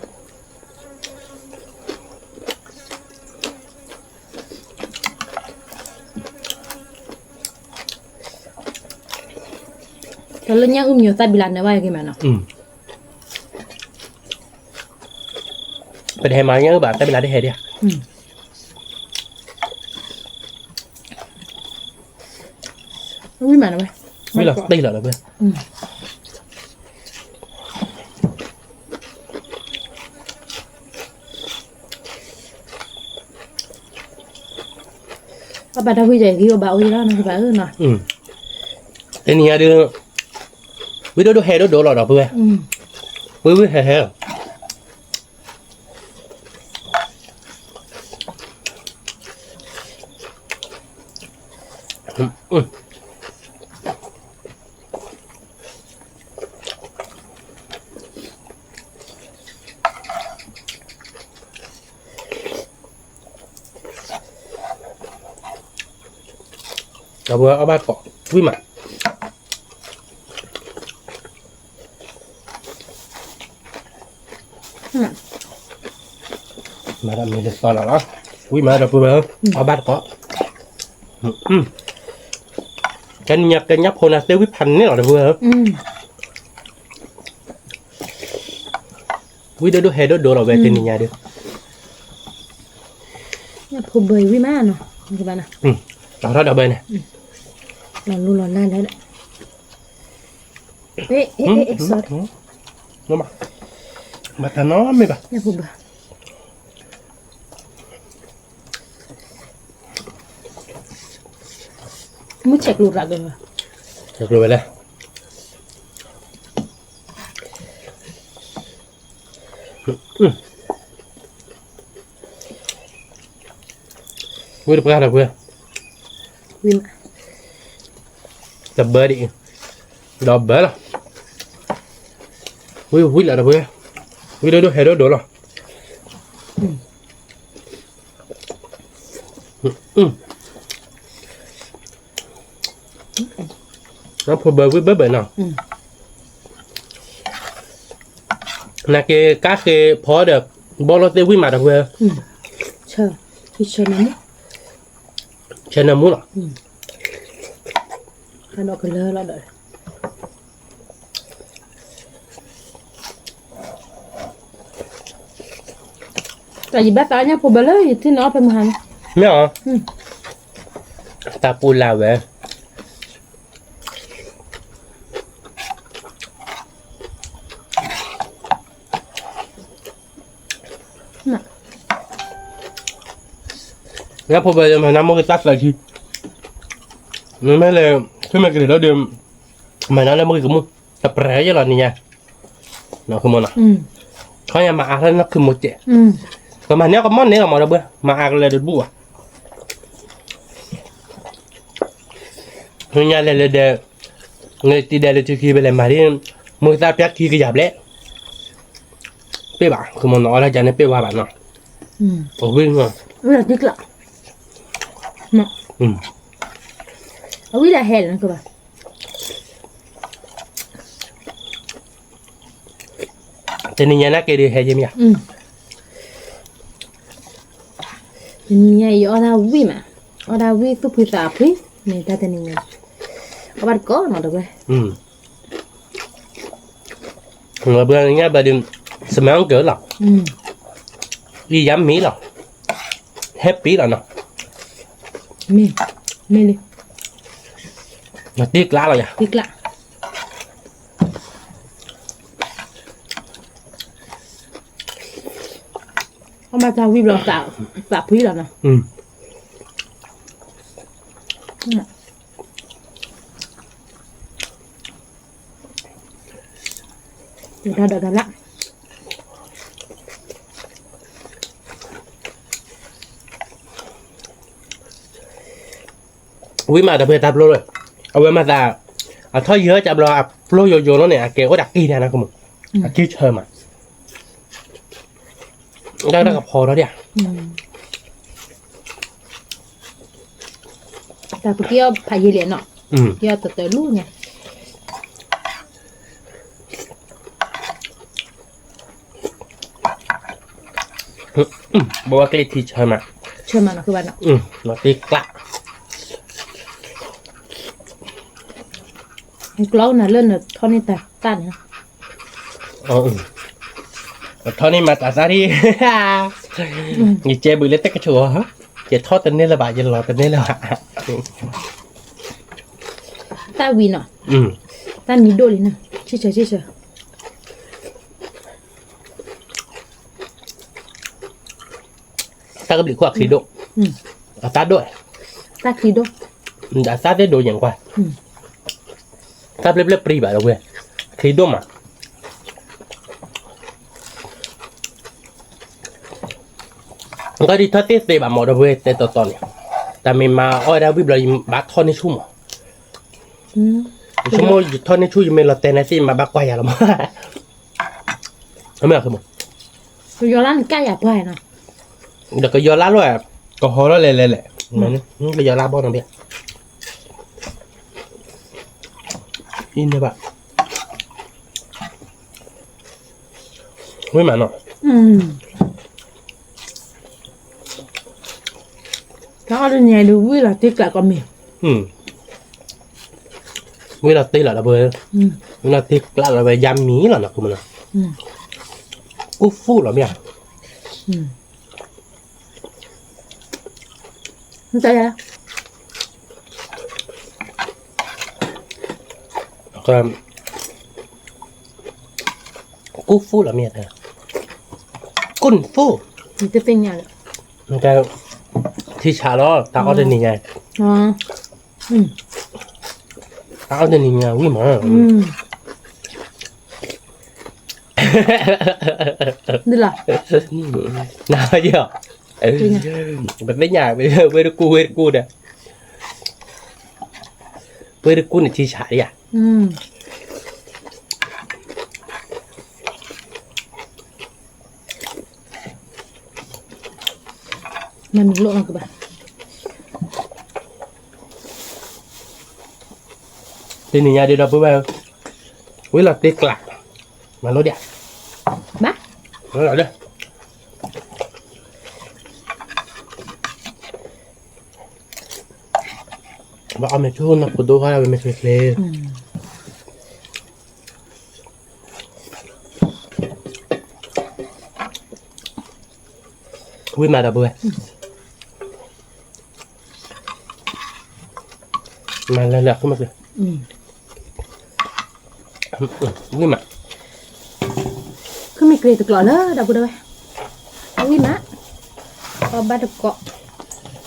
တၢ်လၢညၣ်အုၣ်မံၤသၣ်ဘံလးနၢဘၣ်က့ၤမးနီၤ, ပတဟဲမၤညၣ်အုၣ်ဘၣ် သၣ်ဘံလးတဟဲဒံးဧါ, ဝံၣ်မးနီၤဝဲ, ဝံၣ်လီၤတ့ၢ်လီၤဒီပုၢ်ဝဲၢ် အဘၣ်တၢ်ဝံၣ်ယဲၢ်ဂံၢ်အိၣ်ဘၣ်အိၣ်ယဲၢ်လီၤနီၤ ကဘၣ်ဧၢနီၤ, တနံၤညါဒုး, ဝံၣ်ဒိၣ်ဒိၣ်ဟဲဒိၣ်ဒိၣ်လီၤဒီပုၢ်ဝဲၢ်, ဝံၣ်ဝံၣ်ဟဲဟဲလီၤ အဝဲအီၣ်ဘၣ်ကိး ဝံၣ်မး, မၤတၢ်မ့ၢ်တသီလီၤလီၤ, ဝံၣ်မးဒီပုၢ်ဝဲၢ်ဧၢ, အီၣ်ဘၣ်တကိး, တနံၤညါကဲညၣ်ဖိနၤသ့ၣ်ဝံၣ်ဖးန့ၢ်လီၤဒီပုၢ်ဝဲၢ်ဧၢ ဝံၣ်ဒိၣ်ဒိၣ်ဟဲဒိၣ်ဒိၣ်လီၤဝဲတနံၤညါဒီး, ဖိဘၢဝံၣ်မးနီၤ, တၢ်ထီၣ်ဒီးဘၢန့ၣ်, လီၤလူလီၤလၢ်လၢ်, မၤတၢ်နီတမံၤဘၣ်, မုၢ်ဆဲးကျိၤရၣ်က့ၤ, ဆဲးကျိၤဝဲလဲၣ် ဝံၣ်တပှၢ်ဒီပုၢ်ဝဲၢ်, တဘၢဒ်အံၤ, ဒီးဘၢလီၤ, ဝံၣ်ဝံၣ်လီၤဒီပုၢ်ဝဲၢ်, ဝံၣ်ဒိၣ်ဒိၣ်ဟဲဒိၣ်ဒိၣ်လီၤ ဖိဘၢဝံၣ်ဘၢဘၢနီၤ, နာ်က့ၤကါဃ့ဖီဒီး ဘီၣ်လိာ်သ့ၣ်ဝံၣ်မးဒီပုၢ်ဝဲၢ်, ဆၢနၢမူလီၤ, ဒီးကလၢလီၤဒီး တၢ်ယဘၣ်သးညၣ်ဖိဘၢလၢယထံၣ်န့ၣ်အီၣ်ဖဲမုၢ်ဟါန့ၣ်, မ့ၢ်အီၤ, တၢ်ပူၤလၢ်ဝဲ ညၣ်ဖိဘၢယမၤနၢ်မိၢ်က့ၤတၢ်သၢထံ, မ့မ့ၢ်လၢ ဖုမ့ၢ်ကရံၣ်လီၤဒီး မၤန့ၢ်လၢမုၢ်ကမူၣ် တပြဲးယဲလီၤနံၤညါ, နီၢ်ခုမိၢ်နီၤ, ခီယၤမၤအါထီၣ်နီၢ်ခုမိၢ်စဲး, ကမၤန့ၢ်ကမီၣ်န့ၢ်လီၤမးဒီပုၢ်ဝဲၢ် မၤအါကလဲၤတဘူၣ်ဘၣ်, နံၤညါလဲၤလၢဒဲး, နတံၤဒဲးလၢထံခံဖဲလဲၣ်မၤဒ်, မုၢ်သၣ်ဖၠၣ်ခံကယၤဘျဲၣ်, ပ့ၢ်ဘၣ် ခုမိၢ်နီၤ အီၣ်တၢ်ကန့ၣ်ပ့ၢ်ဝါဘၣ်နီၤ, အဝံၣ်, အဝံၣ်ဒီးဟဲ, တနံၤညါန့ၣ်က့ၤဒုးဟဲယမ့ၢ်ဧါ, တနံၤညါအံၤအီၣ်တၢ်ဝံၣ်မး, အီၣ်တၢ်ဝံၣ်သူၣ်ဖှံသးဖှံ, မ့ၢ်တၢ်တနံၤညါ, အီၣ်ဘၣ်တကိးနီၤဒီပုၢ်ဝဲၢ် ဘၣ်ညါဘၣ်ဒီး, စမံကၢလီၤ, ယံၤယါမ့ၢ်လီၤ, ဟဲပ့ၤလီၤနီၤ, မ့ၢ်, မ့ၢ်လံ, တ့ကျးလီၤယၤ, တ့ကျး, အီၣ်ဘၣ်တၢ်ဝံၣ်ဘျီ, သးဖှံလီၤနီၤ, ဒီးဒီးဒီးလၢ ဝံၣ်မးဒီပုၢ်ဝဲၢ်တၢ်ပျိလီၤ, အဝဲမၤသး, အထီၣ်ယဲၢ်ကဘျီအပျိယိယိလီၤန့ၣ် အကဲအိၣ်ဒၣ်က့ၤဒၣ်နီၢ်ခုမိၢ်, အက့ၤဆၢမး, တၢ်တၢ်ကဖီထီၣ်ဒၣ်ဧါ တၢ်ပက့ၤအီၣ်ဖးယံာ်လံနီၤ, က့ၤအီၣ်တတၢၢ်လူၤညါ, ဘိးဝဲကျ့ထံဆၢမး, ဆၢမးနီၤ, တ့ကျး, ကျီနၤလၢနထီၣ်န့ၢ်တၢ်သၣ်န့ၣ်, ထီၣ်န့ၢ်မၤတၢ်သၣ်ဒံး, ယကဲဘုးလၢတၢ်ကဆိးအီၤ, ယထီၣ်တန့ၢ်လၢၤဘၣ် ယလီၤတန့ၢ်လၢၤဘၣ်, တၢ်ဝံၤနီၤ, တၢ်မံၤဒိၣ်လံနီၤ, ဆံၣ်ဆၢဆံၣ်ဆၢ တၢ်ကဘျံးခိၣ်အချံဒိၣ်, အသၣ်ဒိၣ်, တၢ်ချံဒိၣ်, အသၣ်သ့ၣ်ဒိၣ်ယဲၢ်ကွၢ်, တၢ်ဘျဲၣ်ဘျဲၣ်ပြံဘၣ်ဒီပုၢ်ဝဲၢ်, ချံဒိၣ်မး, ကဒံးထီၣ်သ့ၣ်သ့ဘၣ်မးဒီပုၢ်ဝဲၢ်တဲတီတီန့ၣ်, တၢ်မ့ၢ်မၤအီၣ်ဝဲဒၣ်ဝံၣ်ဘျီ ယဘၣ်ထီၣ်န့ၢ်ဆူၣ်မး, ယဆိကမိၣ်ယထီၣ်န့ၢ်ဆူၣ် ယမ့ၢ်လီၤတဲာ်န့ၣ်သ့ၣ် ယမၤဘၣ်ကွၢ်ယၤလီၤမး အမ့ၢ်, ကယီၤလၢနကၢ်ယၤပှၢ်နီၤ, ဒီးကယီၤလၢလီၤ, ကဟီထီၣ်လဲၤလဲၤလဲၤ, ကယီၤလၢဘီနီၤဘၣ်, အံၤန့ၣ်ဘၣ်, ဝံၣ်မးနီၤ, တၢ်အီၣ်တနံၤဒုးဝံၣ်လီၤတ့ကျးကီးမ့ၢ်, ဝံၣ်လီၤတ့လီၤဒီပုၢ်ဝဲၢ်, ဝံၣ်လီၤတ့ကျးလီၤဝဲ ယါမံၤလီၤနီၤ ကမနီၤ, ကူၣ်ဖူၣ်လီၤမ့ၢ်ဧါ, ကူၣ်ဖူၣ်လီၤမ့ၢ်ဧါ, ကူၣ်ဖူၣ်, ထံဆးလီၤ တၢ်အီၣ်တနံၤညါ, တၢ်အီၣ်တနံၤညါဝံၣ်မး, နၤယီၤ, ပသ့ၣ်ညါ ဝဲတကူၣ် ဝဲတကူၣ်ဒီး, ဝဲတကူၣ်န့ၣ်ထံဆးဧါ မၤမံၤလိၣ်နီၢ်ကဘၣ်, တနံၤညါဒ်ဒီပုၢ်ဝဲၢ်, ဝံၣ်လီၤတ့ကျး, မၤလိဒၣ်, ဘၣ်, ဘၣ်အီၣ်မ့ၤဆူၣ် နီၢ်ခိဒိၣ်ဃါဝဲမ့ၢ်ချ့ချ့ ဝံၣ်မးဒီပုၢ်ဝဲၢ်, မၤလၢလၢ ဝံၣ်မး, ခုမ့ၢ်ကြ့တကျိးလၢဒီပုၢ်ဝဲၢ်, ဝံၣ်မး, အီၣ်ဘၣ်တကိး,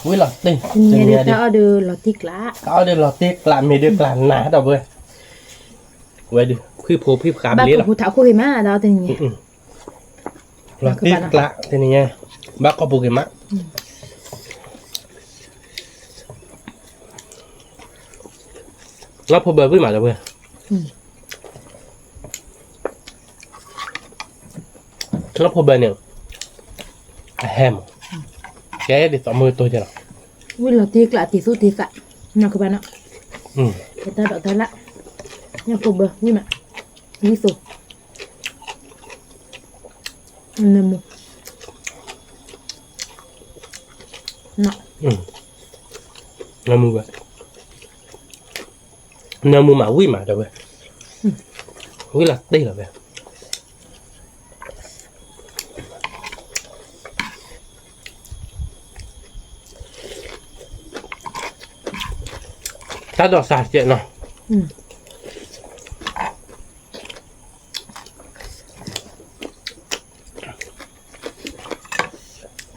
ဝံၤလီၤတ့ၢ်, တနံၤညါဒုး တၢ်အီၣ်ဒုးလီၤတ့ၢ်ကျး, တၢ်အီၣ်ဒုးလီၤတ့ၢ်ကျး မ့ၢ်ဒုးကျးနၤ ဒီပုၢ်ဝဲၢ်, ဝဲဒုး ဖှံဖိဖှံဖှါဘျ့လီၤ, ဘၣ်ဖှံဖိထးခိၣ်ဂ့ၤမးဒီးတနံၤညါ, လီၤတ့ၢ်ကျးတနံၤညါ, ဘၣ်ကိးပူၤဂ့ၤမး, လီၢ်ဖိဘၢဝံၣ်မး ဒီပုၢ်ဝဲၢ် လီၢ်ဖိဘၢန့ၣ် အဟဲမး, ကဲဒ်သိးမုၢ်တိၢ်ယဲလီၤ, ဝံၣ်လီၤတ့ၢ်ကျးတံၤသူတံၤသး, နီၢ်ကဘၣ်နီၤ, တၢ်ဒိးတၢ်လၣ်, လီၢ်ဖိဘၢဝံၣ်မး, ဝံၣ်သိး နၢမူ, နၢမူဝဲ, နၢမူမးဝံၣ်မး ဒီပုၢ်ဝဲၢ်, ဝံၣ်လီၤတ့ၢ်လီၤဝဲ, တၢ်ဒိးစးစဲးနီၤ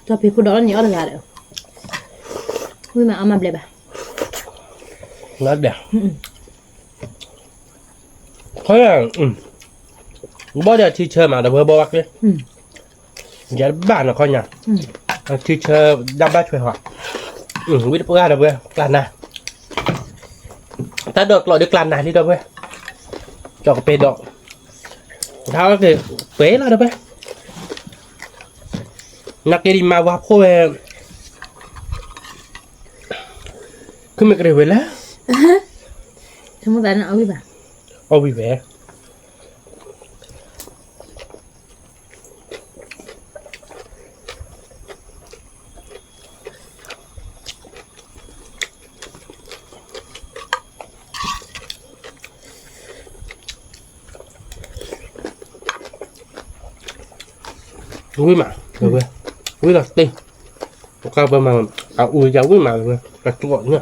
ကၠီဖံးခိၣ်ဒီးလီၤန့ၣ်အီၣ်တဂၤဒီး, ဝံၣ်မးအီၣ်မးဘျဲၣ်ဘၣ်, ခီ, ဘီၣ်ဒီးထံဆၢမး ဒီပုၢ်ဝဲၢ် ဘီၣ်ဘၣ်ကျ့, ယဘၣ်နီၤခီညါ, ထံဆၢ ဒၣ်ဘၣ်ဆွဲဟီ, ဝံၣ်တပှၢ် ဒီပုၢ်ဝဲၢ် ကျးနၤ, တၢ်ဒိးကျိးဒီးကျးနၤလံ ဒီပုၢ်ဝဲၢ်, ကၠီကပ့ၤဒီး, တၢ်အီၣ်က့ၤ ပှဲၤလီၤ ဒီပုၢ်ဝဲၢ်, နာ်က့ဒံးမၤဝါဖိဝဲ, ခုမ့ၢ်ကရ့ၣ်ဝဲလဲၣ်, အီၣ်ဝံၣ်ဘၣ်, ဝံၣ်မး, ဝံၣ်လီၤတ့ၢ်, ပကပမၤ, အအူယၤဝံၣ်မး ဒီပုၢ်ဝဲၢ်, အကျိးန့ၣ်,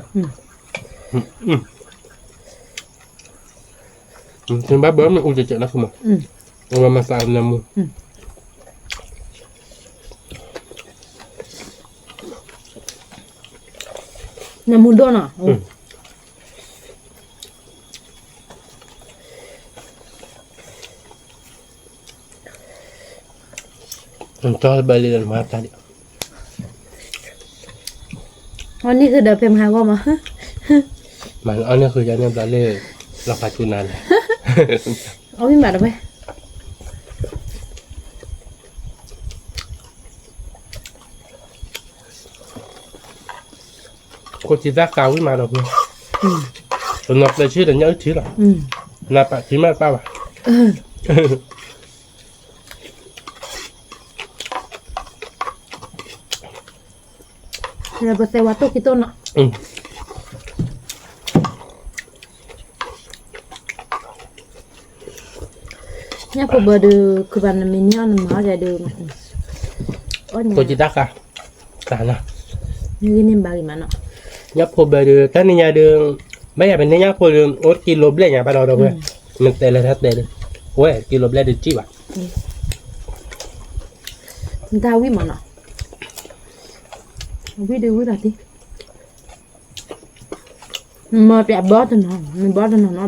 ဘၣ်ဘၢမ့ၢ်အူကကဲးနီၤ မး, အဝဲမၤသးနၢမူ, နၢမူဒိၣ်နီၤ, ကၠီဘၢလံဒီးမၤတၢ်ဒံး, အီၣ်န့ၢ်ဃုာ်ဒီးဖဲမဟါဂီၢ်မး, မၤအီၣ်န့ၢ်ဃုာ်ယၤန့ၣ်ဘျီလၢ လီၤဖးဆူနၤလဲၣ်, အီၣ်ဝံၣ်မး ဒီပုၢ်ဝဲၢ် ကိးကံသၣ်ကးဝံၣ်မး ဒီပုၢ်ဝဲၢ်, တနီၤပျဲၢ်ဆံဒီးညၣ်အုၣ်ထံလီၤ, နပာ်ထံမ့ၢ်တပာ်ဘၣ်, ပသဲဝါတိၢ်ခံတိၢ်နီၤ, ညၣ်ဖိဘၢဒီး ခုဘၣ်နမံၤန့ၢ်အီၣ်နမၤအီၣ်ဒဲးဒီး, ကိးကံသၣ်ကး, တၢ်နၤ, မ့ၢ်ဂ့ၤန့ၣ်ဘၣ်ဂ့ၤမးနီၤ, ညၣ်ဖိဘၢဒီး တၢ်နံၤညါဒီး, ဘၣ်ယၤပန့ၢ်ညၣ်ဖိဒီး အိၣ်တကံလိဘျဲၣ်ညါဘၣ်ဒီး ဒီပုၢ်ဝဲၢ်, မ့ၢ်တဲလၢတၢ်တဲဒီး, ဝဲကံလိဘျဲၣ်ဒီးကံဘၣ်, နတၢ်ဝံၣ်မးနီၤ, ဝံၣ်ဒီးဝံၣ်တၢ်သံ, မ့ၢ်ပျဲဘီတနီၤ, မ့ၢ်ဘီတနီၤနီၤဘျဲၣ်ဘၣ် တၢ်လီၤခ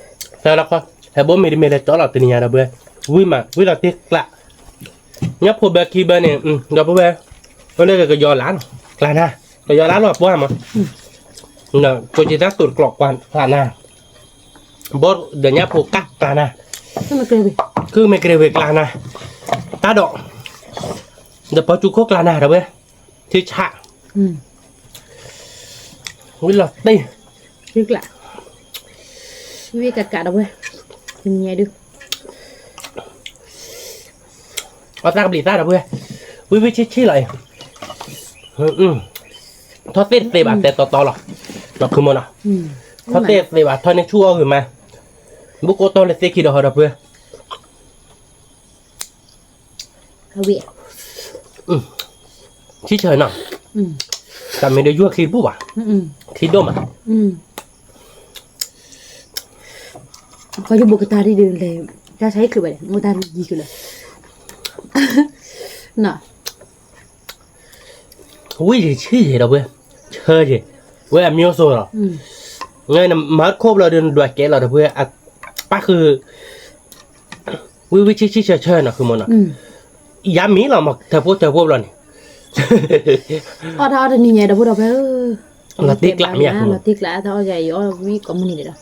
ီ, ဟဲဘိမ့ၢ်တမ့ၢ်လၢကၠီလီၤတနံၤညါ ဒီပုၢ်ဝဲၢ်, ဝံၣ်မး ဝံၣ်လီၤတ့ၢ်ကျး, ညၣ်ဖိဘၢခံဘၢန့ၣ်, ဒီပုၢ်ဝဲၢ်, အိၣ်လၢကယီၤလါနီၤ, ကျးနၤ, ကယီၤလါလီၤပှၢ်မး, ကိးကံသၣ်တိာ်တကျိးကွၢ်ကျးနၤ, ဘီၣ်ဒီးညၣ်ဖိကးကျးနၤ, ခုမ့ၢ်ကရ့ၣ်ဝ့ၤကျးနၤ, တၢ်ဒိး, ဒီးပီၣ်ကၠူခိၣ်ကျးနၤ ဒီပုၢ်ဝဲၢ်, ထံဆး, ဝံၣ်လီၤတ့ၢ်, ဝံၣ်ကးကး ဒီပုၢ်ဝဲၢ်, တနံၤညါဒုး အီၣ်သၣ်ကဘျံးသၣ် ဒီပုၢ်ဝဲၢ်, ဝံၣ်ဝံၣ်ဆံၣ်ဆံၣ်လီၤအံၤ, ထီၣ်သ့ၣ်တသ့ဘၣ် တဲတီတီလီၤ, ဒီးခုမီနီၤ, ထီၣ်သ့ၣ်တသ့ဘၣ် ထီၣ်န့ၢ်ဆူၣ်အီၣ်ဂ့ၤမး, ဘူးကအိၣ်တီၢ်လၢသ့ၣ်ခံဒီးဟီ ဒီပုၢ်ဝဲၢ် ထံဆၢနီၤ, တၢ်မ့ၢ်ဒီးယွၤချံတဘူၣ်ဘၣ်, ချံဒိၣ်မး, အ ကီယဘိကတၢ်ဒ်ဒ်လဲၣ်, တၢ်ဆါဟံၣ်ချုးဘၣ်ဒီး မ့ၢ်တၢ်ယံၤချုးလၢ နီၤ, ဝံၣ်ယံၤဆံၣ်ယံၤဒီပုၢ်ဝဲၢ်, ဆၢယံၤ, ဝဲအမံၤအိၣ်ဆိးလီၤ, မၤခိၣ်ဘျီဒီးနဒွးကဲလီၤဒီပုၢ်ဝဲၢ်, ပၣ်ဃုာ်, ဝံၣ်ဝံၣ်ဆံၣ်ဆံၣ်ဆၢဆၢနီၤ ဃုမိၢ်နီၤ, ယါမံၤလီၤမး ထၢဖိထၢဖိဘျီန့ၣ်, အီၣ်တၢ်အီၣ်တနံၤညါဒီပုၢ်ဝဲၢ်, လီၤတ့ကျးမ့ၢ်ဧါ လီၤတ့ကျး တၢ်အီၣ်ယၤအံၤအီၣ်ဝံၣ်ကိးမုၢ်နံၤဒဲးဒီး,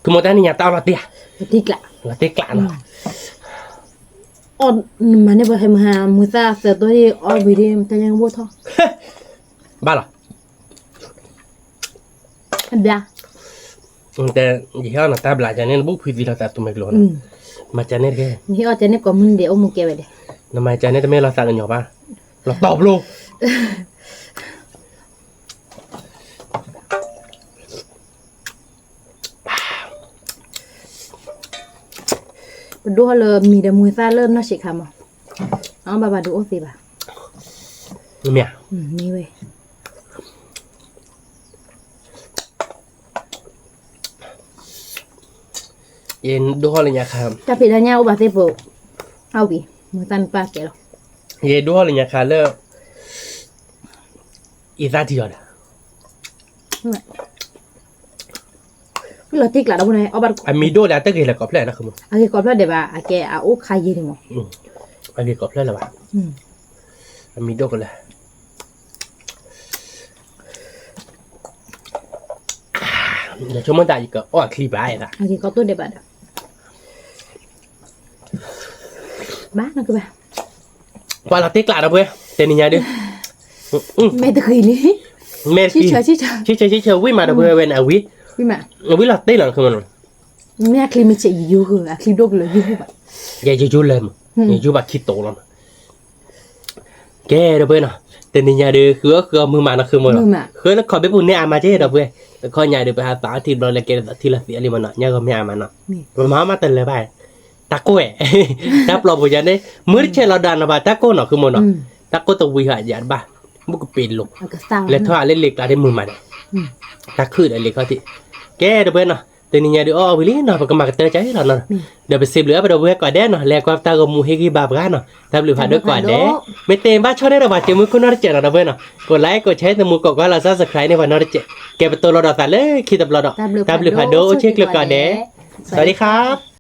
ဃုမိၢ်တၢ်နံၤညါတၢ်အီၣ်လီၤတ့ဧါ, လီၤတ့ကျး, လီၤတ့ကျးနီၤ, အီၣ်နမၤန့ၢ်ပှၤဟဲမုၢ်ဟါ မုၢ်သၣ်သၢတီၢ်အီၣ်ဝံၤဒီး မတၢ်ညါကဘိၣ်ထီၣ်, ဘၣ်လီၤ ဘျါ, တဲ, ယဟဲအီၣ်နတၢ်ဘျါကန့ၣ် နဘူၣ်ဖှံသံလီၤသးသူမဲာ်ကျိၤနီၤ, မၤကန့ၣ်တက့ၢ်, နဟဲအီၣ်ကန့ၣ်ကိးမုၢ်နံၤဒဲး အိၣ်မူကဲဝဲဒဲး, နမၤကန့ၣ်တမ့ၢ်လီၤသးကညီၤဘၣ်, လီၤတီၤဖျိ ပဒိၣ်ဟီၣ်လၢမံၤဒီးမုၢ်သၣ်လၢနီၢ်ဆံးခါမး, အဘၣ်ဘၣ်ဒုးအိၣ်သ့ဘၣ်, မ့ၢ်ဧါ, မ့ၢ်ဝဲ, ယဒိၣ်ဟီၣ်လၢညါခါ, တၢ်ဖံးတၢ်ညၣ်အိၣ်ဘၣ်သ့ၣ်ပိၤ, အဝံၤ, မုၢ်သၣ်နပၢ်ကဲလီၤ, ယဒိၣ်ဟီၣ်လၢညါခါလၢ ယသးထံၣ်လီၤဒီး, လီၤတ့ကျးဒီပုၢ်ဝဲၢ်, အမံၤဒိၣ်ဒီးတဂ့ၤလၢၤကိးဖျၢၣ်နီၤ အဂ့ၤကိးဖျၢၣ်ဒဲးဘၣ် အကဲအအိၣ်ခါယံၤန့ၣ်မး, အဂ့ၤကိးဖျၢၣ်လၢၤဘၣ်, အမံၤဒိၣ်ကလၢၤ, ယဆိကမိၣ်တၢ်ယကအီၣ်အချံဘၣ်အသး, အဂ့ၤကိးဖျၢၣ်ဒဲးဘၣ်ဒီး, ဘၣ်နီၤကဘၣ်, ပှၤလီၤတ့ကျးဒီပုၢ်ဝဲၢ် တနံၤညါဒုး, မဲာ်တဂ့ၤလံ, မဲာ်တဂ့ၤ, ဆံၣ်ဆၢဆံၣ်ဆၢ, ဆံၣ်ဆၢဆံၣ်ဆၢ ဝံၣ်မးဒီပုၢ်ဝဲၢ်န့ၣ် အဝံၣ်, ဝံၣ်လီၤတ့လီၤ, မ့ၢ်အချံမ့ၢ်ဆဲးယယိဂ့ၤ အချံဒိၣ်ကလၢၤယိဘၣ်, ယဲယယိလၢမး, ယယိဘၣ်ခံတိၤလီၤမး, ကဲဒီပုၢ်ဝဲၢ်နီၤ, တနံၤညါဒုး ဃုအီၣ်ဃုအီမုာ်မးနီၤ ဃုမိၢ်လီၤ, ဃုလၢခီၣ်ဘ့ပူၤန့ၢ်အါမးကဲဒီပုၢ်ဝဲၢ်, တခီညါဒုး ပဟးသးအီထံဘျီလၢကဲထံလီၤသံအလံမးနီၤ ညါဂီၤမ့ၢ်အါမးနီၤ, ပမၤအီၣ်မးတလၢၤဘၣ်, တၢ်ကိၢ်ဝဲ, တၢ်ပျီပူၤယၤန့ၣ် မုၢ်တဆဲးလီၤဒၣ်နီၤဘၣ် တၢ်ကိၢ်နီၤ ဃုမိၢ်နီၤ, တၢ်ကိၢ်တဝံၤဟးယၤတဘၣ်, မုၢ်ကပ့ၤလိာ်, လဲၤထီၣ်ဟးလၢလ့ၤကျါဒ်မုာ်မးန့ၣ်, တၢ်ခုၣ်ဒီးလ့ၤခီၣ်ထံး, ကဲဒီပုၢ်ဝဲၢ်နီၤ, တနံၤညါဒုးအီၣ်ဝံၤလံနီၤ ပကမၤကတၢၢ်ကၢအံၤလီၤနီၤ, ဒီးပစံးဘျုးအါပဒီပုၢ်ဝဲၢ်ကိးဂၤဒဲးနီၤ လဲၤကွၢ်ပတၢ်ဂီၤမူဟ့ၣ်ဂံၢ်ဘါပှၤနီၤ တၢ်ဘျုးဖးဒိၣ်ကိးဂၤဒဲး, မ့ၢ်တဲဘၣ်ဆီၣ်န့ၣ်ဒီးပှၤစံးမုၢ်ခိၣ်နီၢ်တစဲးနီၤဒီပုၢ်ဝဲၢ်နီၤ, ကိးlikeကိးshareသမူကိးကွၢ်လီၤ subscribe န့ၢ်ပှၤနီၢ်တစဲး, ကဲပတိၢ်လီၤဒီးသးလၢခံတဘျီဒီး, တၢ်ဘျုးဖးဒိၣ်အိၣ်ဆ့ၣ်ကျၢၤကိးဂၤဒဲး, စဝၤဒံခါ